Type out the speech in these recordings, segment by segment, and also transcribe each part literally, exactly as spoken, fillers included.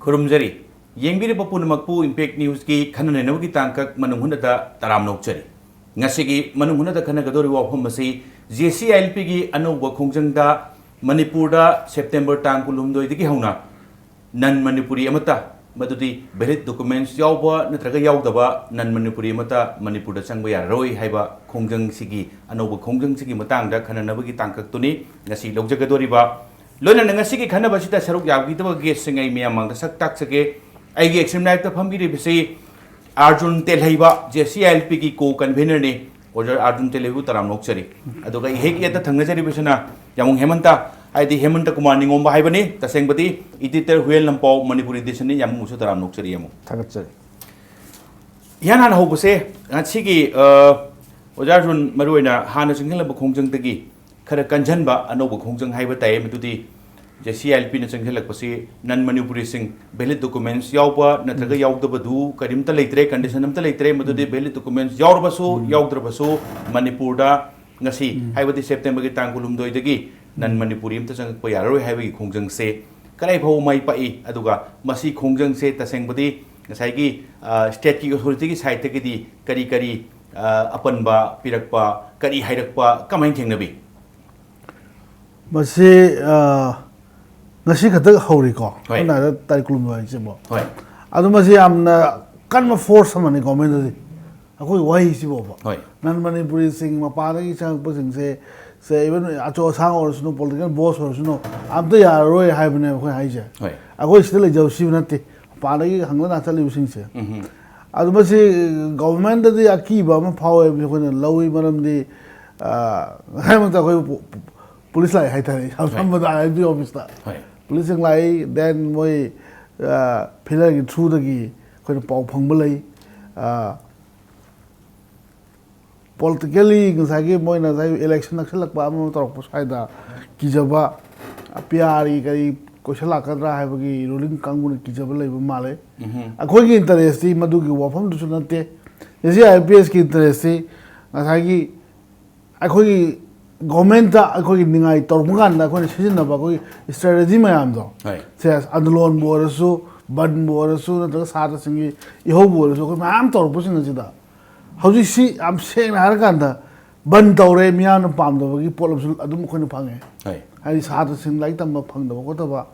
ꯈꯨꯔꯨꯝꯖꯔꯤ꯫ ꯌꯦꯡꯕꯤꯔꯤꯕ ꯄꯨꯝꯅꯃꯛꯄꯨ Impact Newsꯀꯤ ꯈꯟꯅ ꯅꯩꯅꯕꯒꯤ ꯇꯥꯡꯀꯛ ꯃꯅꯨꯡ ꯍꯨꯠꯅꯗ ꯇꯔꯥꯝꯅ ꯑꯣꯛꯆꯔꯤ꯫ ꯉꯁꯤꯒꯤ ꯃꯅꯨꯡ ꯍꯨꯠꯅꯗ ꯈꯟꯅꯒꯗꯧꯔꯤꯕ ꯋꯥꯐꯝ ꯑꯁꯤ J C I L Pꯒꯤ ꯑꯅꯧꯕ ꯈꯣꯡꯖꯪꯗ ꯃꯅꯤꯄꯨꯔꯗ September ꯇꯥꯡ ꯀꯨꯟꯍꯨꯝꯗꯣꯏꯗꯒꯤ ꯍꯧꯅ non Manipuri ꯑꯃꯠꯇ, ꯃꯗꯨꯗꯤ valid documents ꯌꯥꯎꯕ ꯅꯠꯇ꯭ꯔꯒ ꯌꯥꯎꯗꯕ non Manipuri ꯑꯃꯠꯇ ꯃꯅꯤꯄꯨꯔꯗ ꯆꯪꯕ ꯌꯥꯔꯔꯣꯏ ꯍꯥꯏꯕ ꯈꯣꯡꯖꯪꯁꯤꯒꯤ, ꯑꯅꯧꯕ ꯈꯣꯡꯖꯪꯁꯤꯒꯤ ꯃꯇꯥꯡꯗ ꯈꯟꯅꯅꯕꯒꯤ ꯇꯥꯡꯀꯛꯇꯨꯅꯤ ꯉꯁꯤ ꯂꯧꯖꯒꯗꯧꯔꯤꯕ꯫ ꯂꯣꯏꯅꯅ ꯉꯁꯤꯒꯤ ꯈꯟꯅꯕꯁꯤꯗ ꯁꯔꯨꯛ ꯌꯥꯕꯤꯒꯗꯕ guestꯁꯤꯡ ꯑꯩ ꯃꯌꯥꯝ ꯃꯥꯡꯗ ꯁꯛ ꯇꯥꯛꯆꯒꯦ꯫ ꯑꯩꯒꯤ extreme rightꯇ ꯐꯝꯕꯤꯔꯤꯕꯁꯤ Arjun ꯇꯦꯜꯍꯩꯕ, J C I L Pꯒꯤ co-convenerꯅꯤ꯫ ꯑꯣꯖꯥ ꯑꯥꯔꯖꯨꯟ ꯇꯦꯜꯍꯩꯕꯨ ꯇꯔꯥꯝꯅ ꯑꯣꯛꯆꯔꯤ꯫ ꯑꯗꯨꯒ ꯑꯩ ꯍꯦꯛ ꯌꯦꯠꯇ ꯊꯪꯅꯖꯔꯤꯕꯁꯤꯅ ꯌꯥꯃꯨꯡ ꯍꯦꯃꯟꯇ, ꯍꯥꯏꯗꯤ ꯍꯦꯃꯟꯇ ꯀꯨꯃꯥꯔ ꯅꯤꯉꯣꯝꯕ ꯍꯥꯏꯕꯅꯤ꯫ ꯇꯁꯦꯡꯕꯗꯤ editor ꯍꯨꯌꯦꯟ ꯂꯝꯄꯥꯎ, Manipuri Editionꯅꯤ꯫ ꯌꯥꯃꯨꯡꯕꯨꯁꯨ ꯇꯔꯥꯝꯅ ꯑꯣꯛꯆꯔꯤ ꯌꯥꯃꯨꯡ꯫ ꯊꯥꯒꯠꯆꯔꯤ꯫ ꯏꯍꯥꯟ ꯍꯥꯟꯅ ꯍꯧꯕꯁꯦ, ꯉꯁꯤꯒꯤ, ꯑ, ꯑꯣꯖꯥ ꯑꯥꯔꯖꯨꯟ, ꯃꯔꯨꯑꯣꯏꯅ ꯍꯥꯟꯅ ꯆꯪꯁꯤꯜꯂꯝꯕ ꯈꯣꯡꯖꯪꯗꯒꯤ ꯈꯔ ꯀꯟꯖꯟꯕ ꯑꯅꯧꯕ ꯈꯣꯡꯖꯪ ꯍꯥꯏꯕ ꯇꯥꯏ, ꯃꯗꯨꯗꯤ J C I L Pꯅ ꯆꯪꯁꯤꯜꯂꯛꯄꯁꯤ non Manipuriꯁꯤꯡ valid documents ꯌꯥꯎꯕ ꯅꯠꯇ꯭ꯔꯒ ꯎꯝ꯫ ꯌꯥꯎꯗꯕꯗꯨ ꯀꯔꯤꯝꯇ ꯂꯩꯇ꯭ꯔꯦ, condition ꯑꯝꯇ ꯂꯩꯇ꯭ꯔꯦ, ꯃꯗꯨꯗꯤ ꯎꯝ꯫ Valid documents ꯌꯥꯎꯔꯕꯁꯨ ꯎꯝ꯫ ꯌꯥꯎꯗ꯭ꯔꯕꯁꯨ ꯃꯅꯤꯄꯨꯔꯗ ꯉꯁꯤ, ꯎꯝ꯫ ꯍꯥꯏꯕꯗꯤ Septemberꯒꯤ ꯇꯥꯡ ꯀꯨꯟꯍꯨꯝꯗꯣꯏꯗꯒꯤ non ꯎꯝ꯫ Manipuri ꯑꯝꯇ ꯆꯪꯉꯛꯄ ꯌꯥꯔꯔꯣꯏ ꯍꯥꯏꯕꯒꯤ ꯈꯣꯡꯖꯪꯁꯦ ꯀꯗꯥꯏ ꯐꯥꯎꯕ ꯃꯥꯏ ꯄꯥꯛꯏ? ꯑꯗꯨꯒ ꯃꯁꯤ ꯈꯣꯡꯖꯪꯁꯦ ꯇꯁꯦꯡꯕꯗꯤ ꯉꯁꯥꯏꯒꯤ, ꯑ, stateꯀꯤ authorityꯒꯤ sideꯇꯒꯤꯗꯤ ꯀꯔꯤ ꯀꯔꯤ, ꯑ, ꯑꯄꯟꯕ ꯄꯤꯔꯛꯄ, ꯀꯔꯤ ꯍꯥꯏꯔꯛꯄ, ꯀꯃꯥꯏꯅ ꯊꯦꯡꯅꯕꯤ? ꯃꯁꯤ, ꯑ, ꯉꯁꯤ ꯈꯛꯇ ꯍꯧꯔꯤꯀꯣ? ꯍꯣꯏ꯫ ꯁꯝꯅ ꯍꯥꯏꯔꯕꯗ ꯇꯥꯔꯤꯛ ꯀꯨꯟꯍꯨꯝꯗꯣꯏ ꯍꯥꯏꯁꯤꯕꯣ꯫ ꯍꯣꯏ꯫ ꯑꯗꯨ ꯃꯁꯤ ꯌꯥꯝꯅ ꯀꯟꯕ force ꯑꯃꯅꯤ governmentꯗꯗꯤ꯫ ꯑꯩꯈꯣꯏ ꯋꯥꯍꯩꯁꯤꯕꯣꯕ꯫ ꯍꯣꯏ꯫ Non Manipuriꯁꯤꯡ, ꯃꯄꯥꯟꯗꯒꯤ ꯆꯪꯉꯛꯄꯁꯤꯡꯁꯦ, ꯁꯦ, even ꯑꯆꯧ ꯑꯁꯥꯡ ꯑꯣꯏꯔꯁꯅꯨ, political boss ꯑꯣꯏꯔꯁꯅꯨ, ꯑꯝꯇ ꯌꯥꯔꯔꯣꯏ ꯍꯥꯏꯕꯅꯦꯕ ꯑꯩꯈꯣꯏ ꯍꯥꯏꯁꯦ꯫ ꯍꯣꯏ꯫ ꯑꯩꯈꯣꯏ ꯁꯤꯗ ꯂꯩꯖꯕ ꯁꯤꯕ ꯅꯠꯇꯦ, ꯃꯄꯥꯟꯗꯒꯤ ꯍꯪꯗꯅ ꯆꯠꯂꯤꯕꯁꯤꯡꯁꯦ꯫ ꯎꯝꯍꯨꯝ꯫ ꯑꯗꯨ ꯃꯁꯤ governmentꯗꯗꯤ ꯑꯀꯤꯕ ꯑꯃ ꯐꯥꯎꯋꯦ ꯍꯥꯏꯕꯁꯤ ꯑꯩꯈꯣꯏꯅ ꯂꯧꯏ, ꯃꯔꯝꯗꯤ, ꯑ, ꯉꯁꯥꯏꯃꯛꯇ ꯑꯩꯈꯣꯏ ꯄꯨ-, ꯄꯨ-, police ꯂꯥꯛꯑꯦ ꯍꯥꯏꯇꯥꯔꯦ, ꯌꯥꯝ ꯍꯣꯏ꯫ ꯁꯝꯕꯗ ILP officeꯇ꯫ ꯍꯣꯏ꯫ Policeꯁꯤꯡ ꯂꯥꯛꯏ, then ꯃꯣꯏ, ꯑ, feelerꯒꯤ throughꯗꯒꯤ ꯑꯩꯈꯣꯏꯅ ꯄꯥꯎ ꯐꯪꯕ ꯂꯩ꯫ ꯑ, politically ꯉꯁꯥꯏꯒꯤ ꯃꯣꯏꯅ ꯉꯁꯥꯏ election ꯅꯛꯁꯜꯂꯛꯄ ꯑꯃ ꯑꯃ ꯇꯧꯔꯛꯄ ꯁ꯭ꯋꯥꯏꯗ ꯀꯤꯖꯕ, PRꯒꯤ ꯀꯔꯤ question ꯂꯥꯛꯀꯗ꯭ꯔꯥ ꯍꯥꯏꯕꯒꯤ ruling ꯀꯥꯡꯕꯨꯅ ꯀꯤꯖꯕ ꯂꯩꯕ ꯃꯥꯜꯂꯦ꯫ ꯎꯝꯍꯨꯝ꯫ ꯑꯩꯈꯣꯏꯒꯤ interestꯇꯤ ꯃꯗꯨꯒꯤ ꯋꯥꯐꯝꯗꯨꯁꯨ ꯅꯠꯇꯦ꯫ ꯉꯁꯤ IPSꯀꯤ interestꯇꯤ ꯉꯁꯥꯏꯒꯤ ꯑꯩꯈꯣꯏꯒꯤ governmentꯇ ꯑꯩꯈꯣꯏꯒꯤ ꯅꯤꯡꯉꯥꯏ ꯇꯧꯔꯛꯄ ꯀꯥꯟꯗ ꯑꯩꯈꯣꯏꯅ ꯁꯤꯖꯤꯟꯅꯕ ꯑꯩꯈꯣꯏꯒꯤ strategy ꯃꯌꯥꯝꯗꯣ, ꯍꯣꯏ꯫ ꯁꯦ ꯑꯟꯗꯂꯣꯟꯕꯨ ꯑꯣꯏꯔꯁꯨ, ꯕꯟꯕꯨ ꯑꯣꯏꯔꯁꯨ ꯅꯠꯇ꯭ꯔꯒ ꯁꯥꯇ꯭ꯔꯁꯤꯡꯒꯤ ꯏꯍꯧꯕꯨ ꯑꯣꯏꯔꯁꯨ, ꯑꯩꯈꯣꯏ ꯃꯌꯥꯝ ꯇꯧꯔꯛꯄꯁꯤꯡ ꯑꯁꯤꯗ ꯍꯧꯖꯤꯛꯁꯤ ꯌꯥꯝ ꯁꯦꯡꯅ ꯍꯥꯏꯔꯀꯥꯟꯗ ꯕꯟ ꯇꯧꯔꯦ, ꯃꯤꯌꯥꯝꯅ ꯄꯥꯝꯗꯕꯒꯤ ꯄꯣꯠ ꯑꯃꯁꯨ ꯑꯗꯨꯝ ꯑꯩꯈꯣꯏꯅ ꯐꯪꯉꯦ꯫ ꯍꯣꯏ꯫ ꯍꯥꯏꯗꯤ ꯁꯥꯇ꯭ꯔꯁꯤꯡ ꯂꯥꯏꯔꯤꯛ ꯇꯝꯕ ꯐꯪꯗꯕ ꯈꯣꯠꯇꯕ,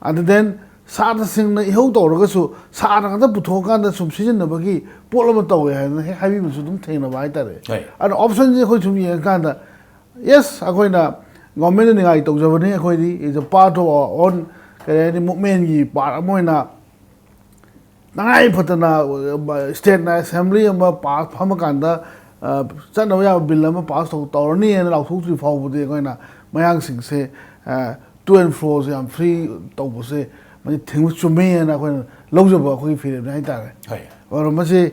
ꯑꯗꯨ ꯗꯦꯟ ꯁꯥꯇ꯭ꯔꯁꯤꯡꯅ ꯏꯍꯧ ꯇꯧꯔꯒꯁꯨ ꯁꯥꯇ꯭ꯔ ꯈꯛꯇ ꯄꯨꯊꯣꯛꯑꯀꯥꯟꯗ ꯁꯨꯝ ꯁꯤꯖꯤꯟꯅꯕꯒꯤ ꯄꯣꯠ ꯑꯃ ꯇꯧꯋꯦ ꯍꯥꯏꯗꯅ ꯍꯦꯛ ꯍꯥꯏꯕꯤꯕꯁꯨ ꯑꯗꯨꯝ ꯊꯦꯡꯅꯕ ꯍꯥꯏꯇꯥꯔꯦ꯫ ꯍꯣꯏ꯫ ꯑꯗꯣ ꯑꯣꯞꯁꯟꯁꯦ ꯑꯩꯈꯣꯏ ꯁꯨꯝ ꯌꯦꯡꯉꯀꯥꯟꯗ, ꯌꯦꯁ, ꯑꯩꯈꯣꯏꯅ ꯒꯣꯔꯃꯦꯟꯗ ꯅꯤꯡꯉꯥꯏ ꯇꯧꯖꯕꯅꯤ, ꯑꯩꯈꯣꯏꯗꯤ is a part of our own, ꯀꯔꯤ ꯍꯥꯏꯅꯤ, ꯃꯨꯞꯃꯦꯟꯒꯤ ꯄꯥꯔꯠ ꯑꯃ ꯑꯣꯏꯅ ꯇꯉꯥꯏ ꯐꯗꯅ ꯁ꯭ꯇꯦꯠꯅ ꯑꯦꯁꯦꯝꯕ꯭ꯂꯤ ꯑꯃ ꯄꯥꯁ ꯐꯝꯃꯀꯥꯟꯗ, ꯑ, ꯆꯠꯅꯕ ꯌꯥꯕ ꯕꯤꯜ ꯑꯃ ꯄꯥꯁ ꯇꯧ ꯇꯧꯔꯅꯤ ꯍꯥꯏꯅ ꯂꯥꯎꯊꯣꯛꯇ꯭ꯔꯤ ꯐꯥꯎꯕꯗꯤ ꯑꯩꯈꯣꯏꯅ ꯃꯌꯥꯡꯁꯤꯡꯁꯦ, ꯑ, ꯇꯨ ꯑꯦꯟ ꯐ꯭ꯔꯣꯁꯦ ꯌꯥꯝ ꯐ꯭ꯔꯤ ꯇꯧꯕꯁꯦ ꯃꯁꯤ ꯊꯤꯡꯕ ꯆꯨꯝꯃꯦ ꯍꯥꯏꯅ ꯑꯩꯈꯣꯏꯅ ꯂꯧꯖꯕ ꯑꯩꯈꯣꯏꯒꯤ ꯐꯤꯔꯦꯞꯅꯤ ꯍꯥꯏꯇꯥꯔꯦ꯫ ꯍꯣꯏ꯫ ꯑꯗꯨꯅ ꯃꯁꯤ,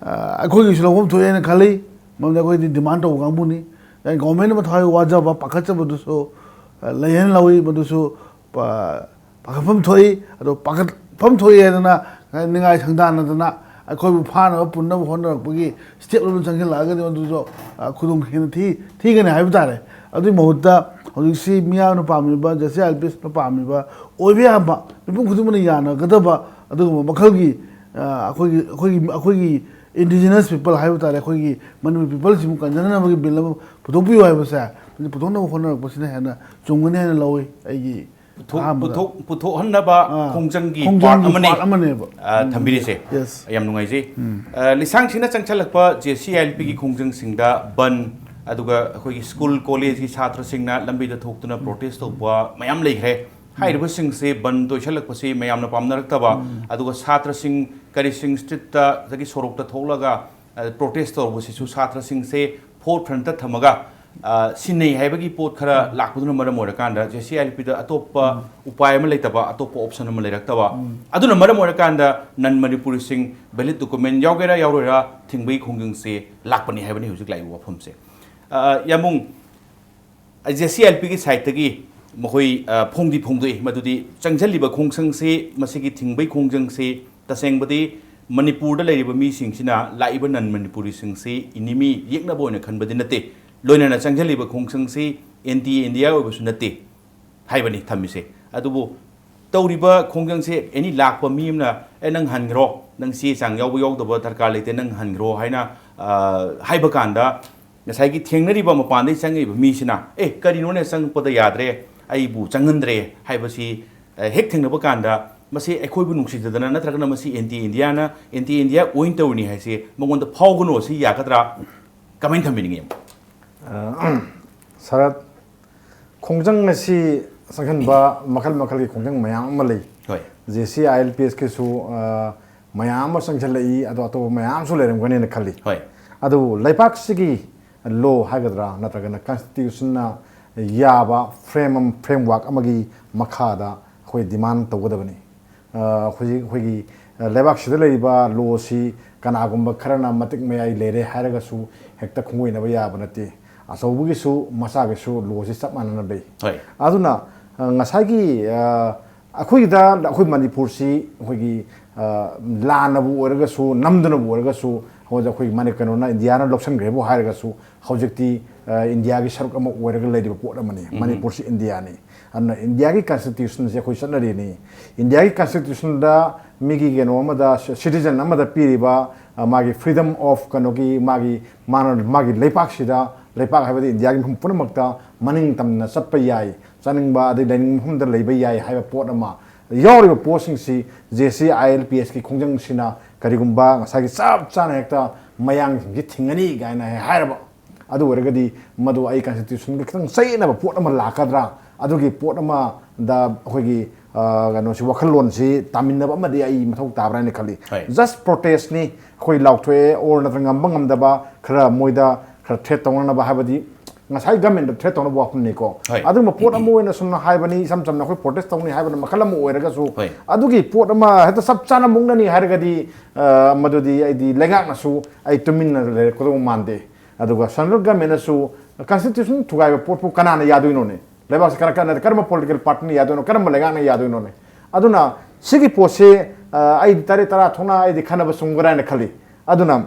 ꯑ, ꯑꯩꯈꯣꯏꯒꯤꯁꯨ ꯂꯧꯐꯝ ꯊꯣꯛꯑꯦꯅ ꯈꯜꯂꯤ꯫ ꯃꯔꯝꯗꯤ ꯑꯩꯈꯣꯏꯗꯤ ꯗꯤꯃꯥꯟ ꯇꯧꯕ ꯀꯥꯡꯕꯨꯅꯤ꯫ ꯒꯣꯔꯃꯦꯟ ꯑꯃ ꯊꯋꯥꯏ ꯋꯥꯖꯕ, ꯄꯥꯈꯠꯆꯕꯗꯨꯁꯨ, ꯑ, ꯂꯩꯍꯟ ꯂꯧꯏ꯫ ꯃꯗꯨꯁꯨ, ꯑ, ꯄꯥꯈꯠꯐꯝ ꯊꯣꯛꯏ꯫ ꯑꯗꯣ ꯄꯥꯈꯠꯐꯝ ꯊꯣꯛꯏ ꯍꯥꯏꯗꯅ ꯅꯤꯡꯉꯥꯏ ꯁꯪꯗꯥꯟꯅꯗꯅ ꯑꯩꯈꯣꯏꯕꯨ ꯐꯥꯅꯕ ꯄꯨꯟꯅꯕ ꯍꯣꯠꯅꯔꯛꯄꯒꯤ ꯁ꯭ꯇꯦꯞ ꯑꯃ ꯆꯪꯁꯤꯜꯂꯛꯑꯒꯗꯤ ꯃꯗꯨꯁꯨ, ꯑ, ꯈꯨꯗꯣꯡ ꯍꯦꯟꯅ ꯊꯤ-, ꯊꯤꯒꯅꯤ ꯍꯥꯏꯕ ꯇꯥꯔꯦ꯫ ꯑꯗꯨꯒꯤ ꯃꯍꯨꯠꯇ ꯍꯧꯖꯤꯛꯁꯤ ꯃꯤꯌꯥꯝꯅ ꯄꯥꯝꯃꯤꯕ, J C I L P ꯑꯦꯁꯅ ꯄꯥꯝꯃꯤꯕ, ꯑꯣꯏꯕ ꯌꯥꯕ, ꯃꯤꯄꯨꯝ ꯈꯨꯗꯤꯡꯃꯛꯅ ꯌꯥꯅꯒꯗꯕ ꯑꯗꯨꯒꯨꯝꯕ ꯃꯈꯜꯒꯤ, ꯑ, ꯑꯩꯈꯣꯏꯒꯤ, ꯑꯩꯈꯣꯏꯒꯤ, ꯑꯩꯈꯣꯏꯒꯤ indigenous people ꯍꯥꯏꯕ ꯇꯥꯔꯦ, ꯑꯩꯈꯣꯏꯒꯤ ꯃꯅꯤꯄꯨꯔ ꯄꯤꯄꯜꯁꯤꯕꯨ ꯀꯟꯖꯅꯅꯕꯒꯤ ꯕꯤꯜ ꯑꯃ ꯄꯨꯊꯣꯛꯄꯤꯌꯨ ꯍꯥꯏꯕꯁꯦ, ꯃꯁꯤ ꯄꯨꯊꯣꯛꯅꯕ ꯍꯣꯠꯅꯔꯛꯄꯁꯤꯅ ꯍꯦꯟꯅ ꯆꯨꯝꯒꯅꯤ ꯍꯥꯏꯅ ꯂꯧꯏ ꯑꯩꯒꯤ ꯄꯨꯊꯣꯛ-, ꯑꯍꯥꯟꯕꯗ꯫ ꯄꯨꯊꯣꯛ-, ꯄꯨꯊꯣꯛꯍꯟꯅꯕ ꯑꯥ, ꯈꯣꯡꯖꯪꯒꯤ ꯈꯣꯡꯖꯪꯒꯤ ꯄꯥꯔꯠ ꯑꯃꯅꯤ, ꯄꯥꯔꯠ ꯑꯃꯅꯦꯕ꯫ ꯑꯥ, ꯊꯝꯕꯤꯔꯤꯁꯦ꯫ ꯌꯦꯁ꯫ ꯌꯥꯝ ꯅꯨꯡꯉꯥꯏꯖꯩ꯫ ꯑꯥ, ꯂꯤꯁꯥꯡꯁꯤꯡꯅ ꯆꯪꯁꯜꯂꯛꯄ ꯖꯦ ꯁꯤ ꯑꯥꯏ ꯑꯦꯜ ꯄꯤꯒꯤ ꯈꯣꯡꯖꯪꯁꯤꯡꯗ ꯕꯟ, ꯑꯗꯨꯒ ꯑꯩꯈꯣꯏꯒꯤ ꯁ꯭ꯀꯨꯜ ꯀꯣꯂꯦꯖꯀꯤ ꯁꯥꯇ꯭ꯔꯁꯤꯡꯅ ꯂꯝꯕꯤꯗ ꯊꯣꯛꯇꯨꯅ ꯄ꯭ꯔꯣꯇꯦꯁ ꯇꯧꯕ ꯃꯌꯥꯝ ꯂꯩꯈ꯭ꯔꯦ꯫ ꯍꯥꯏꯔꯤꯕꯁꯤꯡꯁꯦ ꯕꯟ ꯇꯣꯏꯁꯜꯂꯛꯄꯁꯤ ꯃꯌꯥꯝꯅ ꯄꯥꯝꯅꯔꯛꯇꯕ, ꯑꯗꯨꯒ ꯁꯥꯇ꯭ꯔꯁꯤꯡ ꯀꯔꯤꯁꯤꯡ ꯁ꯭ꯇ꯭ꯔꯤꯠꯇ, ꯑꯗꯒꯤ ꯁꯣꯔꯣꯛꯇ ꯊꯣꯛꯂꯒ, ꯑ, ꯄ꯭ꯔꯣꯇꯦꯁ ꯇꯧꯔꯨꯕꯁꯤꯁꯨ ꯁꯥꯇ꯭ꯔꯁꯤꯡꯁꯦ ꯐꯣꯔ ꯐ꯭ꯔꯟꯠꯇ ꯊꯝꯃꯒ, ꯑ, ꯁꯤꯟꯅꯩ ꯍꯥꯏꯕꯒꯤ ꯄꯣꯠ ꯈꯔ ꯂꯥꯛꯄꯗꯨꯅ ꯃꯔꯝ ꯑꯣꯏꯔꯀꯥꯟꯗ ꯖꯦ ꯁꯤ ꯑꯥꯏ ꯑꯦꯜ ꯄꯤꯗ ꯑꯇꯣꯞꯄ ꯎꯄꯥꯏ ꯑꯃ ꯂꯩꯇꯕ, ꯑꯇꯣꯞꯄ ꯑꯣꯞꯁꯟ ꯑꯃ ꯂꯩꯔꯛꯇꯕ, ꯑꯗꯨꯅ ꯃꯔꯝ ꯑꯣꯏꯔꯀꯥꯟꯗ ꯅꯟ ꯃꯅꯤꯄꯨꯔꯤꯁꯤꯡ ꯚꯦꯂꯤꯠ ꯗꯣꯀꯨꯃꯦꯟ ꯌꯥꯎꯒꯦꯔꯥ ꯌꯥꯎꯔꯣꯏꯔꯥ ꯊꯤꯡꯕꯒꯤ ꯈꯣꯡꯖꯪꯁꯦ ꯂꯥꯛꯄꯅꯤ ꯍꯥꯏꯕꯅꯤ ꯍꯧꯖꯤꯛ ꯂꯥꯛꯏꯕ ꯋꯥꯐꯝꯁꯦ꯫ ꯑ, ꯌꯥꯝꯕꯨꯡ, ꯖꯦ ꯁꯤ ꯑꯥꯏ ꯑꯦꯜ ꯄꯤꯒꯤ ꯁꯥꯏꯠꯇꯒꯤ ꯃꯈꯣꯏ, ꯑ, ꯐꯣꯡꯗꯤ ꯐꯣꯡꯗꯣꯛꯏ ꯃꯗꯨꯗꯤ ꯆꯪꯁꯤꯜꯂꯤꯕ ꯈꯣꯡꯖꯪꯁꯤ, ꯃꯁꯤꯒꯤ ꯊꯤꯡꯕꯒꯤ ꯈꯣꯡꯖꯪꯁꯤ ꯇꯁꯦꯡꯕꯗꯤ ꯃꯅꯤꯄꯨꯔꯗ ꯂꯩꯔꯤꯕ ꯃꯤꯁꯤꯡꯁꯤꯅ, ꯂꯥꯛꯏꯕ ꯅꯟ ꯃꯅꯤꯄꯨꯔꯤꯁꯤꯡꯁꯤ ꯏꯅꯤꯃꯤ, ꯌꯦꯛꯅꯕ ꯑꯣꯏꯅ ꯈꯟꯕꯗꯤ ꯅꯠꯇꯦ, ꯂꯣꯏꯅꯅ ꯆꯪꯁꯤꯜꯂꯤꯕ ꯈꯣꯡꯖꯪꯁꯤ ꯑꯦꯟꯇꯤ ꯏꯟꯗꯤꯌꯥ ꯑꯣꯏꯕꯁꯨ ꯅꯠꯇꯦ ꯍꯥꯏꯕꯅꯤ ꯊꯝꯃꯤꯁꯦ꯫ ꯑꯗꯨꯕꯨ ꯇꯧꯔꯤꯕ ꯈꯣꯡꯖꯪꯁꯦ ꯑꯦꯅꯤ ꯂꯥꯛꯄ ꯃꯤ ꯑꯃꯅ, "ꯑꯦ, ꯅꯪ ꯍꯟꯈ꯭ꯔꯣ, ꯅꯪ ꯆꯦ ꯆꯥꯡ ꯌꯥꯎꯕ ꯌꯥꯎꯗꯕ ꯗꯔꯀꯥꯔ ꯂꯩꯇꯦ, ꯅꯪ ꯍꯟꯈ꯭ꯔꯣ" ꯍꯥꯏꯅ, ꯑ, ꯍꯥꯏꯕ ꯀꯥꯟꯗ, ꯉꯁꯥꯏꯒꯤ ꯊꯦꯡꯅꯔꯤꯕ ꯃꯄꯥꯟꯗꯒꯤ ꯆꯪꯉꯛꯏꯕ ꯃꯤꯁꯤꯅ, "ꯑꯦ, ꯀꯔꯤꯅꯣꯅꯦ, ꯆꯪꯉꯛꯄꯗ ꯌꯥꯗ꯭ꯔꯦ, ꯑꯩꯕꯨ ꯆꯪꯍꯟꯗ꯭ꯔꯦ" ꯍꯥꯏꯕꯁꯤ, ꯑ, ꯍꯦꯛ ꯊꯦꯡꯅꯕ ꯀꯥꯟꯗ, ꯃꯁꯤ ꯑꯩꯈꯣꯏꯕꯨ ꯅꯨꯡꯁꯤꯗꯗꯅ ꯅꯠꯇ꯭ꯔꯒꯅ ꯃꯁꯤ ꯑꯦꯟꯇꯤ ꯏꯟꯗꯤꯌꯥꯅ, ꯑꯦꯟꯇꯤ ꯏꯟꯗꯤꯌꯥ ꯑꯣꯏꯅ ꯇꯧꯔꯤꯅꯤ ꯍꯥꯏꯁꯤ ꯃꯉꯣꯟꯗ ꯐꯥꯎꯒꯅꯣ, ꯁꯤ ꯌꯥꯒꯗ꯭ꯔꯥ? ꯀꯃꯥꯏꯅ ꯊꯝꯕꯤꯅꯤꯡꯉꯤ? ꯑ, ꯁꯔꯠ, ꯈꯣꯡꯖꯪ ꯑꯁꯤ ꯆꯪꯁꯤꯟꯕ ꯃꯈꯜ ꯃꯈꯜꯒꯤ ꯈꯣꯡꯖꯪ ꯃꯌꯥꯝ ꯑꯃ ꯂꯩ꯫ ꯍꯣꯏ꯫ J C I L P ꯑꯦꯁꯀꯤꯁꯨ, ꯑ, ꯃꯌꯥꯝ ꯑꯃ ꯆꯪꯁꯤꯜꯂꯛꯏ, ꯑꯗꯣ ꯑꯇꯣꯞꯄ ꯃꯌꯥꯝꯁꯨ ꯂꯩꯔꯝꯒꯅꯦꯅ ꯈꯜꯂꯤ꯫ ꯍꯣꯏ꯫ ꯑꯗꯨꯕꯨ ꯂꯩꯕꯥꯛꯁꯤꯒꯤ ꯂꯣ ꯍꯥꯏꯒꯗ꯭ꯔꯥ, ꯅꯠꯇ꯭ꯔꯒꯅ ꯀꯟꯁꯇꯤꯇ꯭ꯌꯨꯁꯟꯅ ꯌꯥꯕ ꯐ꯭ꯔꯦꯝ ꯑꯃ, ꯐ꯭ꯔꯦꯝꯋꯥꯔꯛ ꯑꯃꯒꯤ ꯃꯈꯥꯗ ꯑꯩꯈꯣꯏ ꯗꯤꯃꯥꯟ ꯇꯧꯒꯗꯕꯅꯤ꯫ ꯑ, ꯍꯧꯖꯤꯛ ꯑꯩꯈꯣꯏꯒꯤ, ꯑ, ꯂꯩꯕꯥꯛꯁꯤꯗ ꯂꯩꯔꯤꯕ ꯂꯣꯁꯤ ꯀꯅꯥꯒꯨꯝꯕ ꯈꯔꯅ ꯃꯇꯤꯛ ꯃꯌꯥꯏ ꯂꯩꯔꯦ ꯍꯥꯏꯔꯒꯁꯨ ꯍꯦꯛꯇ ꯈꯣꯡꯒꯣꯏꯅꯕ ꯌꯥꯕ ꯅꯠꯇꯦ꯫ ꯑꯆꯧꯕꯒꯤꯁꯨ ꯃꯆꯥꯒꯤꯁꯨ ꯂꯣꯁꯤ ꯆꯞ ꯃꯥꯟꯅꯅ ꯂꯩ꯫ ꯍꯣꯏ꯫ ꯑꯗꯨꯅ, ꯑ, ꯉꯁꯥꯏꯒꯤ, ꯑ, ꯑꯩꯈꯣꯏꯒꯤꯗ, ꯑꯩꯈꯣꯏ ꯃꯅꯤꯄꯨꯔꯁꯤ ꯑꯩꯈꯣꯏꯒꯤ, ꯑ, ꯂꯥꯟꯅꯕꯨ ꯑꯣꯏꯔꯒꯁꯨ, ꯅꯝꯗꯨꯅꯕꯨ ꯑꯣꯏꯔꯒꯁꯨ, ꯍꯧꯖꯤꯛ ꯑꯩꯈꯣꯏ ꯃꯅꯤ-, ꯀꯩꯅꯣꯅ, ꯏꯟꯗꯤꯌꯥꯅ ꯂꯧꯁꯤꯟꯈ꯭ꯔꯦꯕꯨ ꯍꯥꯏꯔꯒꯁꯨ, ꯍꯧꯖꯤꯛꯇꯤ, ꯑ, ꯏꯟꯗꯤꯌꯥꯒꯤ ꯁꯔꯨꯛ ꯑꯃ ꯑꯣꯏꯔꯒ ꯂꯩꯔꯤꯕ ꯄꯣꯠ ꯑꯃꯅꯤ꯫ ꯎꯝ꯫ ꯃꯅꯤꯄꯨꯔꯁꯤ ꯏꯟꯗꯤꯌꯥꯅꯤ꯫ ꯑꯗꯨꯅ ꯏꯟꯗꯤꯌꯥꯒꯤ ꯀꯟꯁꯇꯤꯇ꯭ꯌꯨꯁꯟꯁꯦ ꯑꯩꯈꯣꯏ ꯆꯠꯅꯔꯤꯅꯤ꯫ ꯏꯟꯗꯤꯌꯥꯒꯤ ꯀꯟꯁꯇꯤꯇ꯭ꯌꯨꯁꯟꯗ ꯃꯤꯒꯤ ꯀꯩꯅꯣ ꯑꯃꯗ, ꯁꯤ-, ꯁꯤꯇꯤꯖꯟ ꯑꯃꯗ ꯄꯤꯔꯤꯕ, ꯑ, ꯃꯥꯒꯤ freedom of ꯀꯩꯅꯣꯒꯤ, ꯃꯥꯒꯤ, ꯃꯥꯅ, ꯃꯥꯒꯤ ꯂꯩꯄꯥꯛꯁꯤꯗ, ꯂꯩꯄꯥꯛ ꯍꯥꯏꯕꯗꯤ ꯏꯟꯗꯤꯌꯥꯒꯤ ꯃꯐꯝ ꯄꯨꯝꯅꯃꯛꯇ ꯃꯅꯤꯡ ꯇꯝꯅ ꯆꯠꯄ ꯌꯥꯏ, ꯆꯥꯅꯤꯡꯕ ꯑꯗꯩ ꯂꯩꯅꯤꯡꯕ ꯃꯐꯝꯗ ꯂꯩꯕ ꯌꯥꯏ ꯍꯥꯏꯕ ꯄꯣꯠ ꯑꯃ ꯌꯥꯎꯔꯤꯕ ꯄꯣꯠꯁꯤꯡꯁꯤ J C I L P ꯑꯦꯁꯀꯤ ꯈꯣꯡꯖꯪꯁꯤꯅ ꯀꯔꯤꯒꯨꯝꯕ ꯉꯁꯥꯏꯒꯤ ꯆꯞ ꯆꯥꯅ ꯍꯦꯛꯇ ꯃꯌꯥꯡꯁꯤꯡꯁꯤ ꯊꯤꯡꯒꯅꯤ ꯀꯥꯏꯅ ꯍꯦꯛ ꯍꯥꯏꯔꯕ, ꯑꯗꯨ ꯑꯣꯏꯔꯒꯗꯤ ꯃꯗꯨ ꯑꯩ ꯀꯟꯁꯇꯤꯇ꯭ꯌꯨꯁꯟꯒ ꯈꯤꯇꯪ ꯆꯌꯦꯠꯅꯕ ꯄꯣꯠ ꯑꯃ ꯂꯥꯛꯀꯗ꯭ꯔꯥ? ꯑꯗꯨꯒꯤ ꯄꯣꯠ ꯑꯃꯗ ꯑꯩꯈꯣꯏꯒꯤ, ꯑ, ꯀꯩꯅꯣꯁꯤ, ꯋꯥꯈꯜꯂꯣꯟꯁꯤ ꯇꯥꯃꯤꯟꯅꯕ ꯑꯃꯗꯤ ꯑꯩ ꯃꯊꯧ ꯇꯥꯕ꯭ꯔꯥ ꯍꯥꯏꯅ ꯈꯜꯂꯤ꯫ ꯍꯣꯏ꯫ Just protestꯅꯤ, ꯑꯩꯈꯣꯏ ꯂꯥꯎꯊꯣꯛꯑꯦ, or ꯅꯠꯇ꯭ꯔꯒ ꯉꯝꯕ ꯉꯝꯗꯕ ꯈꯔ ꯃꯣꯏꯗ ꯈꯔ threat ꯇꯧꯅꯅꯕ ꯍꯥꯏꯕꯗꯤ ꯉꯁꯥꯏ governmentꯇ threat ꯇꯧꯅꯕ ꯋꯥꯐꯝꯅꯤꯀꯣ꯫ ꯍꯣꯏ꯫ ꯑꯗꯨꯒꯨꯝꯕ ꯄꯣꯠ ꯑꯃ ꯑꯣꯏꯅ ꯁꯨꯝꯅ ꯍꯥꯏꯕꯅꯤ, ꯏꯁꯝ ꯁꯝꯅ ꯑꯩꯈꯣꯏ protest ꯇꯧꯅꯤ ꯍꯥꯏꯕꯅ ꯃꯈꯜ ꯑꯃ ꯑꯣꯏꯔꯒꯁꯨ, ꯍꯣꯏ꯫ ꯑꯗꯨꯒꯤ ꯄꯣꯠ ꯑꯃ ꯍꯦꯛꯇ ꯆꯞ ꯆꯥꯅ ꯃꯨꯛꯅꯅꯤ ꯍꯥꯏꯔꯒꯗꯤ, ꯑ, ꯃꯗꯨꯗꯤ ꯑꯩꯗꯤ ꯂꯩꯉꯥꯛꯅꯁꯨ ꯑꯩ ꯇꯨꯃꯤꯟꯅ ꯂꯩꯔꯛꯀꯗꯧꯕ ꯃꯥꯟꯗꯦ꯫ ꯑꯗꯨꯒ central governmentꯅꯁꯨ constitution ꯊꯨꯒꯥꯏꯕ ꯄꯣꯠꯄꯨ ꯀꯅꯥꯅ ꯌꯥꯗꯣꯏꯅꯣꯅꯦ? ꯂꯩꯕꯥꯛꯁꯤ ꯀꯔ-, ꯀꯔ-, ꯀꯔꯝꯕ political partyꯅ ꯌꯥꯗꯣꯏꯅꯣ? ꯀꯔꯝꯕ ꯂꯩꯉꯥꯛꯅ ꯌꯥꯗꯣꯏꯅꯣꯅꯦ? ꯑꯗꯨꯅ ꯁꯤꯒꯤ ꯄꯣꯠꯁꯤ, ꯑ, ꯑꯩꯗꯤ ꯇꯔꯦꯠ ꯇꯔꯥ ꯊꯣꯛꯅ ꯑꯩꯗꯤ ꯈꯟꯅꯕ ꯆꯨꯝꯒꯗ꯭ꯔꯥ ꯍꯥꯏꯅ ꯈꯜꯂꯤ꯫ ꯑꯗꯨꯅ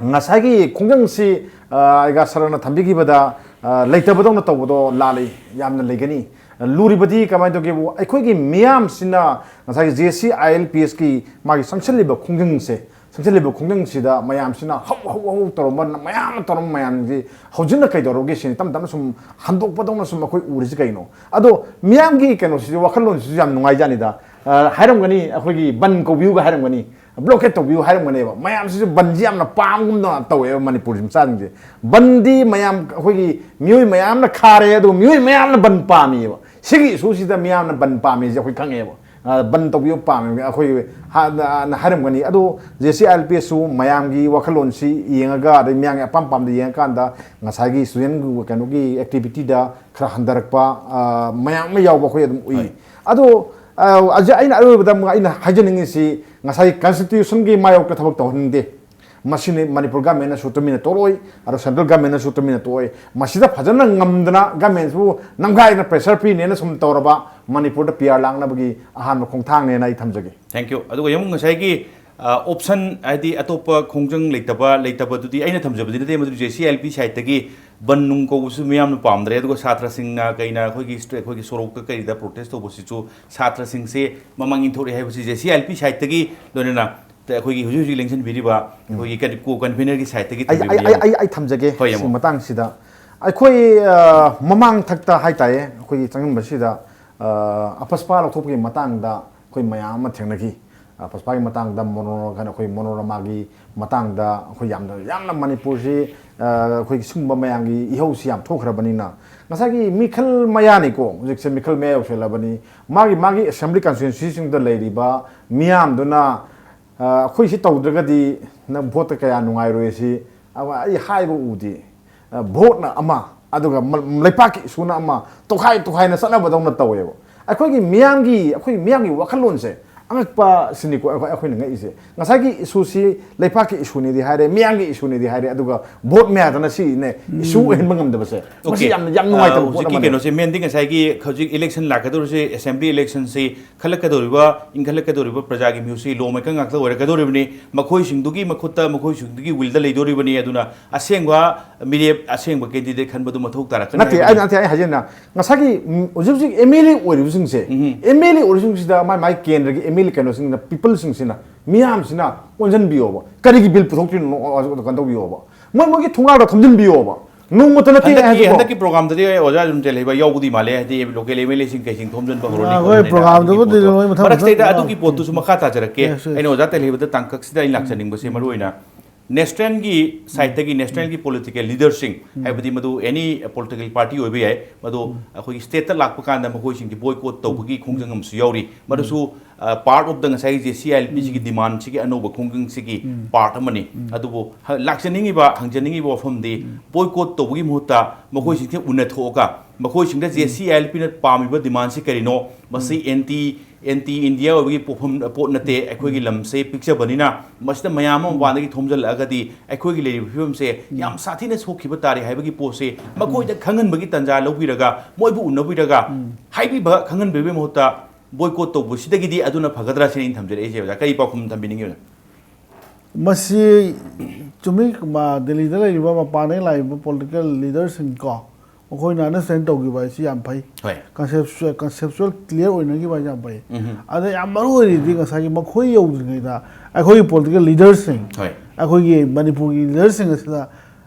ꯉꯁꯥꯏꯒꯤ ꯈꯣꯡꯖꯪꯁꯤ, ꯑ, ꯑꯩꯒ ꯁꯔꯅ ꯊꯝꯕꯤꯈꯤꯕꯗ, ꯑ, ꯂꯩꯇꯕꯗꯧꯅ ꯇꯧꯕꯗꯣ ꯂꯥꯜꯂꯤ, ꯌꯥꯝꯅ ꯂꯩꯒꯅꯤ꯫ ꯂꯨꯔꯤꯕꯗꯤ ꯀꯃꯥꯏꯅ ꯇꯧꯒꯦꯕꯨ, ꯑꯩꯈꯣꯏꯒꯤ ꯃꯤꯌꯥꯝꯁꯤꯅ ꯉꯁꯥꯏꯒꯤ J C I L P ꯑꯦꯁꯀꯤ ꯃꯥꯒꯤ ꯆꯪꯁꯤꯜꯂꯤꯕ ꯈꯣꯡꯖꯪꯁꯦ, ꯆꯪꯁꯤꯜꯂꯤꯕ ꯈꯣꯡꯖꯪꯁꯤꯗ ꯃꯌꯥꯝꯁꯤꯅ ꯍꯧ ꯍꯧ ꯍꯧ ꯇꯧꯔꯝꯕ, ꯃꯌꯥꯝ ꯑꯃ ꯇꯧꯔꯝꯕ ꯃꯌꯥꯝꯁꯤ ꯍꯧꯖꯤꯛꯅ ꯀꯩꯗꯧꯔꯒꯦ ꯁꯤꯅꯤ ꯇꯞ ꯇꯞꯅ ꯁꯨꯝ ꯍꯟꯗꯣꯛꯄꯗꯧꯅ ꯁꯨꯝ ꯑꯩꯈꯣꯏ ꯎꯔꯤꯁꯤ ꯀꯩꯅꯣ? ꯑꯗꯣ ꯃꯤꯌꯥꯝꯒꯤ ꯀꯩꯅꯣꯁꯤꯁꯨ, ꯋꯥꯈꯜꯂꯣꯟꯁꯤꯁꯨ ꯌꯥꯝ ꯅꯨꯡꯉꯥꯏꯖꯥꯠꯅꯤꯗ꯫ ꯑ, ꯍꯥꯏꯔꯝꯒꯅꯤ, ꯑꯩꯈꯣꯏꯒꯤ ꯕꯟ ꯀꯧꯕꯤꯌꯨꯒ ꯍꯥꯏꯔꯝꯒꯅꯤ, ꯕ꯭ꯂꯣꯀꯦꯠ ꯇꯧꯕꯤꯌꯨ ꯍꯥꯏꯔꯝꯒꯅꯦꯕ꯫ ꯃꯌꯥꯝꯁꯤꯁꯨ ꯕꯟꯁꯤ ꯌꯥꯝꯅ ꯄꯥꯝꯒꯨꯝꯅ ꯇꯧꯋꯦꯕ ꯃꯅꯤꯄꯨꯔꯁꯤ ꯃꯆꯥꯁꯤꯡꯁꯦ꯫ ꯕꯟꯗꯤ ꯃꯌꯥꯝ, ꯑꯩꯈꯣꯏꯒꯤ ꯃꯤꯑꯣꯏ ꯃꯌꯥꯝꯅ ꯈꯥꯔꯦ, ꯑꯗꯨ ꯃꯤꯑꯣꯏ ꯃꯌꯥꯝꯅ ꯕꯟ ꯄꯥꯝꯃꯤꯑꯕ꯫ ꯁꯤꯒꯤ ꯏꯁꯨꯁꯤꯗ ꯃꯤꯌꯥꯝꯅ ꯕꯟ ꯄꯥꯝꯃꯤꯁꯦ ꯑꯩꯈꯣꯏ ꯈꯪꯉꯦꯕ꯫ ꯑ, ꯕꯟ ꯇꯧꯕꯤꯌꯨ ꯄꯥꯝꯃꯤ ꯑꯩꯈꯣꯏ ꯍꯥꯟꯅ ꯍꯥꯏꯔꯝꯒꯅꯤ꯫ ꯑꯗꯣ J C I L P ꯑꯦꯁꯁꯨ ꯃꯌꯥꯝꯒꯤ ꯋꯥꯈꯜꯂꯣꯟꯁꯤ ꯌꯦꯡꯉꯒ, ꯑꯗꯩ ꯃꯤꯌꯥꯝꯒꯤ ꯑꯄꯥꯝ ꯄꯥꯝꯗ ꯌꯦꯡꯉꯀꯥꯟꯗ ꯉꯁꯥꯏꯒꯤ ꯁ꯭ꯇꯨꯗꯦꯟ ꯀꯩꯅꯣꯒꯤ ꯑꯦꯛꯇꯤꯚꯤꯇꯤꯗ ꯈꯔ ꯍꯟꯊꯔꯛꯄ, ꯑ, ꯃꯌꯥꯝ ꯑꯃ ꯌꯥꯎꯕ ꯑꯩꯈꯣꯏ ꯑꯗꯨꯝ ꯎꯏ꯫ ꯍꯣꯏ꯫ ꯑꯗꯣ, ꯑ, ꯑꯖ-, ꯑꯩꯅ ꯑꯔꯣꯏꯕꯗ ꯑꯃꯨꯛ ꯑꯩꯅ ꯍꯥꯏꯖꯅꯤꯡꯉꯤꯁꯤ, ꯉꯁꯥꯏ ꯀꯟꯁꯇꯤꯇ꯭ꯌꯨꯁꯟꯒꯤ ꯃꯥꯌꯣꯛꯇ ꯊꯕꯛ ꯇꯧꯍꯟꯅꯤꯡꯗꯦ꯫ ꯃꯁꯤꯅꯤ ꯃꯅꯤꯄꯨꯔ ꯒꯃꯦꯟꯅꯁꯨ ꯇꯨꯃꯤꯟꯅ ꯇꯣꯛꯂꯣꯏ, ꯑꯗꯣ ꯁꯦꯟꯇ꯭ꯔꯦꯜ ꯒꯃꯦꯟꯅꯁꯨ ꯇꯨꯃꯤꯟꯅ ꯇꯣꯛꯑꯣꯏ꯫ ꯃꯁꯤꯗ ꯐꯖꯅ ꯉꯝꯗꯅ ꯒꯃꯦꯟꯁꯤꯕꯨ ꯅꯝꯈꯥꯏꯗꯅ ꯄ꯭ꯔꯦꯁꯔ ꯄꯤꯅꯦꯅ ꯁꯨꯝ ꯇꯧꯔꯕ ꯃꯅꯤꯄꯨꯔꯗ ꯄꯤ ꯑꯥꯔ ꯂꯥꯛꯅꯕꯒꯤ ꯑꯍꯥꯟꯕ ꯈꯣꯡꯊꯥꯡꯅꯦꯅ ꯑꯩ ꯊꯝꯖꯒꯦ꯫ Thank you꯫ ꯑꯗꯨꯒ ꯑꯃꯨꯛ ꯉꯁꯥꯏꯒꯤ, ꯑ, ꯑꯣꯞꯁꯟ, ꯍꯥꯏꯗꯤ ꯑꯇꯣꯞꯄ ꯈꯣꯡꯖꯪ ꯂꯩꯇꯕ, ꯂꯩꯇꯕꯗꯨꯗꯤ ꯑꯩꯅ ꯊꯝꯖꯕꯗꯤ ꯅꯠꯇꯦ, ꯃꯗꯨ J C I L P ꯁꯥꯏꯠꯇꯒꯤ ꯕꯟ ꯅꯨꯡ ꯀꯧꯕꯁꯨ ꯃꯤꯌꯥꯝꯅ ꯄꯥꯝꯗ꯭ꯔꯦ꯫ ꯑꯗꯨꯒ ꯁꯥꯇ꯭ꯔꯁꯤꯡꯅ ꯀꯩꯅ ꯑꯩꯈꯣꯏꯒꯤ ꯁ꯭ꯇ-, ꯑꯩꯈꯣꯏꯒꯤ ꯁꯣꯔꯣꯛꯇ ꯀꯔꯤꯗ ꯄ꯭ꯔꯣꯇꯦꯁ ꯇꯧꯕꯁꯤꯁꯨ ꯁꯥꯇ꯭ꯔꯁꯤꯡꯁꯦ ꯃꯃꯥꯡ ꯏꯟꯊꯣꯔꯛꯑꯦ ꯍꯥꯏꯕꯁꯤ J C I L P ꯁꯥꯏꯠꯇꯒꯤ, ꯂꯣꯏꯅꯅ ꯑꯩꯈꯣꯏꯒꯤ ꯍꯧꯖꯤꯛ ꯍꯧꯖꯤꯛ ꯂꯦꯡꯁꯤꯟꯕꯤꯔꯤꯕ ꯑꯩꯈꯣꯏꯒꯤ ꯀꯣ ꯀꯟꯚꯤꯅꯔꯒꯤ ꯁꯥꯏꯠꯇꯒꯤ ꯑꯩ, ꯑꯩ, ꯊꯝꯕꯤꯕꯅꯤ꯫ ꯑꯩ, ꯑꯩ, ꯑꯩ ꯊꯝꯖꯒꯦ꯫ ꯍꯣꯏ, ꯁꯤ ꯌꯥꯝ ꯃꯇꯥꯡꯁꯤꯗ꯫ ꯑꯩꯈꯣꯏ, ꯑ, ꯃꯃꯥꯡ ꯊꯛꯇ ꯍꯥꯏꯇꯥꯔꯦ, ꯑꯩꯈꯣꯏꯒꯤ ꯆꯪꯁꯤꯟꯕꯁꯤꯗ, ꯑ, ꯑꯄꯁꯄꯥ ꯂꯧꯊꯣꯛꯄꯒꯤ ꯃꯇꯥꯡꯗ ꯑꯩꯈꯣꯏ ꯃꯌꯥꯝ ꯑꯃ ꯊꯦꯡꯅꯈꯤ꯫ ꯑ, ꯑꯄꯁꯄꯥꯒꯤ ꯃꯇꯥꯡꯗ ꯃꯣꯅꯣ-, ꯀꯩꯅꯣ, ꯑꯩꯈꯣꯏ ꯃꯣꯅꯣꯔꯃꯥꯒꯤ ꯃꯇꯥꯡꯗ ꯑꯩꯈꯣꯏ ꯌꯥꯝꯅ, ꯌꯥꯝꯅ ꯃꯅꯤꯄꯨꯔꯁꯤ, ꯑ, ꯑꯩꯈꯣꯏꯒꯤ ꯁꯤꯒꯨꯝꯕ ꯃꯌꯥꯝꯒꯤ ꯏꯍꯧꯁꯤ ꯌꯥꯝ ꯊꯣꯛꯈ꯭ꯔꯕꯅꯤꯅ, ꯉꯁꯥꯏꯒꯤ ꯃꯤꯈꯜ ꯃꯌꯥꯅꯤꯀꯣ, ꯍꯧꯖꯤꯛꯁꯦ ꯃꯤꯈꯜ ꯃꯌꯥ ꯌꯧꯁꯤꯜꯂꯕꯅꯤ꯫ ꯃꯥꯒꯤ, ꯃꯥꯒꯤ ꯑꯦꯁꯦꯝꯕ꯭ꯂꯤ ꯀꯟꯁꯇꯤꯇ꯭ꯋꯦꯟꯁꯤꯁꯤꯡꯗ ꯂꯩꯔꯤꯕ ꯃꯤꯌꯥꯝꯗꯨꯅ ꯑ, ꯑꯩꯈꯣꯏ ꯁꯤ ꯇꯧꯗ꯭ꯔꯒꯗꯤ ꯅꯪ ꯚꯣꯠꯇ ꯀꯌꯥ ꯅꯨꯡꯉꯥꯏꯔꯣꯏ ꯁꯤ, ꯑ, ꯑꯩ ꯍꯥꯏꯕ ꯎꯗꯦ꯫ ꯑ, ꯚꯣꯠꯅ ꯑꯃ, ꯑꯗꯨꯒ ꯃ-, ꯂꯩꯄꯥꯛꯀꯤ ꯏꯁꯨꯅ ꯑꯃ, ꯇꯣꯈꯥꯏ ꯇꯣꯈꯥꯏꯅ ꯆꯠꯅꯕꯗꯧꯅ ꯇꯧꯋꯦꯕ꯫ ꯑꯩꯈꯣꯏꯒꯤ ꯃꯤꯌꯥꯝꯒꯤ, ꯑꯩꯈꯣꯏꯒꯤ ꯃꯤꯌꯥꯝꯒꯤ ꯋꯥꯈꯜꯂꯣꯟꯁꯦ ꯑꯉꯛꯄ ꯁꯤꯅꯤꯀꯣ ꯑꯩꯈꯣꯏ, ꯑꯩꯈꯣꯏꯅ ꯉꯛꯏꯁꯦ꯫ ꯉꯁꯥꯏꯒꯤ ꯏꯁꯨꯁꯤ ꯂꯩꯄꯥꯛꯀꯤ ꯏꯁꯨꯅꯤꯗꯤ ꯍꯥꯏꯔꯦ, ꯃꯤꯌꯥꯝꯒꯤ ꯏꯁꯨꯅꯤꯗꯤ ꯍꯥꯏꯔꯦ, ꯑꯗꯨꯒ ꯚꯣꯠ ꯃꯌꯥꯗꯅ ꯁꯤꯅꯦ ꯏꯁꯨ ꯑꯣꯏꯍꯟꯕ ꯉꯝꯗꯕꯁꯦ꯫ ꯃꯁꯤ ꯑꯣꯀꯦ꯫ ꯌꯥꯝꯅ, ꯌꯥꯝ ꯅꯨꯡꯉꯥꯏꯇꯕ ꯑꯥ, ꯄꯣꯠ ꯍꯧꯖꯤꯛꯀꯤ ꯑꯃꯅꯦꯕ꯫ ꯀꯩꯅꯣꯁꯦ, ꯃꯦꯟꯗꯤ ꯉꯁꯥꯏꯒꯤ ꯍꯧꯖꯤꯛ ꯏꯂꯦꯛꯁꯟ ꯂꯥꯛꯀꯗꯧꯔꯤꯁꯦ, ꯑꯦꯁꯦꯝꯕ꯭ꯂꯤ ꯏꯂꯦꯛꯁꯟꯁꯤ, ꯈꯜꯂꯛꯀꯗꯧꯔꯤꯕ, ꯏꯟꯈꯠꯂꯛꯀꯗꯧꯔꯤꯕ ꯄ꯭ꯔꯖꯥꯒꯤ ꯃꯤꯍꯨꯠꯁꯤ ꯂꯣ ꯃꯦꯀꯔ ꯉꯥꯛꯇ ꯑꯣꯏꯔꯛꯀꯗꯧꯔꯤꯕꯅꯤ꯫ ꯃꯈꯣꯏꯁꯤꯡꯗꯨꯒꯤ ꯃꯈꯨꯠꯇ, ꯃꯈꯣꯏꯁꯤꯡꯗꯨꯒꯤ ꯋꯤꯜꯗ ꯂꯩꯗꯣꯔꯤꯕꯅꯤ꯫ ꯑꯗꯨꯅ ꯑꯁꯦꯡꯕ ꯃꯤꯔꯦꯞ, ꯑꯁꯦꯡꯕ ꯀꯦꯟꯗꯤꯗꯦꯠ ꯈꯟꯕꯗꯨ ꯃꯊꯧ ꯇꯥꯔꯛꯀꯅꯤ ꯅꯠꯇꯦ, ꯍꯥꯏꯕꯅꯤ꯫ ꯑꯩ, ꯅꯠꯇꯦ, ꯑꯩ ꯍꯥꯏꯖꯅ ꯉꯁꯥꯏꯒꯤ, ꯎꯝ, ꯍꯧꯖꯤꯛ ꯍꯧꯖꯤꯛ ꯑꯦꯝ ꯑꯦꯜ ꯑꯦ ꯑꯣꯏꯔꯤꯕꯁꯤꯡꯁꯦ, ꯎꯝ꯫ ꯑꯦꯝ ꯑꯦꯜ ꯑꯦ ꯑꯣꯏꯔꯤꯕꯁꯤꯡꯁꯤꯗ ꯃꯥꯏ, ꯃꯥꯏ ꯀꯦꯟꯗ꯭ꯔꯒꯤ ꯑꯦꯝ ꯑꯦꯜ ꯑꯦ ꯀꯩꯅꯣꯁꯤꯡꯅ, ꯄꯤꯄꯜꯁꯤꯡꯁꯤꯅ, ꯃꯤꯌꯥꯝꯁꯤꯅ ꯑꯣꯟꯁꯤꯟꯕꯤꯌꯣꯕ꯫ ꯀꯔꯤꯒꯤ ꯕꯤꯜ ꯄꯨꯊꯣꯛꯇ꯭ꯔꯤꯅꯣ? ꯀꯩꯅꯣ ꯇꯧꯕꯤꯌꯣꯕ꯫ ꯃꯣꯏ, ꯃꯣꯏꯒꯤ ꯊꯣꯡꯒꯥꯜꯗ ꯊꯝꯖꯤꯟꯕꯤꯌꯣꯕ꯫ ꯅꯣꯡꯃꯇ ꯅꯠꯇꯦ ꯍꯟꯗꯛꯀꯤ, ꯍꯥꯏꯁꯤꯀꯣ꯫ ꯍꯟꯗꯛꯀꯤ ꯄ꯭ꯔꯣꯒ꯭ꯔꯥꯝꯗꯗꯤ ꯑꯩ ꯑꯣꯖꯥ ꯑꯗꯨꯝ ꯇꯦꯜꯍꯩꯕ ꯌꯥꯎꯕꯗꯤ ꯃꯥꯜꯂꯦ, ꯍꯥꯏꯗꯤ ꯂꯣꯀꯦꯜ ꯑꯦꯝ ꯑꯦꯜ ꯑꯦꯁꯤꯡ ꯀꯩꯁꯤꯡ ꯊꯣꯝꯖꯤꯟꯕ ꯍꯧꯔꯅꯤ ꯑꯩꯈꯣꯏ ꯈꯣꯠꯂꯅꯤ ꯄ꯭ꯔꯣꯒ꯭ꯔꯥꯝꯗꯨꯕꯨꯗꯤ ꯑꯗꯨꯒꯤ ꯄꯣꯠꯇꯣ꯫ ꯂꯣꯏ ꯃꯊꯪ ꯃꯊꯪ ꯃꯔꯛꯁꯤꯗꯩꯗ ꯂꯥꯛꯑꯣ꯫ ꯑꯗꯨꯒꯤ ꯄꯣꯠꯇꯨꯁꯨ ꯃꯈꯥ ꯇꯥꯖꯔꯛꯀꯦ꯫ Yes, yes. ꯑꯩꯅ ꯑꯣꯖꯥ ꯇꯦꯜꯍꯩꯕꯗ ꯇꯥꯡꯀꯛꯁꯤꯗ ꯑꯩꯅ ꯂꯥꯛꯆꯅꯤꯡꯕꯁꯦ ꯃꯔꯨ ꯑꯣꯏꯅ ꯅꯦꯁꯅꯦꯜꯒꯤ ꯁꯥꯏꯠꯇꯒꯤ ꯅꯦꯁꯅꯦꯜꯒꯤ ꯄꯣꯂꯤꯇꯤꯀꯦꯜ ꯂꯤꯗꯔꯁꯤꯡ, ꯍꯥꯏꯕꯗꯤ ꯃꯗꯨ ꯑꯦꯅꯤ ꯄꯣꯂꯤꯇꯤꯀꯦꯜ ꯄꯥꯔꯇꯤ ꯑꯣꯏꯕ ꯌꯥꯏ, ꯃꯗꯨ ꯑꯩꯈꯣꯏꯒꯤ ꯁ꯭ꯇꯦꯠꯇ ꯂꯥꯛꯄ ꯀꯥꯟꯗ ꯃꯈꯣꯏꯁꯤꯡꯁꯤ ꯕꯣꯏꯀꯣꯠ ꯇꯧꯕꯒꯤ ꯈꯣꯡꯖꯪ ꯑꯃꯁꯨ ꯌꯥꯎꯔꯤ꯫ ꯃꯗꯨꯁꯨ ꯄꯥꯔꯠ ꯑꯣꯐ ꯗ ꯉꯁꯥꯏꯒꯤ ꯖꯦ ꯁꯤ ꯑꯥꯏ ꯑꯦꯜ ꯄꯤꯁꯤꯒꯤ ꯗꯤꯃꯥꯟꯁꯤꯒꯤ ꯑꯅꯧꯕ ꯈꯣꯡꯖꯪꯁꯤꯒꯤ ꯄꯥꯔꯠ ꯑꯃꯅꯤ꯫ ꯑꯗꯨꯕꯨ ꯍ-, ꯂꯥꯛꯆꯅꯤꯡꯉꯤꯕ, ꯍꯪꯖꯅꯤꯡꯉꯤꯕ ꯋꯥꯐꯝꯗꯤ ꯕꯣꯏꯀꯣꯠ ꯇꯧꯕꯒꯤ ꯃꯍꯨꯠꯇ ꯃꯈꯣꯏꯁꯤꯡꯁꯦ ꯎꯅꯊꯣꯛꯑꯒ ꯃꯈꯣꯏꯁꯤꯡꯗ ꯖꯦ ꯁꯤ ꯑꯥꯏ ꯑꯦꯜ ꯄꯤꯅ ꯄꯥꯝꯃꯤꯕ ꯗꯤꯃꯥꯟꯁꯤ ꯀꯔꯤꯅꯣ? ꯃꯁꯤ ꯑꯦꯟꯇꯤ, ꯑꯦꯟꯇꯤ ꯏꯟꯗꯤꯌꯥ ꯑꯣꯏꯕꯒꯤ ꯄꯣꯐꯝ, ꯄꯣꯠ ꯅꯠꯇꯦ꯫ ꯑꯩꯈꯣꯏꯒꯤ ꯂꯝꯁꯦ ꯄꯤꯛꯆꯕꯅꯤꯅ ꯃꯁꯤꯗ ꯃꯌꯥꯝ ꯑꯃ ꯃꯄꯥꯟꯗꯒꯤ ꯊꯣꯝꯖꯤꯜꯂꯛꯑꯒꯗꯤ ꯑꯩꯈꯣꯏꯒꯤ ꯂꯩꯔꯤꯕ ꯐꯤꯕꯝꯁꯦ ꯌꯥꯝ ꯁꯥꯊꯤꯅ ꯁꯣꯛꯈꯤꯕ ꯇꯥꯔꯦ ꯍꯥꯏꯕꯒꯤ ꯄꯣꯠꯁꯦ ꯃꯈꯣꯏꯗ ꯈꯪꯍꯟꯕꯒꯤ ꯇꯥꯟꯖꯥ ꯂꯧꯕꯤꯔꯒ, ꯃꯣꯏꯕꯨ ꯎꯅꯕꯤꯔꯒ, ꯍꯥꯏꯕꯤꯕ, ꯈꯪꯍꯟꯕꯤꯕꯒꯤ ꯃꯍꯨꯠꯇ ꯕꯣꯏꯀꯣꯠ ꯇꯧꯕꯁꯤꯗꯒꯤꯗꯤ ꯑꯗꯨꯅ ꯐꯒꯗ꯭ꯔꯥ ꯁꯤꯅꯤ ꯑꯩꯅ ꯊꯝꯖꯔꯛꯏꯁꯦ ꯑꯣꯖꯥ꯫ ꯀꯔꯤ ꯄꯥꯎꯈꯨꯝ ꯊꯝꯕꯤꯅꯤꯡꯉꯤ ꯑꯣꯖꯥ? ꯃꯁꯤ ꯆꯨꯝꯃꯤ, ꯃꯥ-, ꯗꯦꯜꯂꯤꯗ ꯂꯩꯔꯤꯕ ꯃꯄꯥꯟꯗꯒꯤ ꯂꯥꯛꯏꯕ ꯄꯣꯂꯤꯇꯤꯀꯦꯜ ꯂꯤꯗꯔꯁꯤꯡ ꯀꯣ, ꯃꯈꯣꯏꯅ ꯑꯟꯗꯔꯁ꯭ꯇꯦꯟ ꯇꯧꯈꯤꯕ ꯍꯥꯏꯁꯤ ꯌꯥꯝ ꯐꯩ꯫ ꯍꯣꯏ꯫ ꯀꯟꯁꯦꯞꯆꯨꯋꯦꯜ, ꯀꯟꯁꯦꯞꯆꯨꯋꯦꯜ ꯀ꯭ꯂꯤꯌꯥꯔ ꯑꯣꯏꯅꯈꯤꯕ ꯍꯥꯏꯁꯤ ꯌꯥꯝ ꯐꯩ꯫ ꯎꯝ꯫ ꯑꯗ ꯌꯥꯝ ꯃꯔꯨ ꯑꯣꯏꯔꯤꯗꯤ ꯉꯁꯥꯏꯒꯤ ꯃꯈꯣꯏ ꯌꯧꯗ꯭ꯔꯤꯉꯩꯗ ꯑꯩꯈꯣꯏꯒꯤ ꯄꯣꯂꯤꯇꯤꯀꯦꯜ ꯂꯤꯗꯔꯁꯤꯡ, ꯍꯣꯏ꯫ ꯑꯩꯈꯣꯏꯒꯤ ꯃꯅꯤꯄꯨꯔꯒꯤ ꯂꯤꯗꯔꯁꯤꯡ ꯑꯁꯤꯗ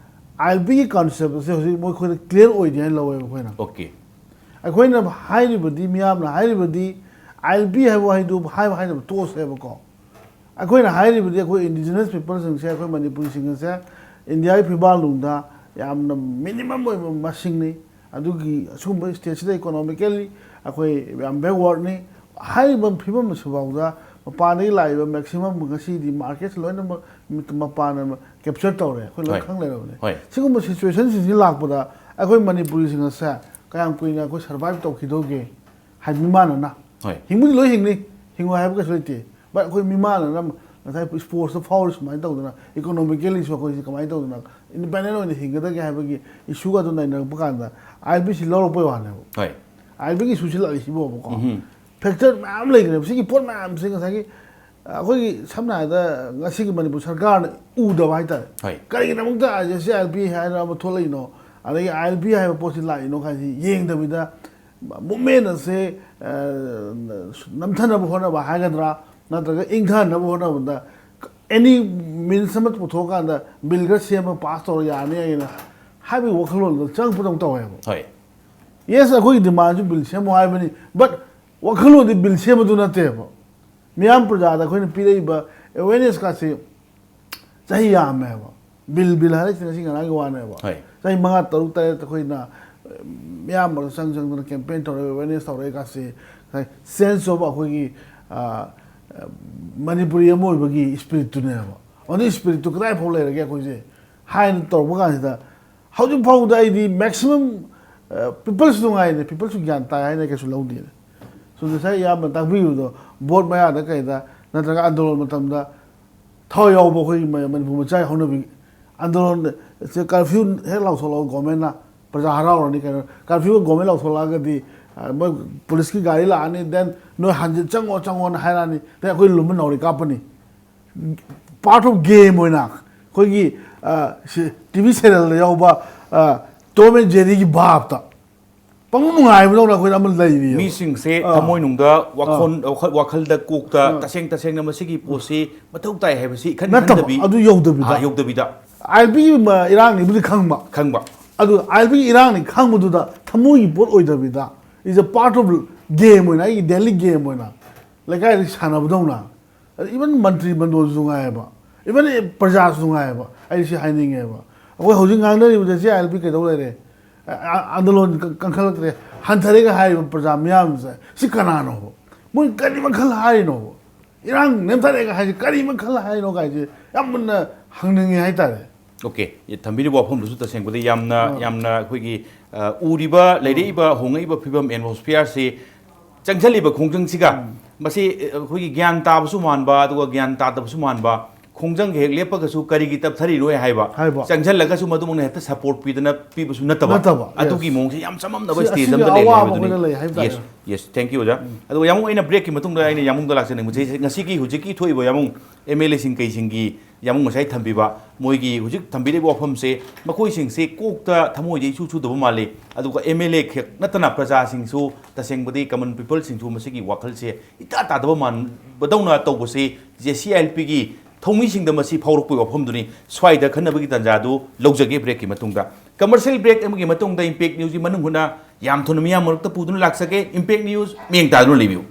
ꯑꯥꯏ ꯑꯦꯜ ꯄꯤꯒꯤ ꯀꯟꯁꯦꯞ ꯑꯁꯤ ꯍꯧꯖꯤꯛ ꯃꯈꯣꯏꯗ ꯀ꯭ꯂꯤꯌꯥꯔ ꯑꯣꯏꯗꯦ ꯍꯥꯏꯅ ꯂꯧꯋꯦꯕ ꯑꯩꯈꯣꯏꯅ꯫ ꯑꯣꯀꯦ꯫ ꯑꯩꯈꯣꯏꯅ ꯍꯥꯏꯔꯤꯕꯗꯤ, ꯃꯤꯌꯥꯝꯅ ꯍꯥꯏꯔꯤꯕꯗꯤ, ꯑꯥꯏ ꯑꯦꯜ ꯄꯤ ꯍꯥꯏꯕ ꯋꯥꯍꯩꯗꯨ ꯍꯥꯏꯕ ꯍꯥꯏꯗꯕ ꯇꯣꯛꯑꯁꯦꯕꯀꯣ꯫ ꯑꯩꯈꯣꯏꯅ ꯍꯥꯏꯔꯤꯕꯗꯤ ꯑꯩꯈꯣꯏ ꯏꯟꯗꯤꯖꯤꯅꯁ ꯄꯤꯄꯜꯁꯤꯡꯁꯦ, ꯑꯩꯈꯣꯏ ꯃꯅꯤꯄꯨꯔꯤꯁꯤꯡ ꯑꯁꯦ ꯏꯟꯗꯤꯌꯥꯒꯤ ꯐꯤꯕꯥꯜ ꯅꯨꯡꯗ ꯌꯥꯝꯅ ꯃꯤꯅꯤꯃꯝ ꯑꯣꯏꯕ ꯃꯁꯤꯡꯅꯤ꯫ ꯑꯗꯨꯒꯤ ꯑꯁꯤꯒꯨꯝꯕ ꯁ꯭ꯇꯦꯠꯁꯤꯗ ꯏꯀꯣꯅꯣꯃꯤꯀꯦꯜꯂꯤ ꯑꯩꯈꯣꯏ ꯌꯥꯝ ꯕꯦꯛꯋꯥꯔꯗꯅꯤ꯫ ꯍꯥꯏꯔꯤꯕ ꯐꯤꯕꯝ ꯑꯁꯤꯐꯥꯎꯗ ꯃꯄꯥꯟꯗꯒꯤ ꯂꯥꯛꯏꯕ ꯃꯦꯛꯁꯤꯃꯝ ꯉꯁꯤꯗꯤ ꯃꯥꯔꯀꯦꯠꯁꯦ ꯂꯣꯏꯅꯃꯛ ꯃꯄꯥꯟꯅ ꯀꯦꯞꯆꯔ ꯇꯧꯔꯦ, ꯑꯩꯈꯣꯏ ꯂꯣꯏ ꯍꯣꯏ꯫ ꯈꯪ ꯂꯩꯔꯕꯅꯦ꯫ ꯍꯣꯏ꯫ ꯁꯤꯒꯨꯝꯕ ꯁꯤꯆꯨꯋꯦꯁꯟꯁꯤꯡꯁꯤ ꯂꯥꯛꯄꯗ ꯑꯩꯈꯣꯏ ꯃꯅꯤꯄꯨꯔꯤꯁꯤꯡ ꯑꯁꯦ ꯀꯌꯥꯝ ꯀꯨꯏꯅ ꯑꯩꯈꯣꯏ ꯁꯔꯚꯥꯏꯚ ꯇꯧꯈꯤꯗꯧꯒꯦ? ꯍꯥꯏ, ꯃꯤꯃꯥꯟꯅꯅ ꯍꯣꯏ꯫ ꯍꯤꯡꯕꯨꯗꯤ ꯂꯣꯏ ꯍꯤꯡꯅꯤ, ꯍꯤꯡꯉꯣꯏ ꯍꯥꯏꯕ ꯀꯩꯁꯨ ꯂꯩꯇꯦ꯫ But ꯑꯩꯈꯣꯏ ꯃꯤꯃꯥꯟꯅꯅ ꯉꯁꯥꯏ ꯁ꯭ꯄꯣꯔꯠꯁꯇ ꯐꯥꯎꯔꯤ ꯁꯨꯃꯥꯏꯅ ꯇꯧꯗꯅ, ꯏꯀꯣꯅꯣꯃꯤꯀꯦꯜꯂꯤꯁꯨ ꯑꯩꯈꯣꯏꯁꯤ ꯀꯃꯥꯏꯅ ꯇꯧꯗꯅ ꯏꯟꯗꯤꯄꯦꯟꯗꯦꯟ ꯑꯣꯏꯅ ꯍꯤꯡꯒꯗꯒꯦ ꯍꯥꯏꯕꯒꯤ ꯏꯁꯨꯒ ꯑꯗꯨ ꯅꯩꯅꯔꯛꯄ ꯀꯥꯟꯗ, ꯑꯥꯏ ꯑꯦꯜ ꯄꯤꯁꯤ ꯂꯧꯔꯛꯄꯩ ꯋꯥꯅꯦꯕ꯫ ꯍꯣꯏ꯫ ꯑꯥꯏ ꯑꯦꯜ ꯄꯤꯒꯤ ꯏꯁꯨꯁꯤ ꯂꯥꯛꯏꯁꯤꯕꯣꯕꯀꯣ꯫ ꯐꯦꯛꯇꯔ ꯃꯌꯥꯝ ꯂꯩꯈ꯭ꯔꯦꯕ꯫ ꯁꯤꯒꯤ ꯄꯣꯠ ꯃꯌꯥꯝꯁꯦ ꯉꯁꯥꯏꯒꯤ ꯑꯩꯈꯣꯏꯒꯤ ꯁꯝꯅ ꯍꯥꯏꯔꯕꯗ ꯉꯁꯤꯒꯤ ꯃꯅꯤꯄꯨꯔ ꯁꯔꯀꯥꯔꯅ ꯎꯗꯕ ꯍꯥꯏꯇꯥꯔꯦ꯫ ꯍꯣꯏ꯫ ꯀꯔꯤꯒꯤꯗꯃꯛꯇ ꯑꯥꯏ ꯑꯦꯜ ꯄꯤ ꯍꯥꯏꯅ ꯑꯃ ꯊꯣꯛꯂꯛꯏꯅꯣ, ꯑꯗꯒꯤ ꯑꯥꯏ ꯑꯦꯜ ꯄꯤ ꯍꯥꯏꯕ ꯄꯣꯠꯁꯤ ꯂꯥꯛꯏꯅꯣ ꯍꯥꯏꯁꯤ ꯌꯦꯡꯗꯕꯤꯗ, ꯃꯨꯞꯃꯦꯟ ꯑꯁꯦ, ꯑ, ꯅꯝꯊꯅꯕ ꯍꯣꯠꯅꯕ ꯍꯥꯏꯒꯗ꯭ꯔꯥ, ꯅꯠꯇ꯭ꯔꯒ ꯏꯪꯊꯅꯕ ꯍꯣꯠꯅꯕꯗ ꯑꯦꯅꯤ ꯃꯤꯟꯁ ꯑꯃ ꯄꯨꯊꯣꯛꯑꯀꯥꯟꯗ ꯕꯤꯜ ꯈꯔ ꯁꯦꯝꯃ ꯄꯥꯁ ꯇꯧꯔ ꯌꯥꯅꯤ ꯍꯥꯏꯅ ꯍꯥꯏꯕꯒꯤ ꯋꯥꯈꯜꯂꯣꯟꯗꯣ ꯆꯪꯉꯛꯄꯗꯧ ꯇꯧꯋꯦꯕ꯫ ꯍꯣꯏ꯫ ꯌꯦꯁ, ꯑꯩꯈꯣꯏꯒꯤ ꯗꯤꯃꯥꯟꯁꯨ ꯕꯤꯜ ꯁꯦꯝꯃꯨ ꯍꯥꯏꯕꯅꯤ, ꯕꯠ ꯋꯥꯈꯜꯂꯣꯟꯗꯤ ꯕꯤꯜ ꯁꯦꯝꯕꯗꯨ ꯅꯠꯇꯦꯕ꯫ ꯃꯤꯌꯥꯝ ꯄ꯭ꯔꯖꯥꯗ ꯑꯩꯈꯣꯏꯅ ꯄꯤꯔꯛꯏꯕ ꯑꯦꯋꯦꯔꯅꯦꯁ ꯀꯥꯁꯤ ꯆꯍꯤ ꯌꯥꯝꯃꯦꯕ꯫ ꯕꯤꯜ ꯕꯤꯜ ꯍꯥꯏꯔꯛꯏꯁꯤ ꯉꯁꯤ ꯉꯔꯥꯡꯒꯤ ꯋꯥꯅꯦꯕ꯫ ꯍꯣꯏ꯫ ꯆꯍꯤ ꯃꯉꯥ, ꯇꯔꯨꯛ, ꯇꯔꯦꯠ ꯑꯩꯈꯣꯏꯅ, ꯑ, ꯃꯤꯌꯥꯝ ꯃꯔꯛꯇ ꯆꯪ ꯆꯪꯗꯅ ꯀꯦꯝꯄꯦꯟ ꯇꯧꯔꯛꯏ, ꯑꯦꯋꯦꯔꯅꯦꯁ ꯇꯧꯔꯛꯏ ꯀꯥꯁꯤ, ꯉꯁꯥꯏ ꯁꯦꯟꯁ ꯑꯣꯐ ꯑꯩꯈꯣꯏꯒꯤ, ꯑ, ꯑ, ꯃꯅꯤꯄꯨꯔꯤ ꯑꯃ ꯑꯣꯏꯕꯒꯤ ꯏꯁꯄꯤꯔꯤꯠꯇꯨꯅꯦꯕ꯫ ꯑꯗꯨ ꯏꯁꯄꯤꯔꯤꯠꯇꯨ ꯀꯗꯥꯏ ꯐꯥꯎ ꯂꯩꯔꯒꯦ ꯑꯩꯈꯣꯏꯁꯦ ꯍꯥꯏꯅ ꯇꯧꯔꯛꯄ ꯀꯥꯟꯁꯤꯗ, ꯍꯧꯖꯤꯛ ꯐꯥꯎꯕꯗ ꯑꯩꯗꯤ ꯃꯦꯛꯁꯤꯃꯝ ꯄꯤꯄꯜꯁꯨ ꯅꯨꯡꯉꯥꯏꯅꯦ, ꯄꯤꯄꯜꯁꯨ ꯒ꯭ꯌꯥꯟ ꯇꯥꯏ ꯍꯥꯏꯅ ꯀꯩꯁꯨ ꯂꯧꯗꯦꯅꯦ꯫ ꯁꯣꯝꯗ ꯉꯁꯥꯏ ꯏꯌꯥꯝꯕ ꯇꯥꯛꯄꯤꯕꯗꯣ, ꯚꯣꯠ ꯃꯌꯥꯗ ꯀꯩꯗ ꯅꯠꯇ꯭ꯔꯒ ꯑꯟꯗꯣꯂꯟ ꯃꯇꯝꯗ ꯊꯋꯥꯏ ꯌꯥꯎꯕ ꯑꯩꯈꯣꯏꯒꯤ ꯃ-, ꯃꯅꯤꯄꯨꯔ ꯃꯆꯥꯒꯤ ꯍꯧꯅꯕꯤ ꯑꯟꯗꯣꯂꯟ, ꯁꯦ ꯀꯔꯐ꯭ꯌꯨ ꯍꯦꯛ ꯂꯥꯎꯊꯣꯛꯂꯛꯑꯣ ꯒꯣꯔꯃꯦꯟꯅ, ꯄ꯭ꯔꯖꯥ ꯍꯔꯥꯎꯔꯅꯤ ꯀꯩꯅꯣ꯫ ꯀꯔꯐ꯭ꯌꯨ ꯒꯣꯔꯃꯦꯟ ꯂꯥꯎꯊꯣꯛꯂꯛꯑꯒꯗꯤ, ꯑ, ꯃꯣꯏ ꯄꯨꯂꯤꯁꯀꯤ ꯒꯥꯔꯤ ꯂꯥꯛꯑꯅꯤ, ꯗꯦꯟ ꯅꯣꯏ ꯍꯟꯖꯤꯟ ꯆꯪꯉꯣ ꯆꯪꯉꯣꯅ ꯍꯥꯏꯔꯛꯑꯅꯤ, ꯗꯦꯟ ꯑꯩꯈꯣꯏ ꯂꯨꯝꯕ ꯅꯥꯎꯔꯤ ꯀꯥꯞꯄꯅꯤ꯫ ꯄꯥꯔꯠ ꯑꯣꯐ ꯒꯦꯝ ꯑꯣꯏꯅ ꯑꯩꯈꯣꯏꯒꯤ, ꯑ, ꯁꯤ ꯇꯤ ꯚꯤ ꯁꯦꯔꯤꯌꯦꯜꯗ ꯌꯥꯎꯕ, ꯑ, ꯇꯣꯝ ꯑꯦꯟ ꯖꯦꯔꯤꯒꯤ ꯚꯥꯞꯇ ꯄꯪꯅꯨꯡ ꯅꯨꯡꯉꯥꯏꯕꯗꯧꯅ ꯑꯩꯈꯣꯏꯗ ꯑꯃ ꯂꯩꯔꯤꯑꯕ꯫ ꯃꯤꯁꯤꯡꯁꯦ ꯑꯥ꯫ ꯊꯃꯣꯏꯅꯨꯡꯗ ꯋꯥꯈꯜ, ꯋꯥꯈꯜ, ꯋꯥꯈꯜꯗ ꯀꯣꯛꯇ ꯇꯁꯦꯡ ꯇꯁꯦꯡꯅ ꯃꯁꯤꯒꯤ ꯄꯣꯠꯁꯤ ꯃꯊꯧ ꯇꯥꯏ ꯍꯥꯏꯕꯁꯤ ꯏꯈꯟ ꯅꯠꯇꯕ, ꯈꯟꯗꯕꯤ, ꯑꯗꯨ ꯌꯧꯗꯕꯤꯗ꯫ ꯑꯥ, ꯌꯧꯗꯕꯤꯗ ꯑꯥꯏ ꯑꯦꯜ ꯄꯤꯒꯤ ꯏꯔꯥꯡꯅꯤꯕꯨꯗꯤ ꯈꯪꯕ, ꯈꯪꯕ꯫ ꯑꯗꯨ ꯑꯥꯏ ꯑꯦꯜ ꯄꯤꯒꯤ ꯏꯔꯥꯡꯅꯤ ꯈꯪꯕꯗꯨꯗ ꯊꯃꯣꯏꯒꯤ ꯄꯣꯠ ꯑꯣꯏꯗꯕꯤꯗ, is a part of game ꯑꯣꯏꯅ, ꯑꯩꯒꯤ ꯗꯦꯂꯤ ꯒꯦꯝ ꯑꯣꯏꯅ ꯂꯩꯀꯥꯏꯗ ꯁꯥꯟꯅꯕꯗꯧꯅ, ꯏꯚꯟ ꯃꯟꯇ꯭ꯔꯤ ꯃꯟꯗꯣꯜꯁꯨ ꯉꯥꯏꯑꯕ, ꯏꯚꯟ ꯄ꯭ꯔꯖꯥꯁꯨ ꯉꯥꯏꯑꯕ, ꯑꯩ ꯁꯤ ꯍꯥꯏꯅꯤꯡꯉꯦꯕ꯫ ꯑꯩꯈꯣꯏ ꯍꯧꯖꯤꯛ ꯉꯥꯡꯅꯔꯤꯕꯗ ꯁꯤ ꯑꯥꯏ ꯑꯦꯜ ꯄꯤ ꯀꯩꯗꯧ ꯂꯩꯔꯦ? ꯑ-, ꯑ-, ꯑꯟꯗꯣꯂꯟ ꯀ-, ꯀꯟꯈꯠꯂꯛꯇ꯭ꯔꯦ, ꯍꯟꯊꯔꯦꯒ ꯍꯥꯏꯔꯤꯕ ꯄ꯭ꯔꯖꯥ ꯃꯤꯌꯥꯝꯁꯦ, ꯁꯤ ꯀꯅꯥꯅꯣꯕ? ꯃꯣꯏ ꯀꯔꯤ ꯃꯈꯜ ꯍꯥꯏꯔꯤꯅꯣꯕ? ꯏꯔꯥꯡ ꯅꯦꯝꯊꯔꯦꯒ ꯍꯥꯏꯁꯦ ꯀꯔꯤ ꯃꯈꯜ ꯍꯥꯏꯅꯣ ꯀꯥꯏꯁꯦ ꯌꯥꯝ ꯃꯨꯟꯅ ꯍꯪꯅꯤꯡꯉꯦ ꯍꯥꯏꯇꯥꯔꯦ꯫ ꯑꯣꯀꯦ, ꯊꯝꯕꯤꯔꯤꯕ ꯋꯥꯐꯝꯗꯨꯁꯨ ꯇꯁꯦꯡꯕꯗꯤ ꯌꯥꯝꯅ, ꯌꯥꯝꯅ ꯑꯩꯈꯣꯏꯒꯤ, ꯑ, ꯎꯔꯤꯕ, ꯂꯩꯔꯛꯏꯕ, ꯍꯣꯡꯉꯛꯏꯕ ꯐꯤꯕꯝ, ꯑꯦꯠꯃꯣꯁꯐꯤꯌꯥꯔꯁꯤ ꯆꯪꯁꯤꯜꯂꯤꯕ ꯈꯣꯡꯖꯪꯁꯤꯒ ꯃꯁꯤ ꯑꯩꯈꯣꯏꯒꯤ ꯒ꯭ꯌꯥꯟ ꯇꯥꯕꯁꯨ ꯃꯥꯟꯕ ꯑꯗꯨꯒ ꯒ꯭ꯌꯥꯟ ꯇꯥꯗꯕꯁꯨ ꯃꯥꯟꯕ, ꯈꯣꯡꯖꯪꯒ ꯍꯦꯛ ꯂꯦꯞꯄꯒꯁꯨ ꯀꯔꯤꯒꯤ ꯇꯞꯊꯔꯤꯅꯣ ꯍꯥꯏꯕ, ꯍꯥꯏꯕ꯫ ꯆꯪꯁꯤꯜꯂꯒꯁꯨ ꯃꯗꯨꯃꯛꯅ ꯍꯦꯛꯇ ꯁꯄꯣꯔꯠ ꯄꯤꯗꯅ ꯄꯤꯕꯁꯨ ꯅꯠꯇꯕ, ꯅꯠꯇꯕ, yes꯫ ꯑꯗꯨꯒꯤ ꯃꯑꯣꯡꯁꯦ ꯌꯥꯝ ꯆꯃꯝꯅꯕ ꯁꯤ-, ꯁ꯭ꯇꯦꯖ ꯑꯁꯤꯒꯤ ꯑꯃꯗ ꯂꯩꯔꯦ ꯑꯋꯥꯕ ꯍꯥꯏꯕꯗꯨꯅꯤ꯫ ꯑꯩꯈꯣꯏꯅ ꯂꯩ ꯍꯥꯏꯕ ꯇꯥꯔꯦ꯫ Yes, yes, thank you, ꯑꯣꯖꯥ꯫ ꯑꯗꯨꯒ ꯌꯥꯝ ꯑꯩꯅ ꯕ꯭ꯔꯦꯛꯀꯤ ꯃꯇꯨꯡꯗ ꯑꯩꯅ ꯌꯥꯝꯕꯨꯡꯗ ꯂꯥꯛꯆꯅꯤꯡꯕꯁꯦ, ꯉꯁꯤꯒꯤ ꯍꯧꯖꯤꯛꯀꯤ ꯊꯣꯛꯏꯕ ꯌꯥꯝꯕꯨꯡ ꯑꯦꯝ ꯑꯦꯜ ꯑꯦꯁꯤꯡ ꯀꯩꯁꯤꯡꯒꯤ ꯌꯥꯝꯕꯨꯡ ꯉꯁꯥꯏ ꯊꯝꯕꯤꯕ, ꯃꯣꯏꯒꯤ ꯍꯧꯖꯤꯛ ꯊꯝꯕꯤꯔꯤꯕ ꯋꯥꯐꯝꯁꯦ, ꯃꯈꯣꯏꯁꯤꯡꯁꯦ ꯀꯣꯛꯇ ꯊꯃꯣꯏꯗ ꯏꯁꯨ ꯁꯨꯗꯕ ꯃꯥꯜꯂꯤ꯫ ꯑꯗꯨꯒ ꯑꯦꯝ ꯑꯦꯜ ꯑꯦ ꯈꯛ ꯅꯠꯇꯅ ꯄ꯭ꯔꯖꯥꯁꯤꯡꯁꯨ, ꯇꯁꯦꯡꯕꯗꯤ ꯀꯃꯟ ꯄꯤꯄꯜꯁꯤꯡꯁꯨ ꯃꯁꯤꯒꯤ ꯋꯥꯈꯜꯁꯦ ꯏꯇꯥ ꯇꯥꯗꯕ ꯃꯥꯟꯕꯗꯧꯅ ꯇꯧꯕꯁꯤ ꯖꯦ ꯁꯤ ꯑꯥꯏ ꯑꯦꯜ ꯄꯤꯒꯤ ꯊꯧꯃꯤꯁꯤꯡꯗ ꯃꯁꯤ ꯐꯥꯎꯔꯛꯄꯒꯤ ꯋꯥꯐꯝꯗꯨꯅꯤ꯫ ꯁ꯭ꯋꯥꯏꯗ ꯈꯟꯅꯕꯒꯤ ꯇꯥꯟꯖꯥꯗꯨ ꯂꯧꯖꯒꯦ ꯕ꯭ꯔꯦꯛꯀꯤ ꯃꯇꯨꯡꯗ꯫ ꯀꯃꯔꯁꯤꯌꯦꯜ ꯕ꯭ꯔꯦꯛ ꯑꯃꯒꯤ ꯃꯇꯨꯡꯗ ꯏꯝꯄꯦꯛ ꯅ꯭ꯌꯨꯁꯀꯤ ꯃꯅꯨꯡ ꯍꯨꯠꯅ ꯌꯥꯝ ꯊꯨꯅ ꯃꯤꯌꯥꯝ ꯃꯔꯛꯇ ꯄꯨꯗꯨꯅ ꯂꯥꯛꯆꯒꯦ꯫ ꯏꯝꯄꯦꯛ ꯅ꯭ꯌꯨꯁ ꯃꯤꯠꯌꯦꯡ ꯇꯥꯗꯨꯅ ꯂꯩꯕꯤꯌꯨ꯫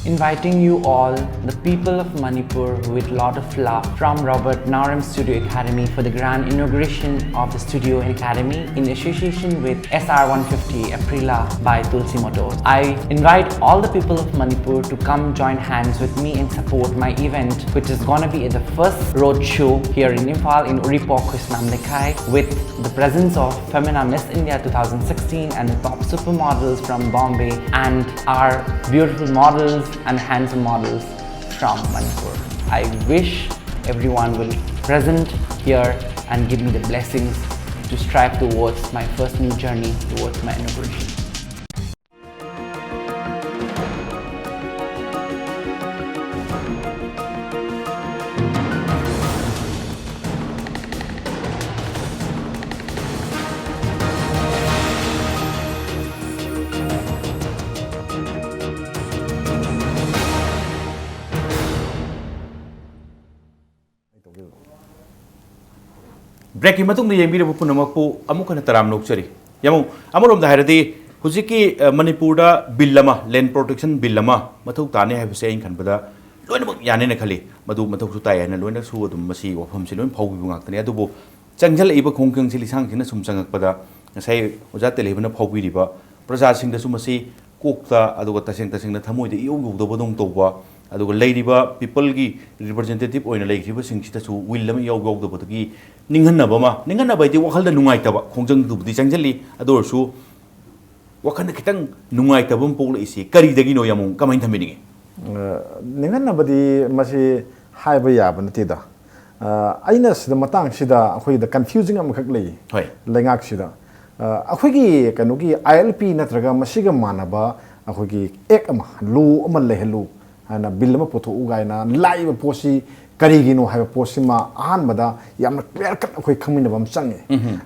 Inviting you all, the people of Manipur, with lot of love from Robert Naoram Studio Academy for the grand inauguration of the studio and academy in association with S R one fifty Aprilia by Tulsi Motors. I invite all the people of Manipur to come join hands with me and support my event, which is gonna be at the first road show here in Imphal in Uripok, Khuslem Lekhai, with the presence of Femina Miss India two thousand sixteen and the top supermodels from Bombay and our beautiful models and handsome models from Manipur. I wish everyone will present here and give me the blessings to strive towards my first new journey towards my inauguration. ꯕ꯭ꯔꯦꯛꯀꯤ ꯃꯇꯨꯡꯗ ꯌꯦꯡꯕꯤꯔꯕ ꯄꯨꯝꯅꯃꯛꯄꯨ ꯑꯃꯨꯛ ꯍꯟꯅ ꯇꯔꯥꯝꯅ ꯑꯣꯛꯆꯔꯤ꯫ ꯌꯥꯝꯕꯨꯡ, ꯑꯃꯔꯣꯝꯗ ꯍꯥꯏꯔꯗꯤ ꯍꯧꯖꯤꯛꯀꯤ, ꯑ, ꯃꯅꯤꯄꯨꯔꯗ ꯕꯤꯜ ꯑꯃ, ꯂꯦꯟ ꯄ꯭ꯔꯣꯇꯦꯛꯁꯟ ꯕꯤꯜ ꯑꯃ ꯃꯊꯧ ꯇꯥꯅꯤ ꯍꯥꯏꯕꯁꯦ ꯑꯩꯅ ꯈꯟꯕꯗ ꯂꯣꯏꯅꯃꯛ ꯌꯥꯅꯦꯅ ꯈꯜꯂꯤ꯫ ꯃꯗꯨ ꯃꯊꯧꯁꯨ ꯇꯥꯏ ꯍꯥꯏꯅ ꯂꯣꯏꯅꯁꯨ ꯑꯗꯨꯝ ꯃꯁꯤ ꯋꯥꯐꯝꯁꯤ ꯂꯣꯏꯅ ꯐꯥꯎꯕꯤꯕ ꯉꯥꯛꯇꯅꯤ꯫ ꯑꯗꯨꯕꯨ ꯆꯪꯁꯤꯜꯂꯛꯏꯕ ꯈꯣꯡꯖꯪꯁꯤ, ꯂꯤꯁꯥꯡꯁꯤꯅ ꯁꯨꯝ ꯆꯪꯉꯛꯄꯗ ꯉꯁꯥꯏ ꯑꯣꯖꯥ ꯇꯦꯂꯦꯕꯅ ꯐꯥꯎꯕꯤꯔꯤꯕ ꯄ꯭ꯔꯖꯥꯁꯤꯡꯗꯁꯨ ꯃꯁꯤ ꯀꯣꯛꯇ ꯑꯗꯨꯒ ꯇꯁꯦꯡ ꯇꯁꯦꯡꯅ ꯊꯃꯣꯏꯗ ꯏꯌꯧ ꯌꯧꯗꯕꯗꯧꯅ ꯇꯧꯕ, ꯑꯗꯨꯒ ꯂꯩꯔꯤꯕ ꯄꯤꯄꯜꯒꯤ ꯔꯤꯄ꯭ꯔꯖꯦꯟꯇꯦꯇꯤꯚ ꯑꯣꯏꯅ ꯂꯩꯈ꯭ꯔꯤꯕꯁꯤꯡꯁꯤꯗꯁꯨ ꯋꯤꯜ ꯑꯃ ꯏꯌꯥꯎ ꯌꯥꯎꯗꯕꯗꯒꯤ ꯅꯤꯡꯍꯟꯅꯕ ꯑꯃ, ꯅꯤꯡꯍꯟꯅꯕ ꯍꯥꯏꯗꯤ ꯋꯥꯈꯜꯗ ꯅꯨꯡꯉꯥꯏꯇꯕ, ꯈꯣꯡꯖꯪꯗꯨꯕꯨꯗꯤ ꯆꯪꯁꯤꯜꯂꯤ, ꯑꯗꯨ ꯑꯣꯏꯔꯁꯨ ꯋꯥꯈꯜꯗ ꯈꯤꯇꯪ ꯅꯨꯡꯉꯥꯏꯇꯕ ꯑꯃ ꯄꯣꯛꯂꯛꯏꯁꯤ ꯀꯔꯤꯗꯒꯤꯅꯣ, ꯌꯥꯝꯕꯨꯡ ꯀꯃꯥꯏꯅ ꯊꯝꯕꯤꯅꯤꯡꯉꯤ? ꯅꯤꯡꯍꯟꯅꯕꯗꯤ ꯃꯁꯤ ꯍꯥꯏꯕ ꯌꯥꯕ ꯅꯠꯇꯦꯗ꯫ ꯑꯩꯅ ꯁꯤꯗ ꯃꯇꯥꯡꯁꯤꯗ ꯑꯩꯈꯣꯏꯗ ꯀꯟꯐ꯭ꯌꯨꯖꯤꯡ ꯑꯃꯈꯛ ꯂꯩ꯫ ꯍꯣꯏ꯫ ꯂꯩꯉꯥꯛꯁꯤꯗ ꯑꯩꯈꯣꯏꯒꯤ ꯀꯩꯅꯣꯒꯤ ꯑꯥꯏ ꯑꯦꯜ ꯄꯤ ꯅꯠꯇ꯭ꯔꯒ ꯃꯁꯤꯒ ꯃꯥꯟꯅꯕ ꯑꯩꯈꯣꯏꯒꯤ ꯑꯦꯛ ꯑꯃ, ꯂꯣ ꯑꯃ ꯂꯩꯍꯜꯂꯨ ꯍꯥꯏꯅ, ꯕꯤꯜ ꯑꯃ ꯄꯨꯊꯣꯛꯎ ꯀꯥꯏꯅ ꯂꯥꯛꯏꯕ ꯄꯣꯠꯁꯤ ꯀꯔꯤꯒꯤꯅꯣ ꯍꯥꯏꯕ ꯄꯣꯠꯁꯤꯃ ꯑꯍꯥꯟꯕꯗ ꯌꯥꯝꯅ ꯀ꯭ꯂꯤꯌꯥꯔ ꯀꯠ ꯑꯩꯈꯣꯏ ꯈꯪꯃꯤꯟꯅꯕ ꯑꯃ ꯆꯪꯉꯤ꯫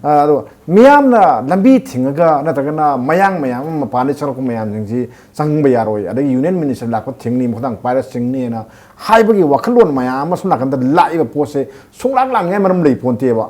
ꯑꯗꯣ ꯃꯤꯌꯥꯝꯅ ꯂꯝꯕꯤ ꯊꯤꯡꯉꯒ ꯅꯠꯇ꯭ꯔꯒꯅ ꯃꯌꯥꯡ ꯃꯌꯥꯝ ꯑꯃ, ꯃꯄꯥꯟꯗꯒꯤ ꯆꯪꯂꯛꯄ ꯃꯌꯥꯝꯁꯤꯡꯁꯤ ꯆꯪꯕ ꯌꯥꯔꯣꯏ, ꯑꯗꯒꯤ ꯌꯨꯅꯤꯌꯟ ꯃꯤꯅꯤꯁꯇꯔ ꯂꯥꯛꯄ ꯊꯤꯡꯅꯤ, ꯃꯈꯣꯏꯗꯪ ꯄꯥꯏꯔ ꯆꯤꯡꯅꯤꯅ ꯍꯥꯏꯕꯒꯤ ꯋꯥꯈꯜꯂꯣꯟ ꯃꯌꯥꯝ ꯑꯃ ꯁꯣꯝ ꯅꯥꯀꯟꯗ ꯂꯥꯛꯏꯕ ꯄꯣꯠꯁꯦ ꯁꯨꯡꯂꯥꯛ ꯂꯥꯛꯅꯤꯡꯉꯥꯏ ꯃꯔꯝ ꯂꯩ ꯄꯣꯟꯇꯦꯕ꯫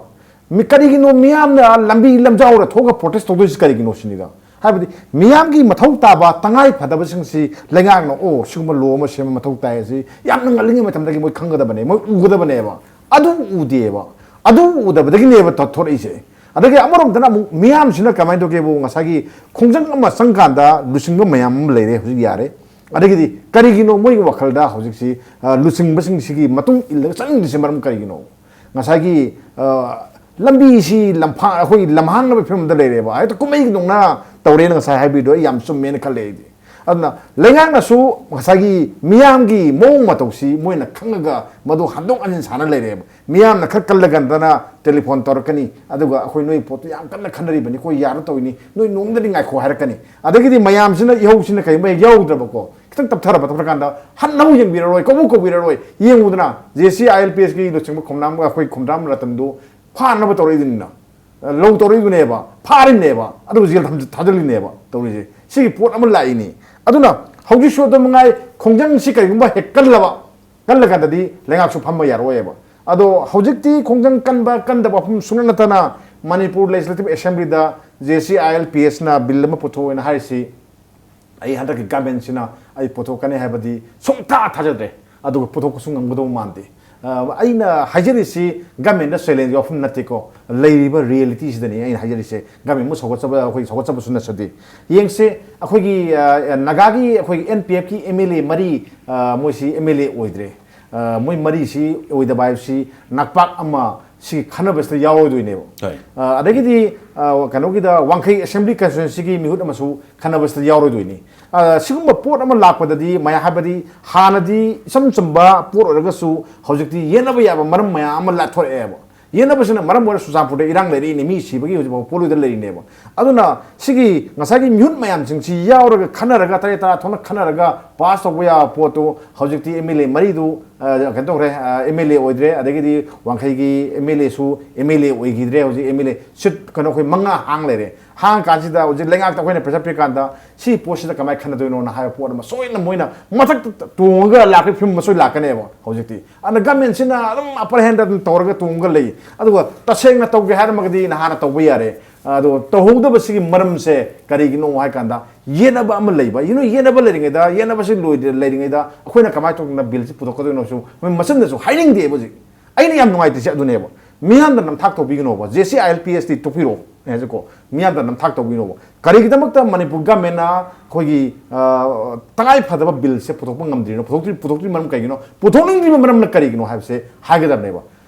ꯃꯤ-, ꯀꯔꯤꯒꯤꯅꯣ ꯃꯤꯌꯥꯝꯅ ꯂꯝꯕꯤ ꯂꯝꯖꯥꯎꯗ ꯊꯣꯛꯑꯒ ꯄ꯭ꯔꯣꯇꯦꯁ ꯇꯧꯗꯣꯏꯁꯤ ꯀꯔꯤꯒꯤꯅꯣ ꯁꯤꯅꯤꯗ꯫ ꯍꯥꯏꯕꯗꯤ ꯃꯤꯌꯥꯝꯒꯤ ꯃꯊꯧ ꯇꯥꯕ ꯇꯉꯥꯏ ꯐꯗꯕꯁꯤꯡꯁꯤ ꯂꯩꯉꯥꯛꯅ, "ꯑꯣ, ꯁꯤꯒꯨꯝꯕ ꯂꯣ ꯑꯃ ꯁꯦꯝꯕ ꯃꯊꯧ ꯇꯥꯏ" ꯑꯁꯤ ꯌꯥꯝꯅ ꯉꯜꯂꯤꯉꯩ ꯃꯇꯝꯗꯒꯤ ꯃꯣꯏ ꯈꯪꯒꯗꯕꯅꯦ, ꯃꯣꯏ ꯎꯒꯗꯕꯅꯦꯕ꯫ ꯑꯗꯨ ꯎꯗꯦꯕ꯫ ꯑꯗꯨ ꯎꯗꯕꯗꯒꯤꯅꯦꯕ ꯊꯣ-, ꯊꯣꯔꯛꯏꯁꯦ꯫ ꯑꯗꯒꯤ ꯑꯃꯔꯣꯝꯗꯅ ꯑꯃꯨꯛ ꯃꯤꯌꯥꯝꯁꯤꯅ ꯀꯃꯥꯏꯅ ꯇꯧꯒꯦꯕꯨ, ꯉꯁꯥꯏꯒꯤ ꯈꯣꯡꯖꯪ ꯑꯃ ꯆꯪꯀꯥꯟꯗ ꯂꯨꯆꯤꯡꯕ ꯃꯌꯥꯝ ꯑꯃ ꯂꯩꯔꯦ, ꯍꯧꯖꯤꯛ ꯌꯥꯔꯦ꯫ ꯑꯗꯒꯤꯗꯤ ꯀꯔꯤꯒꯤꯅꯣ ꯃꯣꯏꯒꯤ ꯋꯥꯈꯜꯗ ꯍꯧꯖꯤꯛꯁꯤ, ꯑ, ꯂꯨꯆꯤꯡꯕꯁꯤꯡꯁꯤꯒꯤ ꯃꯇꯨꯡ ꯏꯜꯂꯒ ꯆꯠꯅꯤꯡꯗ꯭ꯔꯤꯁꯤ ꯃꯔꯝ ꯀꯔꯤꯒꯤꯅꯣ? ꯉꯁꯥꯏꯒꯤ, ꯑ, ꯂꯝꯕꯤꯁꯤ ꯂꯝꯐꯥ-, ꯑꯩꯈꯣꯏꯒꯤ ꯂꯝꯍꯥꯡꯅꯕ ꯐꯤꯕꯝꯗ ꯂꯩꯔꯦꯕ, ꯍꯦꯛꯇ ꯀꯨꯝꯍꯩꯒꯤꯗꯧꯅ ꯇꯧꯔꯦꯅ ꯉꯁꯥꯏ ꯍꯥꯏꯕꯤꯗꯣ ꯑꯩ ꯌꯥꯝ ꯆꯨꯝꯃꯦꯅ ꯈꯜꯂꯦ ꯑꯩꯗꯤ꯫ ꯑꯗꯨꯅ ꯂꯩꯉꯥꯛꯅꯁꯨ ꯉꯁꯥꯏꯒꯤ ꯃꯤꯌꯥꯝꯒꯤ ꯃꯑꯣꯡ ꯃꯇꯧꯁꯤ ꯃꯣꯏꯅ ꯈꯪꯉꯒ ꯃꯗꯨ ꯍꯟꯗꯣꯛ ꯍꯟꯖꯤꯟ ꯁꯥꯟꯅ ꯂꯩꯔꯦꯕ꯫ ꯃꯤꯌꯥꯝꯅ ꯈꯔ ꯀꯜꯂꯀꯥꯟꯗꯅ ꯇꯦꯂꯤꯐꯣꯟ ꯇꯧꯔꯛꯀꯅꯤ, ꯑꯗꯨꯒ "ꯑꯩꯈꯣꯏ ꯅꯣꯏ ꯄꯣꯠꯇꯨ ꯌꯥꯝ ꯀꯟꯅ ꯈꯟꯅꯔꯤꯕꯅꯤ, ꯑꯩꯈꯣꯏ ꯌꯥꯔ ꯇꯧꯔꯤꯅꯤ, ꯅꯣꯏ ꯅꯣꯡꯃꯗꯗꯤ ꯉꯥꯏꯈꯣ" ꯍꯥꯏꯔꯛꯀꯅꯤ꯫ ꯑꯗꯒꯤꯗꯤ ꯃꯌꯥꯝꯁꯤꯅ ꯏꯍꯧꯁꯤꯅ ꯀꯔꯤꯒꯨꯝꯕ ꯍꯦꯛ ꯌꯥꯎꯗ꯭ꯔꯕꯀꯣ, ꯈꯤꯇꯪ ꯇꯞꯊꯔꯕ, ꯇꯞꯊꯔꯀꯥꯟꯗ ꯍꯟꯅ ꯑꯃꯨꯛ ꯌꯦꯡꯕꯤꯔꯔꯣꯏ, ꯀꯧꯕ ꯀꯧꯕꯤꯔꯔꯣꯏ꯫ ꯌꯦꯡꯉꯨꯗꯅ, J C I L P ꯑꯦꯁꯀꯤ ꯂꯨꯆꯤꯡꯕ ꯈꯣꯝꯗ꯭ꯔꯥꯝ, ꯑꯩꯈꯣꯏ ꯈꯣꯝꯗ꯭ꯔꯥꯝ ꯔꯇꯟꯗꯨ ꯐꯥꯅꯕ ꯇꯧꯔꯛꯏꯗꯨꯅꯤꯅ, ꯂꯧ ꯇꯧꯔꯛꯏꯗꯨꯅꯦꯕ, ꯐꯥꯔꯤꯕꯅꯦꯕ, ꯑꯗꯨꯒ ꯖꯦꯜ ꯊꯝ-, ꯊꯥꯖꯤꯜꯂꯤꯅꯦꯕ ꯇꯧꯔꯤꯁꯦ꯫ ꯁꯤꯒꯤ ꯄꯣꯠ ꯑꯃ ꯂꯥꯛꯏꯅꯤ꯫ ꯑꯗꯨꯅ ꯍꯧꯖꯤꯛꯁꯨ ꯑꯗꯨ ꯃꯉꯥꯏ, ꯈꯣꯡꯖꯪꯁꯤ ꯀꯔꯤꯒꯨꯝꯕ ꯍꯦꯛ ꯀꯜꯂꯕ, ꯀꯜꯂꯀꯥꯟꯗꯗꯤ ꯂꯩꯉꯥꯛꯁꯨ ꯐꯝꯕ ꯌꯥꯔꯛꯑꯣꯏꯕ꯫ ꯑꯗꯣ ꯍꯧꯖꯤꯛꯇꯤ ꯈꯣꯡꯖꯪ ꯀꯟꯕ ꯀꯟꯗꯕ ꯋꯥꯐꯝ ꯁꯨꯡꯅ ꯅꯠꯇꯅ Manipur legislative ꯑꯦꯁꯦꯝꯕ꯭ꯂꯤꯗ J C I L P ꯑꯦꯁꯅ bill ꯑꯃ ꯄꯨꯊꯣꯛꯑꯦꯅ ꯍꯥꯏꯔꯤꯁꯤ, ꯑꯩ ꯍꯟꯗꯛꯀꯤ ꯒꯃꯦꯟꯁꯤꯅ ꯑꯩ ꯄꯨꯊꯣꯛꯀꯅꯤ ꯍꯥꯏꯕꯗꯤ ꯁꯨꯡꯊꯥ ꯊꯥꯖꯗ꯭ꯔꯦ, ꯑꯗꯨꯒ ꯄꯨꯊꯣꯛꯄꯁꯨ ꯉꯝꯒꯗꯧꯕ ꯃꯥꯟꯗꯦ꯫ ꯑ, ꯑꯩꯅ ꯍꯥꯏꯖꯔꯤꯁꯤ ꯒꯃꯦꯟꯗ ꯆꯦꯂꯦꯟꯖ ꯋꯥꯐꯝ ꯅꯠꯇꯦꯀꯣ, ꯂꯩꯔꯤꯕ ꯔꯤꯌꯦꯂꯤꯇꯤꯁꯤꯗꯅꯤ ꯑꯩꯅ ꯍꯥꯏꯖꯔꯤꯁꯦ꯫ ꯒꯃꯦꯟꯕꯨ ꯁꯧꯒꯠꯆꯕ, ꯑꯩꯈꯣꯏ ꯁꯧꯒꯠꯆꯕꯁꯨ ꯅꯠꯆꯗꯦ꯫ ꯌꯦꯡꯁꯦ, ꯑꯩꯈꯣꯏꯒꯤ, ꯑ, ꯅꯥꯒꯥꯒꯤ ꯑꯩꯈꯣꯏꯒꯤ ꯑꯦꯟ ꯄꯤ ꯑꯦꯐꯀꯤ ꯑꯦꯝ ꯑꯦꯜ ꯑꯦ ꯃꯔꯤ, ꯑ, ꯃꯣꯏꯁꯤ ꯑꯦꯝ ꯑꯦꯜ ꯑꯦ ꯑꯣꯏꯗ꯭ꯔꯦ꯫ ꯑ, ꯃꯣꯏ ꯃꯔꯤꯁꯤ ꯑꯣꯏꯗꯕ ꯍꯥꯏꯕꯁꯤ ꯅꯥꯛꯄꯥꯛ ꯑꯃ, ꯁꯤꯒꯤ ꯈꯟꯅꯕꯁꯤꯗ ꯌꯥꯎꯔꯣꯏꯗꯣꯏꯅꯦꯕ꯫ ꯍꯣꯏ꯫ ꯑ, ꯑꯗꯒꯤꯗꯤ, ꯑ, ꯀꯩꯅꯣꯒꯤꯗ, ꯋꯥꯡꯈꯩ assembly constituencyꯒꯤ ꯃꯤꯍꯨꯠ ꯑꯃꯁꯨ ꯈꯟꯅꯕꯁꯤꯗ ꯌꯥꯎꯔꯣꯏꯗꯣꯏꯅꯤ꯫ ꯑ, ꯁꯤꯒꯨꯝꯕ ꯄꯣꯠ ꯑꯃ ꯂꯥꯛꯄꯗꯗꯤ ꯃꯌꯥꯝ, ꯍꯥꯏꯕꯗꯤ ꯍꯥꯟꯅꯗꯤ ꯏꯆꯝ ꯆꯝꯕ ꯄꯣꯠ ꯑꯣꯏꯔꯒꯁꯨ ꯍꯧꯖꯤꯛꯇꯤ ꯌꯦꯠꯅꯕ ꯌꯥꯕ ꯃꯔꯝ ꯃꯌꯥꯝ ꯑꯃ ꯂꯥꯊꯣꯔꯛꯑꯦꯕ꯫ ꯌꯦꯠꯅꯕꯁꯤꯅ ꯃꯔꯝ ꯑꯣꯏꯔ ꯆꯨꯔꯆꯥꯟꯄꯨꯔꯗ ꯏꯔꯥꯡ ꯂꯩꯔꯛꯏꯅꯦ, ꯃꯤ ꯁꯤꯕꯒꯤ ꯍꯧꯖꯤꯛꯐꯥꯎ ꯄꯣꯠꯂꯣꯏꯗ ꯂꯩꯔꯤꯅꯦꯕ꯫ ꯑꯗꯨꯅ ꯁꯤꯒꯤ ꯉꯁꯥꯏꯒꯤ ꯃꯤꯍꯨꯠ ꯃꯌꯥꯝꯁꯤꯡꯁꯤ ꯌꯥꯎꯔꯒ ꯈꯟꯅꯔꯒ, ꯇꯔꯦꯠ ꯇꯔꯥ ꯊꯣꯛꯅ ꯈꯟꯅꯔꯒ pass ꯇꯧꯕ ꯌꯥꯕ ꯄꯣꯠꯇꯨ ꯍꯧꯖꯤꯛꯇꯤ MLA ꯃꯔꯤꯗꯨ, ꯑ, ꯀꯩꯅꯣ ꯇꯧꯈ꯭ꯔꯦ, ꯑ, MLA ꯑꯣꯏꯗ꯭ꯔꯦ, ꯑꯗꯒꯤꯗꯤ ꯋꯥꯡꯈꯩꯒꯤ MLAꯁꯨ MLA ꯑꯣꯏꯈꯤꯗ꯭ꯔꯦ꯫ ꯍꯧꯖꯤꯛ MLA seat, ꯀꯩꯅꯣ, ꯑꯩꯈꯣꯏ ꯃꯉꯥ ꯍꯥꯡ ꯂꯩꯔꯦ꯫ ꯍꯥꯡꯉ ꯀꯥꯟꯁꯤꯗ ꯍꯧꯖꯤꯛ ꯂꯩꯉꯥꯛꯇ ꯑꯩꯈꯣꯏꯅ pressure ꯄꯤꯔꯀꯥꯟꯗ ꯁꯤ ꯄꯣꯠꯁꯤꯗ ꯀꯃꯥꯏꯅ ꯈꯟꯅꯗꯣꯏꯅꯣꯅ ꯍꯥꯏꯕ ꯄꯣꯠ ꯑꯃ ꯁꯣꯏꯅ ꯃꯣꯏꯅ ꯃꯊꯛꯇ ꯇꯣꯡꯉꯒ ꯂꯥꯛꯄꯒꯤ ꯐꯤꯕꯝ ꯑꯃ ꯁꯣꯏ ꯂꯥꯛꯀꯅꯦꯕ ꯍꯧꯖꯤꯛꯇꯤ꯫ ꯑꯗꯨꯅ governmentꯁꯤꯅ ꯑꯗꯨꯝ upper hand ꯑꯗꯨꯝ ꯇꯧꯔꯒ ꯇꯣꯡꯉꯒ ꯂꯩ꯫ ꯑꯗꯨꯒ ꯇꯁꯦꯡꯅ ꯇꯧꯒꯦ ꯍꯥꯏꯔꯝꯃꯒꯗꯤ ꯅꯍꯥꯟꯅ ꯇꯧꯕ ꯌꯥꯔꯦ꯫ ꯑꯗꯣ ꯇꯧꯍꯧꯗꯕꯁꯤꯒꯤ ꯃꯔꯝꯁꯦ ꯀꯔꯤꯒꯤꯅꯣ ꯍꯥꯏ ꯀꯥꯟꯗ, ꯌꯦꯠꯅꯕ ꯑꯃ ꯂꯩꯕ꯫ ꯌꯦꯠꯅ-, ꯌꯦꯠꯅꯕ ꯂꯩꯔꯤꯉꯩꯗ, ꯌꯦꯠꯅꯕꯁꯤ ꯂꯣꯏꯗ꯭ꯔ-, ꯂꯩꯔꯤꯉꯩꯗ ꯑꯩꯈꯣꯏꯅ ꯀꯃꯥꯏꯅ ꯇꯧꯗꯅ billꯁꯤ ꯄꯨꯊꯣꯛꯀꯗꯣꯏꯅꯣꯁꯨ ꯃꯣꯏ ꯃꯆꯤꯟꯗꯁꯨ ꯍꯥꯏꯅꯤꯡꯗꯦꯕ ꯍꯧꯖꯤꯛ꯫ ꯑꯩꯅ ꯌꯥꯝ ꯅꯨꯡꯉꯥꯏꯇ꯭ꯔꯤꯁꯦ ꯑꯗꯨꯅꯦꯕ꯫ ꯃꯤꯌꯥꯝꯗ ꯅꯝꯊꯥꯛ ꯇꯧꯕꯤꯒꯅꯣꯕ, JCILPST ꯇꯣꯛꯄꯤꯔꯣ ꯍꯥꯏꯁꯦꯀꯣ꯫ ꯃꯤꯌꯥꯝꯗ ꯅꯝꯊꯥꯛ ꯇꯧꯕꯤꯒꯅꯣꯕ꯫ ꯀꯔꯤꯒꯤꯗꯃꯛꯇ ꯃꯅꯤꯄꯨꯔ governmentꯅ ꯑꯩꯈꯣꯏꯒꯤ, ꯑ, ꯇꯉꯥꯏ ꯐꯗꯕ billꯁꯦ ꯄꯨꯊꯣꯛꯄ ꯉꯝꯗ꯭ꯔꯤꯅꯣ? ꯄꯨꯊꯣꯛꯇ꯭ꯔꯤ-, ꯄꯨꯊꯣꯛꯇ꯭ꯔꯤ ꯃꯔꯝ ꯀꯩꯒꯤꯅꯣ? ꯄꯨꯊꯣꯛꯅꯤꯡꯗ꯭ꯔꯤꯕ ꯃꯔꯝꯅ ꯀꯔꯤꯒꯤꯅꯣ ꯍꯥꯏꯕꯁꯦ ꯍꯥꯏꯒꯗꯕꯅꯦꯕ꯫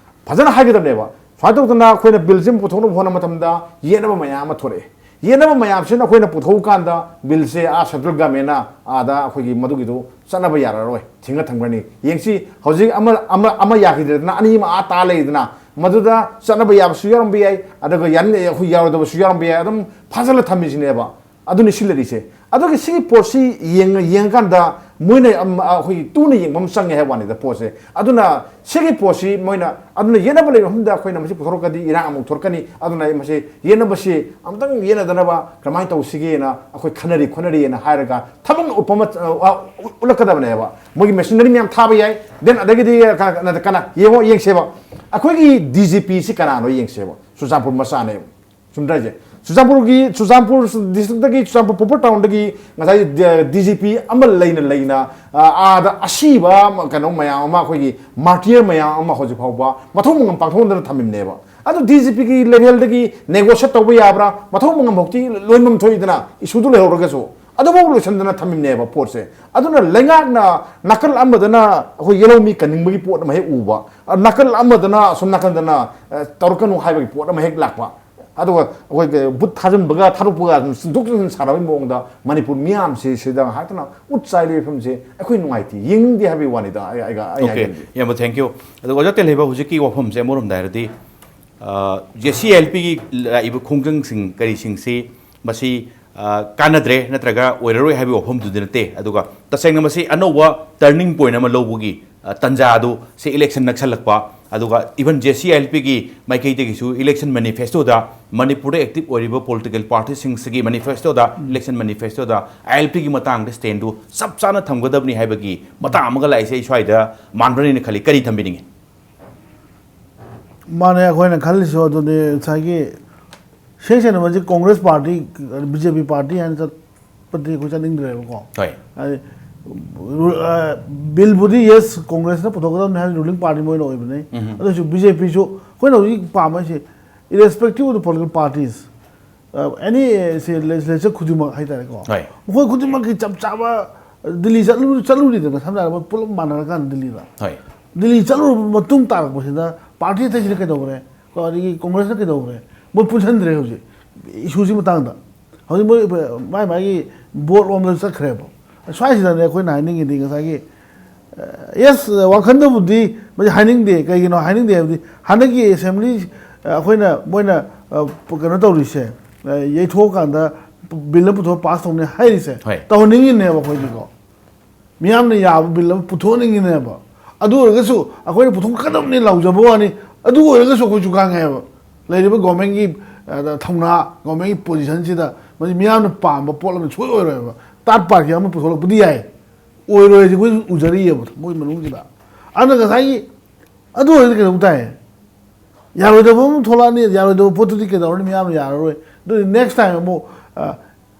ꯐꯖꯅ ꯍꯥꯏꯒꯗꯕꯅꯦꯕ꯫ ꯁꯨꯃꯥꯏꯅ ꯇꯧꯗꯅ ꯑꯩꯈꯣꯏꯅ billꯁꯤ ꯑꯃ ꯄꯨꯊꯣꯛꯅꯕ ꯍꯣꯠꯅꯕ ꯃꯇꯝꯗ ꯌꯦꯠꯅꯕ ꯃꯌꯥꯝ ꯑꯃ ꯊꯣꯛꯂꯛꯑꯦ꯫ ꯌꯦꯠꯅꯕ ꯃꯌꯥꯝꯁꯤꯅ ꯑꯩꯈꯣꯏꯅ ꯄꯨꯊꯣꯛꯑꯀꯥꯟꯗ billꯁꯦ, ꯑꯥ, central governmentꯅ ꯑꯥꯗ ꯑꯩꯈꯣꯏꯒꯤ ꯃꯗꯨꯒꯤꯗꯨ ꯆꯠꯅꯕ ꯌꯥꯔꯔꯣꯏ, ꯊꯤꯡꯉ ꯊꯝꯈ꯭ꯔꯅꯤ꯫ ꯌꯦꯡꯁꯤ, ꯍꯧꯖꯤꯛ ꯑꯃ, ꯑꯃ, ꯑꯃ ꯌꯥꯈꯤꯗ꯭ꯔꯦꯗꯅ, ꯑꯅꯤ ꯑꯃ ꯑꯥ ꯇꯥ ꯂꯩꯗꯅ, ꯃꯗꯨꯗ ꯆꯠꯅꯕ ꯌꯥꯕꯁꯨ ꯌꯥꯎꯔꯝꯕ ꯌꯥꯏ, ꯑꯗꯨꯒ ꯌꯥꯅꯤꯡ-, ꯑꯩꯈꯣꯏ ꯌꯥꯔꯣꯏꯗꯕꯁꯨ ꯌꯥꯎꯔꯝꯕ ꯌꯥꯏ꯫ ꯑꯗꯨꯝ ꯐꯥꯖꯤꯜꯂ ꯊꯝꯃꯤꯁꯤꯅꯦꯕ꯫ ꯑꯗꯨꯅꯤ ꯁꯤ ꯂꯩꯔꯤꯁꯦ꯫ ꯑꯗꯨꯒꯤ ꯁꯤꯒꯤ ꯄꯣꯠꯁꯤ ꯌꯦꯡꯉ-, ꯌꯦꯡꯉꯀꯥꯟꯗ ꯃꯣꯏꯅ, ꯑꯝ, ꯑꯩꯈꯣꯏꯒꯤ ꯇꯨꯅ ꯌꯦꯡꯕ ꯑꯃ ꯆꯪꯉꯦ ꯍꯥꯏꯕ ꯋꯥꯅꯤꯗ ꯄꯣꯠꯁꯦ꯫ ꯑꯗꯨꯅ ꯁꯤꯒꯤ ꯄꯣꯠꯁꯤ ꯃꯣꯏꯅ, ꯑꯗꯨꯅ ꯌꯦꯠꯅꯕ ꯂꯩꯕ ꯃꯐꯝꯗ ꯑꯩꯈꯣꯏꯅ ꯃꯁꯤ ꯄꯨꯊꯣꯔꯛꯀꯗꯤ ꯏꯔꯥꯡ ꯑꯃꯨꯛ ꯊꯣꯔꯛꯀꯅꯤ꯫ ꯑꯗꯨꯅ ꯑꯩ ꯃꯁꯤ ꯌꯦꯠꯅꯕꯁꯤ ꯑꯃꯨꯛꯇꯪ ꯌꯦꯠꯅꯗꯅꯕ ꯀꯃꯥꯏꯅ ꯇꯧꯁꯤꯒꯦꯅ ꯑꯩꯈꯣꯏ ꯈꯟꯅꯔꯤ ꯈꯣꯠꯅꯔꯤꯅ ꯍꯥꯏꯔꯒ ꯊꯕꯛꯅ ꯎꯠꯄ ꯑꯃ, ꯑ, ꯎꯠꯂꯛꯀꯗꯕꯅꯦꯕ꯫ ꯃꯣꯏꯒꯤ machinery ꯃꯌꯥꯝ ꯊꯥꯕ ꯌꯥꯏ꯫ Then ꯑꯗꯒꯤꯗꯤ ꯀꯅꯥ, ꯀꯅꯥ, ꯀꯅꯥ, ꯌꯦꯡꯉꯣ, ꯌꯦꯡꯁꯦꯕ꯫ ꯑꯩꯈꯣꯏꯒꯤ DGPꯁꯤ ꯀꯅꯥꯅꯣ ꯌꯦꯡꯁꯦꯕ꯫ ꯆꯨꯔꯆꯥꯟꯄꯨꯔ ꯃꯆꯥꯅꯦꯕ꯫ ꯆꯨꯝꯗ꯭ꯔꯥ ꯍꯥꯏꯁꯦ? ꯆꯨꯔꯆꯥꯟꯄꯨꯔꯒꯤ, ꯆꯨꯔꯆꯥꯟꯄꯨꯔ districtꯇꯒꯤ, ꯆꯨꯔꯆꯥꯟꯄꯨꯔ proper townꯗꯒꯤ ꯉꯁꯥꯏ, ꯑ, DGP ꯑꯃ ꯂꯩꯅ ꯂꯩꯅ, ꯑ, ꯑꯥꯗ ꯑꯁꯤꯕ ꯑꯃ, ꯀꯩꯅꯣ ꯃꯌꯥꯝ ꯑꯃ, ꯑꯩꯈꯣꯏꯒꯤ martyr ꯃꯌꯥꯝ ꯑꯃ ꯍꯧꯖꯤꯛ ꯐꯥꯎꯕ ꯃꯊꯧ ꯃꯉꯝ ꯄꯥꯡꯊꯣꯛꯍꯟꯗꯅ ꯊꯝꯃꯤꯕꯅꯦꯕ꯫ ꯑꯗꯨ DGPꯒꯤ levelꯗꯒꯤ negotiate ꯇꯧꯕ ꯌꯥꯕ꯭ꯔꯥ? ꯃꯊꯧ ꯃꯉꯝ ꯐꯥꯎꯇꯤ ꯂꯣꯏꯅꯃꯛ ꯊꯣꯛꯏꯗꯅ, issueꯗꯨ ꯂꯩꯍꯧꯔꯒꯁꯨ꯫ ꯑꯗꯨꯐꯥꯎ ꯂꯣꯏꯁꯤꯟꯗꯅ ꯊꯝꯃꯤꯕꯅꯦꯕ ꯄꯣꯠꯁꯦ꯫ ꯑꯗꯨꯅ ꯂꯩꯉꯥꯛꯅ ꯅꯥꯀꯜ ꯑꯃꯗꯅ ꯑꯩꯈꯣꯏ ꯌꯦꯜꯍꯧꯃꯤ ꯀꯟꯅꯤꯡꯕꯒꯤ ꯄꯣꯠ ꯑꯃ ꯍꯦꯛ ꯎꯕ, ꯑ, ꯅꯥꯀꯜ ꯑꯃꯗꯅ ꯑꯁꯣꯝ ꯅꯥꯀꯟꯗꯅ, ꯑ, ꯇꯧꯔꯛꯀꯅꯨ ꯍꯥꯏꯕꯒꯤ ꯄꯣꯠ ꯑꯃ ꯍꯦꯛ ꯂꯥꯛꯄ, ꯑꯗꯨꯒ ꯑꯩꯈꯣꯏꯒꯤ ꯕꯨꯠ ꯊꯥꯖꯤꯟꯕꯒ ꯊꯥꯗꯣꯛꯄꯒ ꯑꯗꯨꯝ ꯆꯤꯟꯊꯣꯛ ꯆꯤꯟꯁꯤꯟ ꯁꯥꯟꯅꯕꯒꯤ ꯃꯑꯣꯡꯗ ꯃꯅꯤꯄꯨꯔ ꯃꯤꯌꯥꯝꯁꯤ ꯁꯤꯗ ꯉꯥꯏꯍꯥꯛꯇꯅ ꯎꯠ ꯆꯥꯏꯔꯤꯕ ꯐꯤꯕꯝꯁꯦ ꯑꯩꯈꯣꯏ ꯅꯨꯡꯉꯥꯏꯇꯦ, ꯌꯦꯡꯅꯤꯡꯗꯦ ꯍꯥꯏꯕꯒꯤ ꯋꯥꯅꯤꯗ꯫ ꯑꯩ, ꯑꯩꯒ, ꯑꯩ ꯑꯣꯀꯦ, ꯍꯥꯏꯖꯒꯦ꯫ ꯌꯥꯝꯅ ꯊꯦꯡꯀ꯭ꯌꯨ꯫ ꯑꯗꯨꯒ ꯑꯣꯖꯥ ꯇꯦꯜꯍꯩꯕ, ꯍꯧꯖꯤꯛꯀꯤ ꯋꯥꯐꯝꯁꯦ ꯑꯃꯔꯣꯝꯗ ꯍꯥꯏꯔꯗꯤ, ꯑ, ꯖꯦ ꯁꯤ ꯑꯦꯜ ꯄꯤꯒꯤ ꯂꯥꯛꯏꯕ ꯈꯣꯡꯖꯪꯁꯤꯡ ꯀꯔꯤꯁꯤꯡꯁꯤ ꯃꯁꯤ, ꯑ, ꯀꯥꯟꯅꯗ꯭ꯔꯦ ꯅꯠꯇ꯭ꯔꯒ ꯑꯣꯏꯔꯔꯣꯏ ꯍꯥꯏꯕꯒꯤ ꯋꯥꯐꯝꯗꯨꯗꯤ ꯅꯠꯇꯦ꯫ ꯑꯗꯨꯒ ꯇꯁꯦꯡꯅ ꯃꯁꯤ ꯑꯅꯧꯕ ꯇꯔꯅꯤꯡ ꯄꯣꯏꯟ ꯑꯃ ꯂꯧꯕꯒꯤ, ꯑ, ꯇꯥꯟꯖꯥ ꯑꯗꯨ ꯁꯤ ꯏꯂꯦꯛꯁꯟ ꯅꯛꯁꯜꯂꯛꯄ, ꯑꯗꯨꯒ ꯏꯚꯟ ꯖꯦ ꯁꯤ ꯑꯦꯜ ꯄꯤꯒꯤ ꯃꯥꯏꯀꯩꯗꯒꯤꯁꯨ ꯏꯂꯦꯛꯁꯟ ꯃꯦꯅꯤꯐꯦꯁꯇꯣꯗ ꯃꯅꯤꯄꯨꯔꯗ ꯑꯦꯛꯇꯤꯚ ꯑꯣꯏꯔꯤꯕ ꯄꯣꯂꯤꯇꯤꯀꯦꯜ ꯄꯥꯔꯇꯤꯁꯤꯡꯁꯤꯒꯤ ꯃꯦꯅꯤꯐꯦꯁꯇꯣꯗ, ꯏꯂꯦꯛꯁꯟ ꯃꯦꯅꯤꯐꯦꯁꯇꯣꯗ ꯑꯥꯏ ꯑꯦꯜ ꯄꯤꯒꯤ ꯃꯇꯥꯡꯗ ꯁ꯭ꯇꯦꯟꯗꯨ ꯆꯞ ꯆꯥꯅ ꯊꯝꯒꯗꯕꯅꯤ ꯍꯥꯏꯕꯒꯤ ꯃꯇꯥꯡ ꯑꯃꯒ ꯂꯥꯛꯏꯁꯦ꯫ ꯑꯩ ꯁ꯭ꯋꯥꯏꯗ ꯃꯥꯟꯕ꯭ꯔꯅ ꯈꯜꯂꯤ꯫ ꯀꯔꯤ ꯊꯝꯕꯤꯅꯤꯡꯉꯤ? ꯃꯥꯅꯦ, ꯑꯩꯈꯣꯏꯅ ꯈꯜꯂꯤꯁꯨ ꯑꯗꯨꯅꯤ꯫ ꯉꯁꯥꯏꯒꯤ ꯁꯦꯡ ꯁꯦꯡꯅ ꯃꯁꯤ ꯀꯣꯡꯒ꯭ꯔꯦꯁ ꯄꯥꯔꯇꯤ, ꯕꯤ ꯖꯦ ꯄꯤ ꯄꯥꯔꯇꯤ ꯍꯥꯏꯅ ꯆꯠꯄꯗꯤ ꯑꯩꯈꯣꯏ ꯆꯠꯅꯤꯡꯗ꯭ꯔꯦꯕꯀꯣ꯫ ꯍꯣꯏ꯫ ꯍꯥꯏꯗꯤ, ꯔꯨ-, ꯑ, ꯕꯤꯜꯕꯨꯗꯤ ꯌꯦꯁ, ꯀꯣꯡꯒ꯭ꯔꯦꯁꯅ ꯄꯨꯊꯣꯛꯀꯗꯕꯅꯤ ꯍꯥꯏꯅ ꯔꯨꯂꯤꯡ ꯄꯥꯔꯇꯤ ꯃꯣꯏꯅ ꯑꯣꯏꯕꯅꯤ꯫ ꯎꯝ꯫ ꯑꯗꯨ ꯑꯣꯏꯔꯁꯨ ꯕꯤ ꯖꯦ ꯄꯤꯁꯨ ꯑꯩꯈꯣꯏꯅ ꯍꯧꯖꯤꯛ ꯄꯥꯝꯕ ꯍꯥꯏꯁꯦ, irrespective of the political parties, ꯑꯦꯅꯤ ꯁꯤ ꯂꯦꯖꯤꯁꯂꯦꯆꯔ ꯈꯨꯗꯤꯡꯃꯛ ꯍꯥꯏꯇꯥꯔꯦꯀꯣ, ꯍꯣꯏ꯫ ꯃꯈꯣꯏ ꯈꯨꯗꯤꯡꯃꯛꯀꯤ ꯆꯞ ꯆꯥꯕ ꯗꯤꯜꯂꯤ ꯆꯠꯂꯨ-, ꯆꯠꯂꯨꯔꯤꯗꯅ, ꯁꯝꯅ ꯍꯥꯏꯔꯕꯗ ꯄꯨꯂꯞ ꯃꯥꯟꯅꯔꯀꯥꯟꯗ ꯗꯤꯜꯂꯤꯗ, ꯍꯣꯏ꯫ ꯗꯤꯜꯂꯤ ꯆꯠꯂꯨꯔꯕ ꯃꯇꯨꯡ ꯇꯥꯔꯛꯄꯁꯤꯗ ꯄꯥꯔꯇꯤ ꯑꯇꯩꯁꯤꯅ ꯀꯩꯗꯧꯈ꯭ꯔꯦ, ꯀꯣ, ꯑꯗꯒꯤ ꯀꯣꯡꯒ꯭ꯔꯦꯁꯅ ꯀꯩꯗꯧꯈ꯭ꯔꯦ, ꯃꯣꯏ ꯄꯨꯟꯁꯤꯟꯗ꯭ꯔꯦ ꯍꯧꯖꯤꯛ ꯏꯁꯨꯁꯤ ꯃꯇꯥꯡꯗ꯫ ꯍꯧꯖꯤꯛ ꯃꯣꯏ ꯃꯥꯏ ꯃꯥꯒꯤ ꯕꯣꯠ ꯂꯣꯝꯗ ꯆꯠꯈ꯭ꯔꯦꯕ꯫ ꯁ꯭ꯋꯥꯏꯁꯤꯗꯅꯦ ꯑꯩꯈꯣꯏꯅ ꯍꯥꯏꯅꯤꯡꯉꯤꯗꯤ ꯉꯁꯥꯏꯒꯤ, ꯌꯦꯁ, ꯋꯥꯈꯜꯗꯕꯨꯗꯤ ꯃꯁꯤ ꯍꯥꯏꯅꯤꯡꯗꯦ꯫ ꯀꯩꯒꯤꯅꯣ ꯍꯥꯏꯅꯤꯡꯗꯦ ꯍꯥꯏꯕꯗꯤ ꯍꯟꯗꯛꯀꯤ ꯑꯦꯁꯦꯝꯕ꯭ꯂꯤ, ꯑ, ꯑꯩꯈꯣꯏꯅ ꯃꯣꯏꯅ, ꯑ, ꯀꯩꯅꯣ ꯇꯧꯔꯤꯁꯦ, ꯑ, ꯌꯩꯊꯣꯛꯑꯀꯥꯟꯗ ꯕꯤꯜ ꯑꯃ ꯄꯨꯊꯣꯛꯑ ꯄꯥꯁ ꯇꯧꯅꯤ ꯍꯥꯏꯔꯤꯁꯦ, ꯍꯣꯏ꯫ ꯇꯧꯍꯟꯅꯤꯡꯉꯤꯅꯦꯕ ꯑꯩꯈꯣꯏꯗꯤꯀꯣ꯫ ꯃꯤꯌꯥꯝꯅ ꯌꯥꯕ ꯕꯤꯜ ꯑꯃ ꯄꯨꯊꯣꯛꯍꯟꯅꯤꯡꯉꯤꯅꯦꯕ꯫ ꯑꯗꯨ ꯑꯣꯏꯔꯒꯁꯨ ꯑꯩꯈꯣꯏꯅ ꯄꯨꯊꯣꯛꯀꯗꯕꯅꯤ ꯂꯥꯎꯖꯕ ꯋꯥꯅꯤ꯫ ꯑꯗꯨ ꯑꯣꯏꯔꯒꯁꯨ ꯑꯩꯈꯣꯏꯁꯨ ꯉꯥꯡꯉꯦꯕ꯫ ꯂꯩꯔꯤꯕ ꯒꯣꯔꯃꯦꯟꯒꯤ, ꯑ, ꯊꯧꯅꯥ, ꯒꯣꯔꯃꯦꯟꯒꯤ ꯄꯣꯖꯤꯁꯟꯁꯤꯗ ꯃꯁꯤ ꯃꯤꯌꯥꯝꯅ ꯄꯥꯝꯕ ꯄꯣꯠ ꯑꯃ ꯁꯣꯏ ꯑꯣꯏꯔꯣꯏꯕ꯫ ꯇꯥꯔꯠ ꯄꯥꯔꯇꯤ ꯑꯃ ꯄꯨꯊꯣꯛꯂꯛꯄꯗꯤ ꯌꯥꯏ, ꯑꯣꯏꯔꯣꯏ ꯍꯥꯏꯁꯦ ꯑꯩꯈꯣꯏ ꯎꯖꯔꯤꯑꯕ ꯊꯃꯣꯏ ꯃꯅꯨꯡꯁꯤꯗ꯫ ꯑꯗꯨꯅ ꯉꯁꯥꯏꯒꯤ ꯑꯗꯨ ꯑꯣꯏꯔꯗꯤ ꯀꯩꯗꯧ ꯇꯥꯏ? ꯌꯥꯔꯣꯏꯗꯕ ꯑꯃ ꯊꯣꯛꯂꯛꯑꯅꯤ, ꯌꯥꯔꯣꯏꯗꯕ ꯄꯣꯠꯇꯨꯗꯤ ꯀꯩꯗꯧꯔꯅꯤ? ꯃꯤꯌꯥꯝꯅ ꯌꯥꯔꯔꯣꯏ꯫ ꯑꯗꯨꯗꯤ ꯅꯦꯛꯁ ꯇꯥꯏꯝ ꯑꯃꯨꯛ, ꯑ,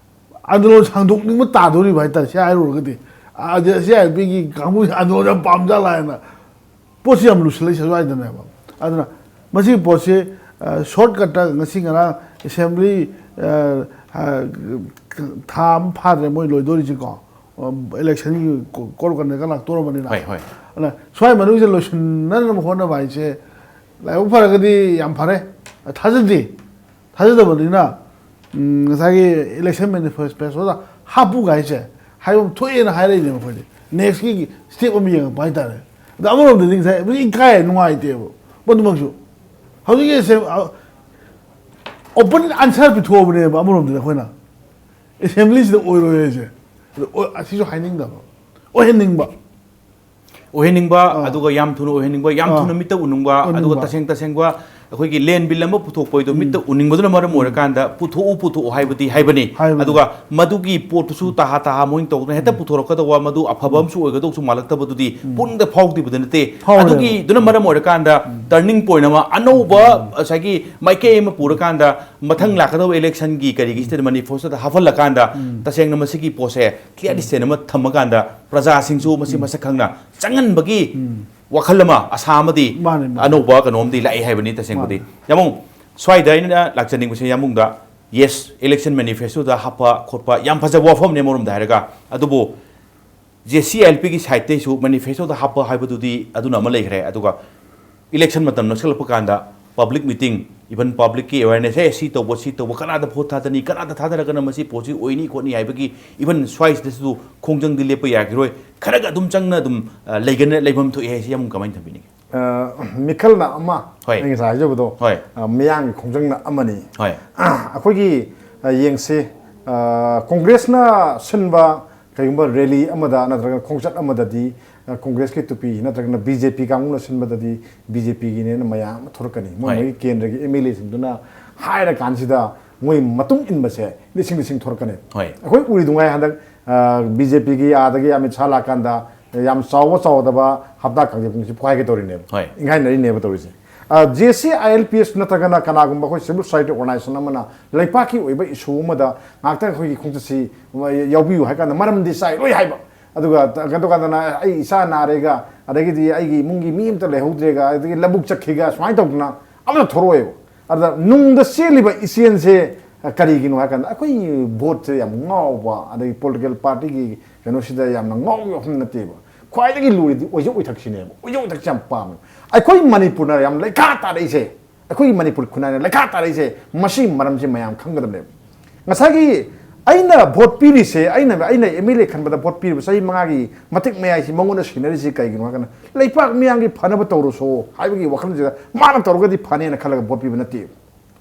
ꯑꯟꯗꯣꯂꯟ ꯁꯥꯡꯗꯣꯛꯅꯤꯡꯕ ꯇꯥꯗꯣꯔꯤꯕ ꯍꯥꯏꯇꯥꯔꯦ꯫ ꯁꯤ ꯍꯥꯏꯔꯨꯔꯒꯗꯤ, ꯑ, ꯁꯤ ꯑꯥꯏ ꯑꯦꯜ ꯄꯤꯒꯤ ꯀꯥꯡꯕꯨꯁꯦ ꯑꯟꯗꯣꯂꯟ ꯌꯥꯝ ꯄꯥꯝꯖꯥꯠꯂꯥ ꯍꯥꯏꯅ꯫ ꯄꯣꯠꯁꯤ ꯌꯥꯝ ꯂꯨꯁꯜꯂꯛꯏ ꯁ꯭ꯋꯥꯏꯗꯅꯦꯕ꯫ ꯑꯗꯨꯅ ꯃꯁꯤꯒꯤ ꯄꯣꯠꯁꯤ, ꯑ, ꯁꯣꯔꯠꯀꯠꯇ ꯉꯁꯤ ꯉꯔꯥꯡ ꯑꯦꯁꯦꯝꯕ꯭ꯂꯤ, ꯑ, ꯑ, ꯊꯥ ꯑꯃ ꯐꯥꯗ꯭ꯔꯦ ꯃꯣꯏ ꯂꯣꯏꯗꯣꯔꯤꯁꯤꯀꯣ, ꯏꯂꯦꯛꯁꯟꯒꯤ ꯀꯣꯔ ꯀꯟꯗꯦꯛꯀ ꯂꯥꯛꯇꯣꯔꯕꯅꯤꯅ꯫ ꯍꯣꯏ, ꯍꯣꯏ꯫ ꯑꯗꯨꯅ ꯁ꯭ꯋꯥꯏ ꯃꯅꯨꯡꯁꯤꯗ ꯂꯣꯏꯁꯤꯟꯅꯅꯕ ꯍꯣꯠꯅꯕ ꯍꯥꯏꯁꯦ, ꯂꯥꯏꯕꯛ ꯐꯔꯒꯗꯤ ꯌꯥꯝ ꯐꯔꯦ꯫ ꯊꯥꯖꯗꯦ꯫ ꯊꯥꯖꯗꯕꯅꯤꯅ, ꯎꯝ, ꯉꯁꯥꯏꯒꯤ ꯏꯂꯦꯛꯁꯟ ꯃꯦꯅꯤꯐꯦꯁꯇꯣꯗ ꯍꯥꯞꯄꯨꯒ ꯍꯥꯏꯁꯦ ꯍꯥꯏꯕ ꯑꯃ ꯊꯣꯛꯑꯦꯅ ꯍꯥꯏꯔꯛꯏꯅꯦ ꯃꯈꯣꯏꯗꯤ꯫ ꯅꯦꯛꯁꯀꯤ ꯁ꯭ꯇꯦꯞ ꯑꯃ ꯌꯦꯡꯉꯛꯄ ꯍꯥꯏꯇꯥꯔꯦ꯫ ꯑꯗꯣ ꯑꯃꯔꯣꯝꯗꯗꯤ ꯉꯁꯥꯏ ꯏꯀꯥꯏ, ꯅꯨꯡꯉꯥꯏꯇꯦꯕ ꯃꯗꯨꯃꯛꯁꯨ꯫ ꯍꯧꯖꯤꯛꯀꯤ ꯑꯣꯄꯟ ꯑꯟꯁꯔ ꯄꯤꯊꯣꯛꯑꯕꯅꯦꯕ ꯑꯃꯔꯣꯝꯗꯗꯤ ꯑꯩꯈꯣꯏꯅ꯫ ꯑꯦꯁꯦꯝꯕ꯭ꯂꯤꯁꯤꯗ ꯑꯣꯏꯔꯣꯏ ꯍꯥꯏꯁꯦ꯫ ꯑꯗꯣ ꯑꯣꯏ-, ꯑꯁꯤꯁꯨ ꯍꯥꯏꯅꯤꯡꯗꯕ, ꯑꯣꯏꯍꯟꯅꯤꯡꯕ꯫ ꯑꯣꯏꯍꯟꯅꯤꯡꯕ, ꯑꯥ꯫ ꯑꯗꯨꯒ ꯌꯥꯝ ꯊꯨꯅ ꯑꯣꯏꯍꯟꯅꯤꯡꯕ, ꯌꯥꯝ ꯑꯥ꯫ ꯊꯨꯅ ꯃꯤꯠꯇ ꯎꯅꯤꯡꯕ, ꯑꯗꯨꯒ ꯎꯅꯤꯡꯕ꯫ ꯇꯁꯦꯡ ꯇꯁꯦꯡꯕ ꯑꯩꯈꯣꯏꯒꯤ ꯂꯦꯟ ꯕꯤꯜ ꯑꯃ ꯄꯨꯊꯣꯛꯄ ꯍꯥꯏꯗꯣ ꯃꯤꯠꯇ ꯎꯅꯤꯡꯕꯗꯨꯅ ꯃꯔꯝ ꯑꯣꯏꯔꯀꯥꯟꯗ ꯄꯨꯊꯣꯛꯎ, ꯄꯨꯊꯣꯛꯎ ꯍꯥꯏꯕꯗꯤ ꯍꯥꯏꯕꯅꯤ꯫ ꯍꯥꯏꯕꯅꯤ꯫ ꯐꯥꯎꯔꯦꯕ꯫ ꯑꯗꯨꯒꯤꯗꯨꯅ ꯃꯔꯝ ꯑꯣꯏꯔꯀꯥꯟꯗ ꯇꯔꯅꯤꯡ ꯄꯣꯏꯟ ꯑꯃ, ꯑꯅꯧꯕ ꯉꯁꯥꯏꯒꯤ ꯃꯥꯏꯀꯩ ꯑꯃ ꯄꯨꯔꯀꯥꯟꯗ ꯃꯊꯪ ꯂꯥꯛꯀꯗꯧꯕ ꯏꯂꯦꯛꯁꯟꯒꯤ ꯀꯔꯤꯒꯤ ꯁꯤꯗ ꯃꯦꯅꯤꯐꯦꯁꯇꯣꯗ ꯍꯥꯞꯍꯜꯂꯀꯥꯟꯗ ꯇꯁꯦꯡꯅ ꯃꯁꯤꯒꯤ ꯄꯣꯠꯁꯦ ꯀ꯭ꯂꯤꯌꯥꯔ ꯁ꯭ꯇꯦꯠ ꯑꯃ ꯊꯝꯃꯀꯥꯟꯗ ꯄ꯭ꯔꯖꯥꯁꯤꯡꯁꯨ ꯃꯁꯤ ꯃꯁꯛ ꯈꯪꯅ ꯆꯪꯍꯟꯕꯒꯤ ꯋꯥꯈꯜ ꯑꯃ, ꯑꯁꯥ ꯑꯃꯗꯤ ꯃꯥꯅꯦ, ꯃꯥꯅꯦ꯫ ꯑꯅꯧꯕ ꯀꯩꯅꯣꯝꯗꯤ ꯂꯥꯛꯏ ꯍꯥꯏꯕꯅꯤ ꯇꯁꯦꯡꯕꯗꯤ꯫ ꯌꯥꯃꯨꯡ, ꯁ꯭ꯋꯥꯏꯗ ꯑꯩꯅ ꯂꯥꯛꯆꯅꯤꯡꯕꯁꯦ ꯌꯥꯃꯨꯡꯗ, ꯌꯦꯁ, ꯏꯂꯦꯛꯁꯟ ꯃꯦꯅꯤꯐꯦꯁꯇꯣꯗ ꯍꯥꯞꯄ ꯈꯣꯠꯄ ꯌꯥꯝ ꯐꯖꯕ ꯋꯥꯐꯝꯅꯦ ꯑꯃꯔꯣꯝꯗ ꯍꯥꯏꯔꯒ, ꯑꯗꯨꯕꯨ ꯖꯦ ꯁꯤ ꯑꯥꯏ ꯑꯦꯜ ꯄꯤꯒꯤ ꯁꯥꯏꯠꯇꯩꯁꯨ ꯃꯦꯅꯤꯐꯦꯁꯇꯣꯗ ꯍꯥꯞꯄ ꯍꯥꯏꯕꯗꯨꯗꯤ ꯑꯗꯨꯅ ꯑꯃ ꯂꯩꯈ꯭ꯔꯦ꯫ ꯑꯗꯨꯒ ꯏꯂꯦꯛꯁꯟ ꯃꯇꯝ ꯅꯛꯁꯜꯂꯛꯄ ꯀꯥꯟꯗ ꯄꯕ꯭ꯂꯤꯛ ꯃꯤꯇꯤꯡ, ꯏꯚꯟ ꯄꯕ꯭ꯂꯤꯛꯀꯤ ꯑꯦꯋꯦꯔꯅꯦꯁ, "ꯑꯦ, ꯁꯤ ꯇꯧꯕ, ꯁꯤ ꯇꯧꯕ, ꯀꯅꯥꯗ ꯚꯣꯠ ꯊꯥꯗꯅꯤ, ꯀꯅꯥꯗ ꯊꯥꯗꯔꯒꯅ ꯃꯁꯤ ꯄꯣꯠꯁꯤ ꯑꯣꯏꯅꯤ ꯈꯣꯠꯅꯤ" ꯍꯥꯏꯕꯒꯤ ꯏꯚꯟ ꯁ꯭ꯋꯥꯏꯁꯤꯗꯁꯨ ꯈꯣꯡꯖꯪꯗꯤ ꯂꯦꯞꯄ ꯌꯥꯈꯤꯔꯣꯏ꯫ ꯈꯔꯒ ꯑꯗꯨꯝ ꯆꯪꯅ ꯑꯗꯨꯝ, ꯑ, ꯂꯩꯒꯅ, ꯂꯩꯐꯝ ꯊꯣꯛꯏ ꯍꯥꯏꯁꯤ ꯌꯥꯝ ꯀꯃꯥꯏꯅ ꯊꯝꯕꯤꯅꯤꯡꯉꯤ? ꯑ, ꯃꯤꯈꯜꯅ ꯑꯃ, ꯍꯣꯏ꯫ ꯑꯩ ꯉꯁꯥꯏ ꯍꯥꯏꯖꯕꯗꯣ, ꯍꯣꯏ꯫ ꯑ, ꯃꯤꯌꯥꯝꯒꯤ ꯈꯣꯡꯖꯪꯅ ꯑꯃꯅꯤ꯫ ꯍꯣꯏ꯫ ꯑꯩꯈꯣꯏꯒꯤ, ꯑ, ꯌꯦꯡꯁꯤ, ꯑ, ꯀꯣꯡꯒ꯭ꯔꯦꯁꯅ ꯁꯤꯟꯕ ꯀꯩꯒꯨꯝꯕ ꯔꯦꯂꯤ ꯑꯃꯗ ꯅꯠꯇ꯭ꯔꯒꯅ ꯈꯣꯡꯆꯠ ꯑꯃꯗꯗꯤ, ꯑ, ꯀꯣꯡꯒ꯭ꯔꯦꯁꯀꯤ ꯇꯨꯄꯤ ꯅꯠꯇ꯭ꯔꯒꯅ ꯕꯤ ꯖꯦ ꯄꯤ ꯀꯥꯡꯕꯨꯅ ꯁꯤꯟꯕꯗꯗꯤ ꯕꯤ ꯖꯦ ꯄꯤꯒꯤꯅꯦꯅ ꯃꯌꯥꯝ ꯑꯃ ꯊꯣꯔꯛꯀꯅꯤ꯫ ꯃꯣꯏ ꯍꯣꯏ꯫ ꯃꯣꯏꯒꯤ ꯀꯦꯟꯗ꯭ꯔꯒꯤ ꯑꯦꯝ ꯑꯦꯜ ꯑꯦꯁꯤꯡꯗꯨꯅ ꯍꯥꯏꯔꯀꯥꯟꯁꯤꯗ ꯃꯣꯏ ꯃꯇꯨꯡ ꯏꯟꯕꯁꯦ ꯂꯤꯁꯤꯡ ꯂꯤꯁꯤꯡ ꯊꯣꯔꯛꯀꯅꯤ꯫ ꯍꯣꯏ꯫ ꯑꯩꯈꯣꯏ ꯎꯔꯤꯗꯨꯉꯥꯏ ꯍꯟꯗꯛ, ꯑ, ꯕꯤ ꯖꯦ ꯄꯤꯒꯤ ꯑꯥꯗꯒꯤ ꯑꯃꯤꯠ ꯁꯥꯍ ꯂꯥꯛꯀꯥꯟꯗ ꯌꯥꯝ ꯆꯥꯎꯕ ꯆꯥꯎꯗꯕ ꯍꯞꯇꯥ ꯀꯥꯡꯖꯩ ꯄꯨꯡꯁꯤ ꯄꯣꯈꯥꯏꯒꯦ ꯇꯧꯔꯤꯅꯦꯕ꯫ ꯍꯣꯏ꯫ ꯏꯪꯈꯥꯏꯅꯔꯤꯅꯦꯕ ꯇꯧꯔꯤꯁꯦ꯫ ꯑ, J C I L P S ꯅꯠꯇ꯭ꯔꯒꯅ ꯀꯅꯥꯒꯨꯝꯕ ꯑꯩꯈꯣꯏ ꯁꯤꯚꯤꯜ ꯁꯣꯁꯥꯏꯇꯤ ꯑꯣꯔꯒꯅꯥꯏꯖꯦꯁꯟ ꯑꯃꯅ ꯂꯩꯄꯥꯛꯀꯤ ꯑꯣꯏꯕ ꯏꯁꯨ ꯑꯃꯗ ꯉꯥꯛꯇ ꯑꯩꯈꯣꯏꯒꯤ ꯈꯣꯡꯆꯠꯁꯤ ꯌꯥꯎꯕꯤꯌꯨ ꯍꯥꯏ ꯀꯥꯟꯗ ꯃꯔꯝꯗꯤ ꯆꯥꯏꯔꯣꯏ ꯍꯥꯏꯕ꯫ ꯑꯗꯨꯒ ꯀꯩꯅꯣ ꯀꯥꯟꯗꯅ ꯑꯩ ꯏꯆꯥ ꯅꯥꯔꯦꯒ, ꯑꯗꯒꯤꯗꯤ ꯑꯩꯒꯤ ꯏꯃꯨꯡꯒꯤ ꯃꯤ ꯑꯃꯇ ꯂꯩꯍꯧꯗ꯭ꯔꯦꯒ, ꯑꯗꯒꯤ ꯂꯧꯕꯨꯛ ꯆꯠꯈꯤꯒ ꯁꯨꯃꯥꯏꯅ ꯇꯧꯗꯅ ꯑꯃꯇ ꯊꯣꯔꯛꯑꯣꯏꯕ꯫ ꯑꯗ ꯅꯨꯡꯗ ꯆꯦꯜꯂꯤꯕ ꯏꯆꯦꯜꯁꯦ ꯀꯔꯤꯒꯤꯅꯣ ꯍꯥꯏ ꯀꯥꯟꯗ ꯑꯩꯈꯣꯏ ꯚꯣꯠꯁꯦ ꯌꯥꯝ ꯉꯥꯎꯕ, ꯑꯗꯒꯤ ꯄꯣꯂꯤꯇꯤꯀꯦꯜ ꯄꯥꯔꯇꯤꯒꯤ ꯀꯩꯅꯣꯁꯤꯗ ꯌꯥꯝꯅ ꯉꯥꯎꯕ ꯋꯥꯐꯝ ꯅꯠꯇꯦꯕ꯫ ꯈ꯭ꯋꯥꯏꯗꯒꯤ ꯂꯨꯔꯤꯗꯤ ꯑꯣꯏꯖ ꯑꯣꯏꯊꯛꯁꯤꯅꯦꯕ꯫ ꯑꯣꯏꯖ ꯑꯣꯏꯊꯛꯁꯤ ꯌꯥꯝ ꯄꯥꯝꯃꯦ꯫ ꯑꯩꯈꯣꯏ ꯃꯅꯤꯄꯨꯔꯅ ꯌꯥꯝ ꯂꯩꯈꯥ ꯇꯥꯔꯛꯏꯁꯦ, ꯑꯩꯈꯣꯏꯒꯤ ꯃꯅꯤꯄꯨꯔ ꯈꯨꯟꯅꯥꯏꯅ ꯂꯩꯈꯥ ꯇꯥꯔꯛꯏꯁꯦ, ꯃꯁꯤꯒꯤ ꯃꯔꯝꯁꯤ ꯃꯌꯥꯝ ꯈꯪꯒꯗꯕꯅꯦꯕ꯫ ꯉꯁꯥꯏꯒꯤ ꯑꯩꯅ ꯚꯣꯠ ꯄꯤꯔꯤꯁꯦ, ꯑꯩꯅ, ꯑꯩꯅ ꯑꯦꯝ ꯑꯦꯜ ꯑꯦ ꯈꯟꯕꯗ ꯚꯣꯠ ꯄꯤꯔꯤꯕ ꯆꯍꯤ ꯃꯉꯥꯒꯤ ꯃꯇꯤꯛ ꯃꯌꯥꯏꯁꯤ ꯃꯉꯣꯟꯗ ꯁꯤꯟꯅꯔꯤꯁꯤ ꯀꯩꯒꯤꯅꯣ ꯍꯥꯏꯔꯀꯥꯟꯗ, ꯂꯩꯄꯥꯛ ꯃꯤꯌꯥꯝꯒꯤ ꯐꯅꯕ ꯇꯧꯔꯁꯨ ꯍꯥꯏꯕꯒꯤ ꯋꯥꯈꯜꯁꯤꯗ ꯃꯥꯅ ꯇꯧꯔꯒꯗꯤ ꯐꯅꯦꯅ ꯈꯜꯂꯒ ꯚꯣꯠ ꯄꯤꯕ ꯅꯠꯇꯦ꯫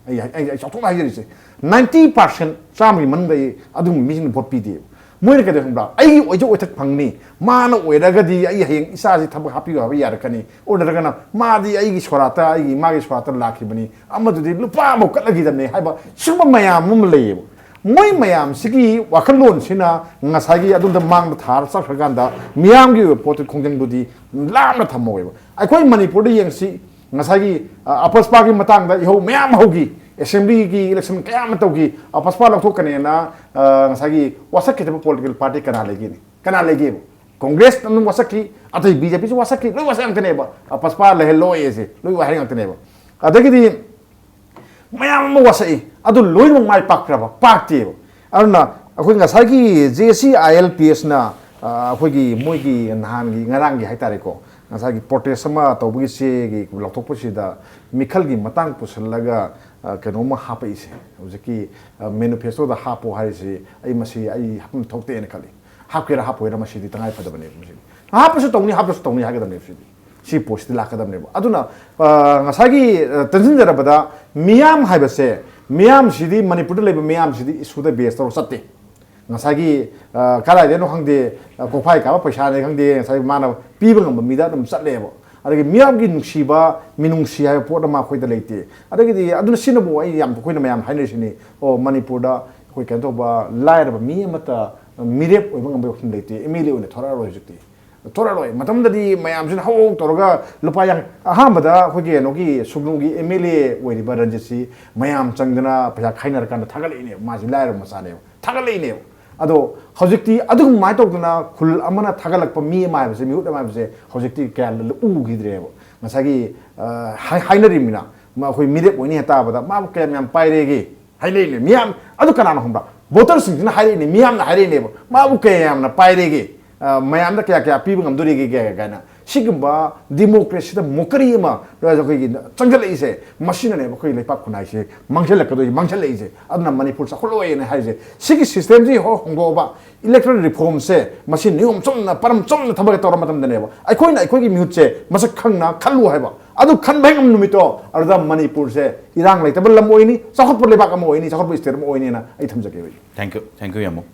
ꯑꯩ, ꯑꯩ, ꯑꯩ ꯆꯥꯎꯊꯣꯛꯅ ꯍꯥꯏꯖꯔꯤꯁꯦ, ꯅꯥꯏꯟꯇꯤ ꯄꯥꯔꯁꯦꯟ, ꯆꯥꯝꯃꯒꯤ ꯃꯅꯨꯡꯗ ꯑꯩ ꯑꯗꯨꯒꯨꯝꯕ ꯃꯤꯁꯤꯡꯅ ꯚꯣꯠ ꯄꯤꯗꯦꯕ꯫ ꯃꯣꯏꯅ ꯀꯩꯗꯧ ꯈꯪꯕ꯭ꯔꯥ? ꯑꯩꯒꯤ ꯑꯣꯏꯖ ꯑꯣꯏꯊꯛ ꯐꯪꯅꯤ, ꯃꯥꯅ ꯑꯣꯏꯔꯒꯗꯤ ꯑꯩ ꯍꯌꯦꯡ ꯏꯆꯥꯁꯤ ꯊꯕꯛ ꯍꯥꯞꯄꯤꯌꯨ ꯍꯥꯏꯕ ꯌꯥꯔꯛꯀꯅꯤ, ꯑꯣꯏꯗ꯭ꯔꯒꯅ ꯃꯥꯗꯤ ꯑꯩꯒꯤ ꯁꯣꯔꯥꯠꯇ, ꯑꯩꯒꯤ ꯏꯃꯥꯒꯤ ꯁꯣꯔꯥꯠꯇ ꯂꯥꯛꯈꯤꯕꯅꯤ, ꯑꯃꯗꯨꯗꯤ ꯂꯨꯄꯥ ꯑꯃꯐꯥꯎ ꯀꯠꯂꯈꯤꯗꯕꯅꯤ ꯍꯥꯏꯕ ꯁꯤꯒꯨꯝꯕ ꯃꯌꯥꯝ ꯑꯃ ꯂꯩꯌꯦꯕ꯫ ꯃꯣꯏ ꯃꯌꯥꯝꯁꯤꯒꯤ ꯋꯥꯈꯜꯂꯣꯟꯁꯤꯅ ꯉꯁꯥꯏꯒꯤ ꯑꯗꯣꯝꯗ ꯃꯥꯡꯗ ꯊꯥꯔ ꯆꯠꯈ꯭ꯔꯀꯥꯟꯗ ꯃꯤꯌꯥꯝꯒꯤ ꯑꯣꯏꯕ ꯄꯣꯠꯇꯨ ꯈꯣꯡꯖꯪꯗꯨꯗꯤ ꯂꯥꯞꯅ ꯊꯝꯃꯧꯋꯦꯕ꯫ ꯑꯩꯈꯣꯏ ꯃꯅꯤꯄꯨꯔꯗ ꯌꯦꯡꯁꯤ, ꯉꯁꯥꯏꯒꯤ, ꯑ, ꯑꯄꯁꯄꯥꯒꯤ ꯃꯇꯥꯡꯗ ꯏꯍꯧ ꯃꯌꯥꯝ ꯍꯧꯈꯤ, ꯑꯦꯁꯦꯝꯕ꯭ꯂꯤꯒꯤ ꯏꯂꯦꯛꯁꯟ ꯀꯌꯥ ꯑꯃ ꯇꯧꯈꯤ꯫ ꯑꯄꯁꯄꯥ ꯂꯧꯊꯣꯛꯀꯅꯦꯅ, ꯑ, ꯉꯁꯥꯏꯒꯤ ꯋꯥꯁꯛꯈꯤꯗꯕ ꯄꯣꯂꯤꯇꯤꯀꯦꯜ ꯄꯥꯔꯇꯤ ꯀꯅꯥ ꯂꯩꯒꯦꯅꯤ? ꯀꯅꯥ ꯂꯩꯒꯦꯕ? ꯀꯣꯡꯒ꯭ꯔꯦꯁ ꯑꯗꯨꯝ ꯋꯥꯁꯛꯈꯤ, ꯑꯇꯩ ꯕꯤ ꯖꯦ ꯄꯤꯁꯨ ꯋꯥꯁꯛꯈꯤ, ꯂꯣꯏ ꯋꯥꯁꯛ ꯉꯥꯛꯇꯅꯦꯕ꯫ ꯑꯄꯁꯄꯥ ꯂꯩꯍꯜꯂꯣꯏ ꯑꯁꯦ ꯂꯣꯏ ꯋꯥꯍꯩ ꯉꯥꯛꯇꯅꯦꯕ꯫ ꯑꯗꯒꯤꯗꯤ ꯃꯌꯥꯝ ꯑꯃ ꯋꯥꯁꯛꯏ, ꯑꯗꯨ ꯂꯣꯏꯅꯃꯛ ꯃꯥꯏ ꯄꯥꯛꯈ꯭ꯔꯕ? ꯄꯥꯛꯇꯦꯕ꯫ ꯑꯗꯨꯅ ꯑꯩꯈꯣꯏ ꯉꯁꯥꯏꯒꯤ J S C I L P ꯑꯦꯁꯅ, ꯑ, ꯑꯩꯈꯣꯏꯒꯤ ꯃꯣꯏꯒꯤ ꯅꯍꯥꯟꯒꯤ, ꯉꯔꯥꯡꯒꯤ ꯍꯥꯏꯇꯥꯔꯦꯀꯣ, ꯉꯁꯥꯏꯒꯤ ꯄ꯭ꯔꯣꯇꯦꯁ ꯑꯃ ꯇꯧꯕꯒꯤ ꯆꯦꯒꯤ ꯂꯧꯊꯣꯛꯄꯁꯤꯗ ꯃꯤꯈꯜꯒꯤ ꯃꯇꯥꯡ ꯄꯨꯁꯤꯜꯂꯒ, ꯑ, ꯀꯩꯅꯣꯝꯃ ꯍꯥꯞꯄꯛꯏꯁꯦ꯫ ꯍꯧꯖꯤꯛꯀꯤ, ꯑ, ꯃꯦꯅꯤꯐꯦꯁꯇꯣꯗ ꯍꯥꯞꯄꯣ ꯍꯥꯏꯔꯤꯁꯤ ꯑꯩ, ꯃꯁꯤ ꯑꯩ ꯍꯥꯞꯐꯝ ꯊꯣꯛꯇꯦꯅ ꯈꯜꯂꯤ꯫ ꯍꯥꯞꯀꯦꯔꯥ ꯍꯥꯞꯄꯣꯏꯔꯥ ꯃꯁꯤꯗꯤ ꯇꯉꯥꯏ ꯐꯗꯕꯅꯦꯕ꯫ ꯃꯁꯤꯗꯤ ꯍꯥꯞꯄꯁꯨ ꯇꯧꯅꯤ, ꯍꯥꯞꯄꯁꯨ ꯇꯧꯅꯤ ꯍꯥꯏꯒꯗꯕꯅꯦꯕ꯫ ꯁꯤꯗꯤ ꯁꯤ ꯄꯣꯠꯁꯤꯗꯤ ꯂꯥꯛꯀꯗꯕꯅꯦꯕ꯫ ꯑꯗꯨꯅ, ꯑ, ꯉꯁꯥꯏꯒꯤ, ꯑ, ꯇꯟꯁꯤꯟꯖꯔꯕꯗ, ꯃꯤꯌꯥꯝ ꯍꯥꯏꯕꯁꯦ, ꯃꯤꯌꯥꯝꯁꯤꯗꯤ, ꯃꯅꯤꯄꯨꯔꯗ ꯂꯩꯕ ꯃꯤꯌꯥꯝꯁꯤꯗꯤ ꯏꯁꯨꯗ ꯕꯦꯁ ꯇꯧꯔ ꯆꯠꯇꯦ꯫ ꯉꯁꯥꯏꯒꯤ, ꯑ, ꯀꯗꯥꯏꯗꯩꯅꯣ ꯈꯪꯗꯦ, ꯑ, ꯀꯣꯛꯐꯥꯏ ꯀꯥꯕ ꯄꯩꯁꯥꯅꯦ ꯈꯪꯗꯦ, ꯉꯁꯥꯏ ꯃꯥꯅ ꯄꯤꯕ ꯉꯝꯕ ꯃꯤꯗ ꯑꯗꯨꯝ ꯆꯠꯂꯦꯕ꯫ ꯑꯗꯒꯤ ꯃꯤꯌꯥꯝꯒꯤ ꯅꯨꯡꯁꯤꯕ, ꯃꯤꯅꯨꯡꯁꯤ ꯍꯥꯏꯕ ꯄꯣꯠ ꯑꯃ ꯑꯩꯈꯣꯏꯗ ꯂꯩꯇꯦ꯫ ꯑꯗꯒꯤꯗꯤ ꯑꯗꯨꯅ ꯁꯤꯅꯕꯨ ꯑꯩ ꯌꯥꯝ, ꯑꯩꯈꯣꯏꯅ ꯃꯌꯥꯝ ꯍꯥꯏꯅꯔꯤꯁꯤꯅꯤ, "ꯑꯣ, ꯃꯅꯤꯄꯨꯔꯗ ꯑꯩꯈꯣꯏ ꯀꯩꯅꯣ ꯇꯧꯕ ꯂꯥꯏꯔꯕ ꯃꯤ ꯑꯃꯠꯇ ꯃꯤꯔꯦꯞ ꯑꯣꯏꯕ ꯉꯝꯕꯒꯤ ꯋꯥꯈꯜ ꯂꯩꯇꯦ, ꯑꯦꯝ ꯑꯦꯜ ꯑꯦ ꯑꯣꯏꯅ ꯊꯣꯔꯛꯑꯔꯣꯏ ꯍꯧꯖꯤꯛꯇꯤ"꯫ ꯊꯣꯔꯛꯑꯔꯣꯏ꯫ ꯃꯇꯝꯗꯗꯤ ꯃꯌꯥꯝꯁꯤꯅ ꯍꯧ ꯍꯧ ꯇꯧꯔꯒ ꯂꯨꯄꯥ ꯌꯥꯡ-, ꯑꯍꯥꯟꯕꯗ ꯑꯩꯈꯣꯏꯒꯤ ꯀꯩꯅꯣꯒꯤ ꯁꯨꯒꯅꯨꯒꯤ ꯑꯦꯝ ꯑꯦꯜ ꯑꯦ ꯑꯣꯏꯔꯤꯕ ꯔꯟꯖꯤꯠꯁꯤ ꯃꯌꯥꯝ ꯆꯪꯗꯅ ꯄꯩꯁꯥ ꯈꯥꯏꯅꯔꯀꯥꯟꯗ ꯊꯥꯒꯠꯂꯛꯏꯅꯦꯕ, ꯃꯥꯁꯤ ꯂꯥꯏꯔꯕ ꯃꯆꯥꯅꯦꯕ, ꯊꯥꯒꯠꯂꯛꯏꯅꯦꯕ꯫ ꯑꯗꯣ ꯍꯧꯖꯤꯛꯇꯤ ꯑꯗꯨꯃꯥꯏꯅ ꯇꯧꯗꯅ ꯈꯨꯜ ꯑꯃꯅ ꯊꯥꯒꯠꯂꯛꯄ ꯃꯤ ꯑꯃ ꯍꯥꯏꯕꯁꯦ, ꯃꯤꯍꯨꯠ ꯑꯃ ꯍꯥꯏꯕꯁꯦ ꯍꯧꯖꯤꯛꯇꯤ ꯀꯌꯥ ꯎꯈꯤꯗ꯭ꯔꯦꯕ꯫ ꯉꯁꯥꯏꯒꯤ, ꯑ, ꯍꯥꯏ-, ꯍꯥꯏꯅꯔꯤꯕꯅꯤꯅ, ꯃ-, ꯑꯩꯈꯣꯏ ꯃꯤꯔꯦꯞ ꯑꯣꯏꯅꯤ ꯍꯥꯏ ꯇꯥꯕꯗ ꯃꯥꯕꯨ ꯀꯌꯥꯝ ꯌꯥꯝ ꯄꯥꯏꯔꯦꯒꯦ? ꯍꯥꯏꯅꯩꯅꯦ ꯃꯤꯌꯥꯝ꯫ ꯑꯗꯨ ꯀꯅꯥꯅꯣ ꯈꯪꯕ꯭ꯔꯥ? ꯚꯣꯇꯔꯁꯤꯡꯁꯤꯅ ꯍꯥꯏꯔꯛꯏꯅꯦ, ꯃꯤꯌꯥꯝꯅ ꯍꯥꯏꯔꯛꯏꯅꯦꯕ꯫ ꯃꯥꯕꯨ ꯀꯌꯥ ꯌꯥꯝꯅ ꯄꯥꯏꯔꯦꯒꯦ, ꯑ, ꯃꯌꯥꯝꯗ ꯀꯌꯥ ꯀꯌꯥ ꯄꯤꯕ ꯉꯝꯗꯣꯔꯤꯒꯦ ꯀꯥꯏꯅ꯫ ꯁꯤꯒꯨꯝꯕ ꯗꯤꯃꯣꯀ꯭ꯔꯦꯁꯤꯗ ꯃꯣꯀꯔꯤ ꯑꯃ ꯑꯩꯈꯣꯏꯒꯤ ꯆꯪꯁꯤꯜꯂꯛꯏꯁꯦ, ꯃꯁꯤꯅꯅꯦꯕ ꯑꯩꯈꯣꯏꯒꯤ ꯂꯩꯄꯥꯛ ꯈꯨꯟꯅꯥꯏꯁꯦ ꯃꯥꯡꯁꯤꯜꯂꯛꯀꯗꯣꯏꯁꯦ, ꯃꯥꯡꯁꯤꯜꯂꯛꯏꯁꯦ꯫ ꯑꯗꯨꯅ ꯃꯅꯤꯄꯨꯔ ꯆꯥꯎꯈꯠꯂꯣꯏꯅ ꯍꯥꯏꯔꯤꯁꯦ꯫ ꯁꯤꯒꯤ ꯁꯤꯁꯇꯦꯝꯁꯤ ꯍꯣ-, ꯍꯣꯡꯗꯣꯛꯑꯕ, ꯏꯂꯦꯛꯇꯣꯔꯦꯜ ꯔꯤꯐꯣꯔꯝꯁꯦ ꯃꯁꯤ ꯅꯤꯌꯣꯝ ꯆꯨꯝꯅ, ꯄꯔꯝ ꯆꯨꯝꯅ ꯊꯕꯛ ꯇꯧꯔ ꯃꯇꯝꯗꯅꯦꯕ ꯑꯩꯈꯣꯏꯅ ꯑꯩꯈꯣꯏꯒꯤ ꯃꯤꯍꯨꯠꯁꯦ ꯃꯁꯛ ꯈꯪꯅ ꯈꯜꯂꯨ ꯍꯥꯏꯕ꯫ ꯑꯗꯨ ꯈꯟꯕ ꯍꯦꯛ ꯉꯝꯕ ꯅꯨꯃꯤꯠꯇꯣ, ꯑꯗꯨꯗ ꯃꯅꯤꯄꯨꯔꯁꯦ ꯏꯔꯥꯡ ꯂꯩꯇꯕ ꯂꯝ ꯑꯣꯏꯅꯤ, ꯆꯥꯎꯈꯠꯄ ꯂꯩꯕꯥꯛ ꯑꯃ ꯑꯣꯏꯅꯤ, ꯆꯥꯎꯈꯠꯄ ꯁ꯭ꯇꯦꯠ ꯑꯃ ꯑꯣꯏꯅꯤꯅ ꯑꯩ ꯊꯝꯖꯒꯦ꯫ Thank you, thank you, ꯌꯥꯝꯕꯨꯡ꯫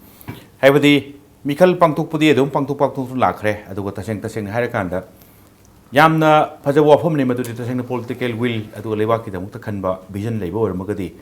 ꯍꯥꯏꯕꯗꯤ ꯃꯤꯈꯜ ꯄꯥꯡꯊꯣꯛꯄꯗꯤ ꯑꯗꯨꯝ ꯄꯥꯡꯊꯣꯛ ꯄꯥꯡꯊꯣꯛꯇꯨꯅ ꯂꯥꯛꯈ꯭ꯔꯦ, ꯑꯗꯨꯒ ꯇꯁꯦꯡ ꯇꯁꯦꯡꯅ ꯍꯥꯏꯔꯀꯥꯟꯗ ꯌꯥꯝꯅ ꯐꯖꯕ ꯋꯥꯐꯝꯅꯤ ꯃꯗꯨꯗꯤ꯫ ꯇꯁꯦꯡꯅ political will ꯑꯗꯨꯒ ꯂꯩꯕꯥꯛꯀꯤꯗꯃꯛꯇ ꯈꯟꯕ vision ꯂꯩꯕ ꯑꯣꯏꯔꯝꯃꯒꯗꯤ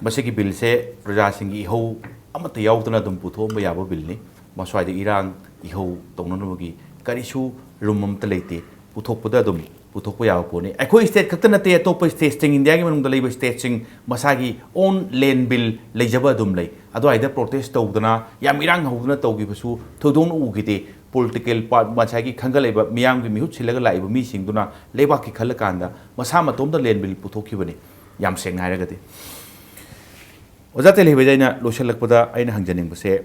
ꯃꯁꯤꯒꯤ ꯕꯤꯜꯁꯦ ꯄ꯭ꯔꯖꯥꯁꯤꯡꯒꯤ ꯏꯍꯧ ꯑꯃꯠꯇ ꯌꯥꯎꯗꯅ ꯑꯗꯨꯝ ꯄꯨꯊꯣꯛꯑꯝꯕ ꯌꯥꯕ ꯕꯤꯜꯅꯤ꯫ ꯃꯁ꯭ꯋꯥꯏꯗ ꯏꯔꯥꯡ ꯏꯍꯧ ꯇꯧꯅꯅꯕꯒꯤ ꯀꯔꯤꯁꯨ ꯔꯨꯝ ꯑꯃꯠꯇ ꯂꯩꯇꯦ꯫ ꯄꯨꯊꯣꯛꯄꯗ ꯑꯗꯨꯝ ꯄꯨꯊꯣꯛꯄ ꯌꯥꯕ ꯄꯣꯠꯅꯤ꯫ ꯑꯩꯈꯣꯏ ꯁ꯭ꯇꯦꯠ ꯈꯛꯇ ꯅꯠꯇꯦ, ꯑꯇꯣꯞꯄ ꯁ꯭ꯇꯦꯠꯁꯤꯡ, ꯏꯟꯗꯤꯌꯥꯒꯤ ꯃꯅꯨꯡꯗ ꯂꯩꯕ ꯁ꯭ꯇꯦꯠꯁꯤꯡ ꯃꯁꯥꯒꯤ own land bill ꯂꯩꯖꯕ ꯑꯗꯨꯝ ꯂꯩ꯫ ꯑꯗꯨꯋꯥꯏꯗ protest ꯇꯧꯗꯅ ꯌꯥꯝ ꯏꯔꯥꯡ ꯍꯧꯗꯅ ꯇꯧꯈꯤꯕꯁꯨ ꯊꯣꯏꯗꯣꯛꯅ ꯎꯈꯤꯗꯦ꯫ Political part ꯉꯁꯥꯏꯒꯤ ꯈꯟꯒꯠꯂꯛꯏꯕ ꯃꯤꯌꯥꯝꯒꯤ ꯃꯤꯍꯨꯠ ꯁꯤꯜꯂꯒ ꯂꯥꯛꯏꯕ ꯃꯤꯁꯤꯡꯗꯨꯅ ꯂꯩꯕꯥꯛꯀꯤ ꯈꯜꯂꯀꯥꯟꯗ ꯃꯁꯥ ꯃꯇꯣꯝꯇ land bill ꯄꯨꯊꯣꯛꯈꯤꯕꯅꯤ꯫ ꯌꯥꯝ ꯁꯦꯡꯅ ꯍꯥꯏꯔꯒꯗꯤ ꯑꯣꯖꯥ ꯇꯦꯂꯤꯍꯩꯕꯗ ꯑꯩꯅ ꯂꯣꯏꯁꯤꯜꯂꯛꯄꯗ ꯑꯩꯅ ꯍꯪꯖꯅꯤꯡꯕꯁꯦ,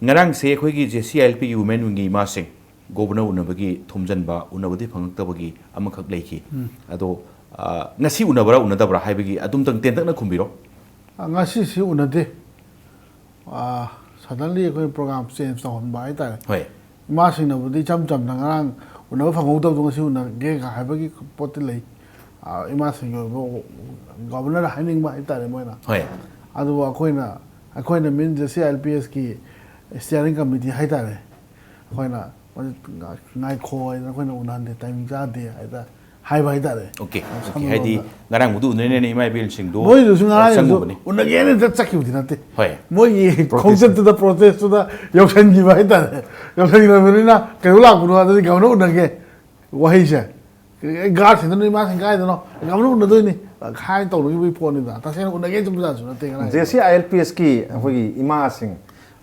ꯉꯔꯥꯡꯁꯦ ꯑꯩꯈꯣꯏꯒꯤ J C I L P ꯒꯤ women wingꯒꯤ ꯏꯃꯥꯁꯤꯡ ꯒꯣꯕꯔꯅꯔ ꯎꯅꯕꯒꯤ ꯊꯣꯝꯖꯤꯟꯕ, ꯎꯅꯕꯗꯤ ꯐꯪꯉꯛꯇꯕꯒꯤ ꯑꯃꯈꯛ ꯂꯩꯈꯤ꯫ ꯑꯗꯣ, ꯑ, ꯉꯁꯤ ꯎꯅꯕ꯭ꯔꯥ ꯎꯅꯗꯕ꯭ꯔꯥ ꯍꯥꯏꯕꯒꯤ ꯑꯗꯨꯝꯇꯪ ꯇꯦꯟꯇꯛꯅ ꯈꯨꯝꯕꯤꯔꯣ꯫ ꯑ, ꯉꯁꯤꯁꯤ ꯎꯅꯗꯦ꯫ ꯑ, suddenly ꯑꯩꯈꯣꯏ program change ꯇꯧꯍꯟꯕ ꯍꯥꯏꯇꯥꯔꯦ꯫ ꯍꯣꯏ꯫ ꯏꯃꯥꯁꯤꯡꯅꯕꯨꯗꯤ ꯏꯆꯝ ꯆꯝꯅ ꯉꯔꯥꯡ ꯎꯅꯕ ꯐꯪꯍꯧꯗꯕꯗꯣ ꯉꯁꯤ ꯎꯅꯒꯦ ꯍꯥꯏꯕꯒꯤ ꯄꯣꯠꯇꯤ ꯂꯩ꯫ ꯑ, ꯏꯃꯥꯁꯤꯡꯒꯤ ꯑꯣꯏꯕ ꯒꯣꯕꯔꯅꯔꯗ ꯍꯥꯏꯅꯤꯡꯕ ꯍꯥꯏꯇꯥꯔꯦ ꯃꯣꯏꯅ꯫ ꯍꯣꯏ꯫ ꯑꯗꯨꯕꯨ ꯑꯩꯈꯣꯏꯅ, ꯑꯩꯈꯣꯏꯅ means J C I L P S ꯀꯤ steering committee ꯍꯥꯏꯇꯥꯔꯦ, ꯑꯩꯈꯣꯏꯅ ꯉꯥꯏꯈꯣ ꯍꯥꯏꯗꯅ ꯑꯩꯈꯣꯏꯅ ꯎꯅꯍꯟꯗꯦ, timing ꯆꯥꯗꯦ ꯍꯥꯏꯗ ꯍꯥꯏꯕ ꯍꯥꯏꯇꯥꯔꯦ꯫ Okay, okay, ꯁꯝꯅ ꯍꯥꯏꯗꯤ ꯂꯣꯝꯗ꯫ ꯉꯔꯥꯡꯕꯨꯗꯤ ꯎꯅꯔꯤꯅꯦꯅꯦ ꯏꯃꯥ ꯏꯕꯦꯜꯁꯤꯡꯗꯣ ꯃꯣꯏꯗꯨꯁꯨ ꯉꯔꯥꯡꯁꯨ ꯆꯪꯉꯨꯕꯅꯤ꯫ ꯎꯅꯒꯦꯅ ꯍꯦꯛꯇ ꯆꯠꯈꯤꯕꯗꯤ ꯅꯠꯇꯦ꯫ ꯍꯣꯏ꯫ ꯃꯣꯏꯒꯤ protest꯫ ꯈꯣꯡꯆꯠꯇꯨꯗ, protestꯇꯨꯗ ꯌꯧꯁꯟꯈꯤꯕ ꯍꯥꯏꯇꯥꯔꯦ꯫ ꯌꯧꯁꯟꯈ꯭ꯔꯕꯅꯤꯅ ꯀꯩꯅꯣ ꯂꯥꯛꯄꯅꯣ ꯑꯗꯨꯗꯤ ꯒꯣꯕꯔꯅꯔ ꯎꯅꯒꯦ ꯋꯥꯍꯩꯁꯦ꯫ ꯑꯦ, guardꯁꯤꯡꯗꯨꯅ ꯏꯃꯥꯁꯤꯡ ꯀꯥꯏꯗꯅꯣ? ꯒꯣꯕꯔꯅꯔ ꯎꯅꯗꯣꯏꯅꯤ꯫ ꯍꯥꯏꯅ ꯇꯧꯅꯈꯤꯕꯒꯤ ꯄꯣꯠꯅꯤꯗ꯫ ꯇꯁꯦꯡꯅ ꯎꯅꯒꯦ ꯆꯠꯄꯖꯥꯠꯁꯨ ꯅꯠꯇꯦ ꯉꯔꯥꯡ꯫ J C I L P S ꯀꯤ ꯑꯩꯈꯣꯏꯒꯤ ꯏꯃꯥꯁꯤꯡ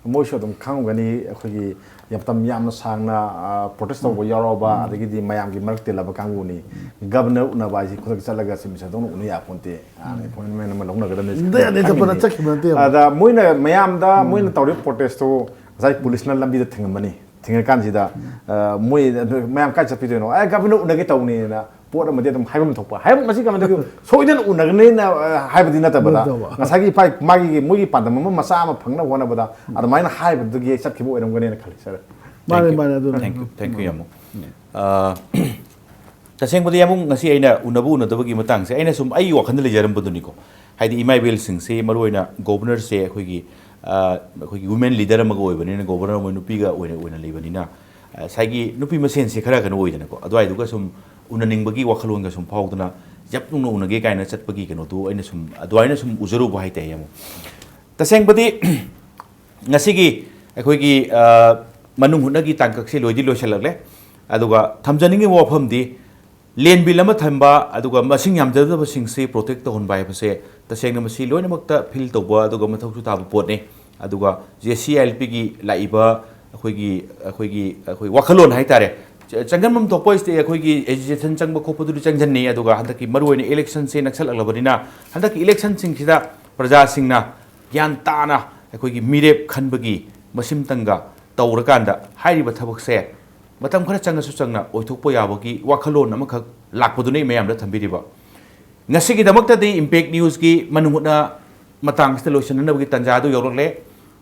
ꯃꯣꯏꯁꯨ ꯑꯗꯨꯝ ꯈꯪꯉꯝꯒꯅꯤ, ꯑꯩꯈꯣꯏꯒꯤ ꯃꯇꯝ ꯌꯥꯝꯅ ꯁꯥꯡꯅ ꯄ꯭ꯔꯣꯇꯦꯁ ꯇꯧꯕ ꯌꯥꯎꯔꯛꯑꯕ, ꯑꯗꯒꯤꯗꯤ ꯃꯌꯥꯝꯒꯤ ꯃꯔꯛ ꯇꯤꯜꯂꯕ ꯀꯥꯡꯕꯨꯅꯤ꯫ ꯒꯕꯔꯅꯔ ꯎꯅꯕ ꯍꯥꯏꯁꯤ ꯈꯨꯗꯛꯇ ꯆꯠꯂꯒ ꯆꯤꯞ ꯃꯤꯅꯤꯁꯇꯔꯗꯧꯅ ꯎꯅ ꯌꯥꯄꯣꯟꯇꯦ꯫ ꯑꯦꯄꯣꯏꯟꯃꯦꯟ ꯑꯃ ꯂꯧꯅꯒꯗꯕꯅꯤ꯫ ꯅꯠꯇꯦ, ꯅꯠꯇꯦ, ꯆꯠꯄ ꯅꯠ-, ꯆꯠꯈꯤꯕ ꯅꯠꯇꯦꯕ꯫ ꯑꯗ ꯃꯣꯏꯅ ꯃꯌꯥꯝꯗ ꯃꯣꯏꯅ ꯇꯧꯔꯤꯕ ꯄ꯭ꯔꯣꯇꯦꯁꯇꯨ ꯉꯁꯥꯏ ꯄꯨꯂꯤꯁꯅ ꯂꯝꯕꯤꯗ ꯊꯤꯡꯉꯝꯕꯅꯤ꯫ ꯊꯤꯡꯉꯀꯥꯟꯁꯤꯗ, ꯑ, ꯃꯣꯏ ꯑꯗꯨ ꯃꯌꯥꯝ ꯀꯥꯏ ꯆꯠꯄꯤꯗꯣꯏꯅꯣ? ꯑꯦ, ꯒꯕꯔꯅꯔ ꯎꯅꯒꯦ ꯇꯧꯕꯅꯤꯅ ꯄꯣꯠ ꯑꯃꯗꯤ ꯑꯗꯨꯝ ꯍꯥꯏꯐꯝ ꯊꯣꯛꯄ, ꯍꯥꯏꯐꯝ ꯑꯁꯤ ꯀꯃꯥꯏꯅ ꯇꯧꯒꯦ? ꯁꯣꯏꯗꯅ ꯎꯅꯒꯅꯤꯅ, ꯑ, ꯍꯥꯏꯕꯗꯤ ꯅꯠꯇꯕꯗ, ꯅꯠꯇꯕ꯫ ꯉꯁꯥꯏꯒꯤ ꯄꯥꯏ-, ꯃꯥꯒꯤ, ꯃꯣꯏꯒꯤ ꯄꯥꯟꯗꯝ ꯑꯃ ꯃꯆꯥ ꯑꯃ ꯐꯪꯅꯕ ꯍꯣꯠꯅꯕꯗ ꯑꯗꯨꯃꯥꯏꯅ ꯍꯥꯏꯕꯗꯨꯒꯤ ꯆꯠꯈꯤꯕ ꯑꯣꯏꯔꯝꯒꯅꯤꯅ ꯈꯜꯂꯤ, ꯁꯥꯔ꯫ ꯃꯥꯅꯦ, Thank you. ꯃꯥꯅꯦ, ꯑꯗꯨꯅ꯫ Thank you, thank you, ꯌꯥꯝꯕꯨꯡ꯫ ꯑ, ꯇꯁꯦꯡꯕꯗꯤ, ꯌꯥꯝꯕꯨꯡ, ꯉꯁꯤ ꯑꯩꯅ ꯎꯅꯕ ꯎꯅꯗꯕꯒꯤ ꯃꯇꯥꯡꯁꯦ ꯑꯩꯅ ꯁꯨꯝ ꯑꯩꯒꯤ ꯋꯥꯈꯜꯗ ꯂꯩꯖꯔꯝꯕꯗꯨꯅꯤꯀꯣ꯫ ꯍꯥꯏꯗꯤ ꯏꯃꯥ ꯏꯕꯦꯜꯁꯤꯡꯁꯦ, ꯃꯔꯨꯑꯣꯏꯅ ꯒꯣꯕꯔꯅꯔꯁꯦ ꯑꯩꯈꯣꯏꯒꯤ, ꯑ, ꯑꯩꯈꯣꯏꯒꯤ ꯋꯨꯃꯦꯟ ꯂꯤꯗꯔ ꯑꯃꯒ ꯑꯣꯏꯕꯅꯤꯅ, ꯒꯣꯕꯔꯅꯔ ꯑꯃ ꯅꯨꯄꯤꯒ ꯑꯣꯏꯅ, ꯑꯣꯏꯅ ꯂꯩꯕꯅꯤꯅ, ꯑ, ꯉꯁꯥꯏꯒꯤ ꯅꯨꯄꯤ ꯃꯁꯦꯟꯁꯦ ꯈꯔ ꯀꯩꯅꯣ ꯑꯣꯏꯗꯅꯀꯣ, ꯑꯗꯨꯋꯥꯏꯗꯨꯒ ꯁꯨꯝ ꯎꯅꯅꯤꯡꯕꯒꯤ ꯋꯥꯈꯜꯂꯣꯟꯒ ꯁꯨꯝ ꯐꯥꯎꯗꯅ, ꯌꯥꯝ ꯅꯨꯡꯅ ꯎꯅꯒꯦ ꯀꯥꯏꯅ ꯆꯠꯄꯒꯤ ꯀꯩꯅꯣꯗꯨ ꯑꯩꯅ ꯁꯨꯝ ꯑꯗꯨꯃꯥꯏꯅ ꯁꯨꯝ ꯎꯖꯔꯨꯕ ꯍꯥꯏꯇꯥꯔꯦ, ꯌꯥꯝꯕꯨꯡ꯫ ꯇꯁꯦꯡꯕꯗꯤ, ꯉꯁꯤꯒꯤ ꯑꯩꯈꯣꯏꯒꯤ, ꯑ, ꯃꯅꯨꯡ ꯍꯨꯠꯅꯒꯤ ꯇꯥꯡꯀꯛꯁꯤ ꯂꯣꯏꯗꯤ ꯂꯣꯏꯁꯤꯜꯂꯛꯂꯦ꯫ ꯑꯗꯨꯒ ꯊꯝꯖꯅꯤꯡꯉꯤꯕ ꯋꯥꯐꯝꯗꯤ, ꯂꯦꯟ ꯕꯤꯜ ꯑꯃ ꯊꯝꯕ, ꯑꯗꯨꯒ ꯃꯁꯤꯡ ꯌꯥꯝꯖꯗꯕꯁꯤꯡꯁꯤ ꯄ꯭ꯔꯣꯇꯦꯛ ꯇꯧꯍꯟꯕ ꯍꯥꯏꯕꯁꯦ ꯇꯁꯦꯡꯅ ꯃꯁꯤ ꯂꯣꯏꯅꯃꯛꯇ ꯐꯤꯜ ꯇꯧꯕ ꯑꯗꯨꯒ ꯃꯊꯧꯁꯨ ꯇꯥꯕ ꯄꯣꯠꯅꯤ꯫ ꯑꯗꯨꯒ ꯖꯦ ꯁꯤ ꯑꯥꯏ ꯑꯦꯜ ꯄꯤꯒꯤ ꯂꯥꯛꯏꯕ ꯑꯩꯈꯣꯏꯒꯤ, ꯑꯩꯈꯣꯏꯒꯤ, ꯑꯩꯈꯣꯏ ꯋꯥꯈꯜꯂꯣꯟ ꯍꯥꯏꯇꯥꯔꯦ, ꯆ-, ꯆꯪꯁꯤꯟꯐꯝ ꯊꯣꯛꯄ ꯁꯤꯗꯤ ꯑꯩꯈꯣꯏꯒꯤ ꯑꯦꯖꯤꯇꯦꯁꯟ ꯆꯪꯕ ꯈꯣꯠꯄꯗꯨꯗꯤ ꯆꯪꯁꯤꯟꯅꯤ꯫ ꯑꯗꯨꯒ ꯍꯟꯗꯛꯀꯤ ꯃꯔꯨꯑꯣꯏꯅ ꯏꯂꯦꯛꯁꯟꯁꯦ ꯅꯛꯁꯜꯂꯛꯂꯕꯅꯤꯅ, ꯍꯟꯗꯛꯀꯤ ꯏꯂꯦꯛꯁꯟꯁꯤꯡꯁꯤꯗ ꯄ꯭ꯔꯖꯥꯁꯤꯡꯅ ꯒ꯭ꯌꯥꯟ ꯇꯥꯅ ꯑꯩꯈꯣꯏꯒꯤ ꯃꯤꯔꯦꯞ ꯈꯟꯕꯒꯤ ꯃꯁꯤꯝꯇꯪꯒ ꯇꯧꯔꯀꯥꯟꯗ ꯍꯥꯏꯔꯤꯕ ꯊꯕꯛꯁꯦ ꯃꯇꯝ ꯈꯔ ꯆꯪꯉꯁꯨ ꯆꯪꯅ ꯑꯣꯏꯊꯣꯛꯄ ꯌꯥꯕꯒꯤ ꯋꯥꯈꯜꯂꯣꯟ ꯑꯃꯈꯛ ꯂꯥꯛꯄꯗꯨꯅ ꯑꯩ ꯃꯌꯥꯝꯗ ꯊꯝꯕꯤꯔꯤꯕ꯫ ꯉꯁꯤꯒꯤꯗꯃꯛꯇꯗꯤ ꯏꯝꯄꯦꯛ ꯅ꯭ꯌꯨꯁꯀꯤ ꯃꯅꯨꯡ ꯍꯨꯠꯅ ꯃꯇꯥꯡꯁꯤꯗ ꯂꯣꯏꯁꯤꯟꯅꯅꯕꯒꯤ ꯇꯥꯟꯖꯥ ꯑꯗꯨ ꯌꯧꯔꯛꯂꯦ꯫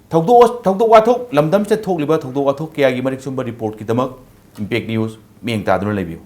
ꯊꯧꯗꯣꯛ, ꯊꯧꯗꯣꯛ ꯋꯥꯊꯣꯛ, ꯂꯝꯗꯝꯁꯤꯗ ꯊꯣꯛꯂꯤꯕ ꯊꯧꯗꯣꯛ ꯋꯥꯊꯣꯛ ꯀꯌꯥꯒꯤ ꯃꯔꯤꯛ ꯆꯨꯝꯕ ꯔꯤꯄꯣꯔꯠꯀꯤꯗꯃꯛ ꯏꯝꯄꯦꯛ ꯅ꯭ꯌꯨꯁ ꯃꯤꯠꯌꯦꯡ ꯇꯥꯗꯨꯅ ꯂꯩꯕꯤꯌꯨ꯫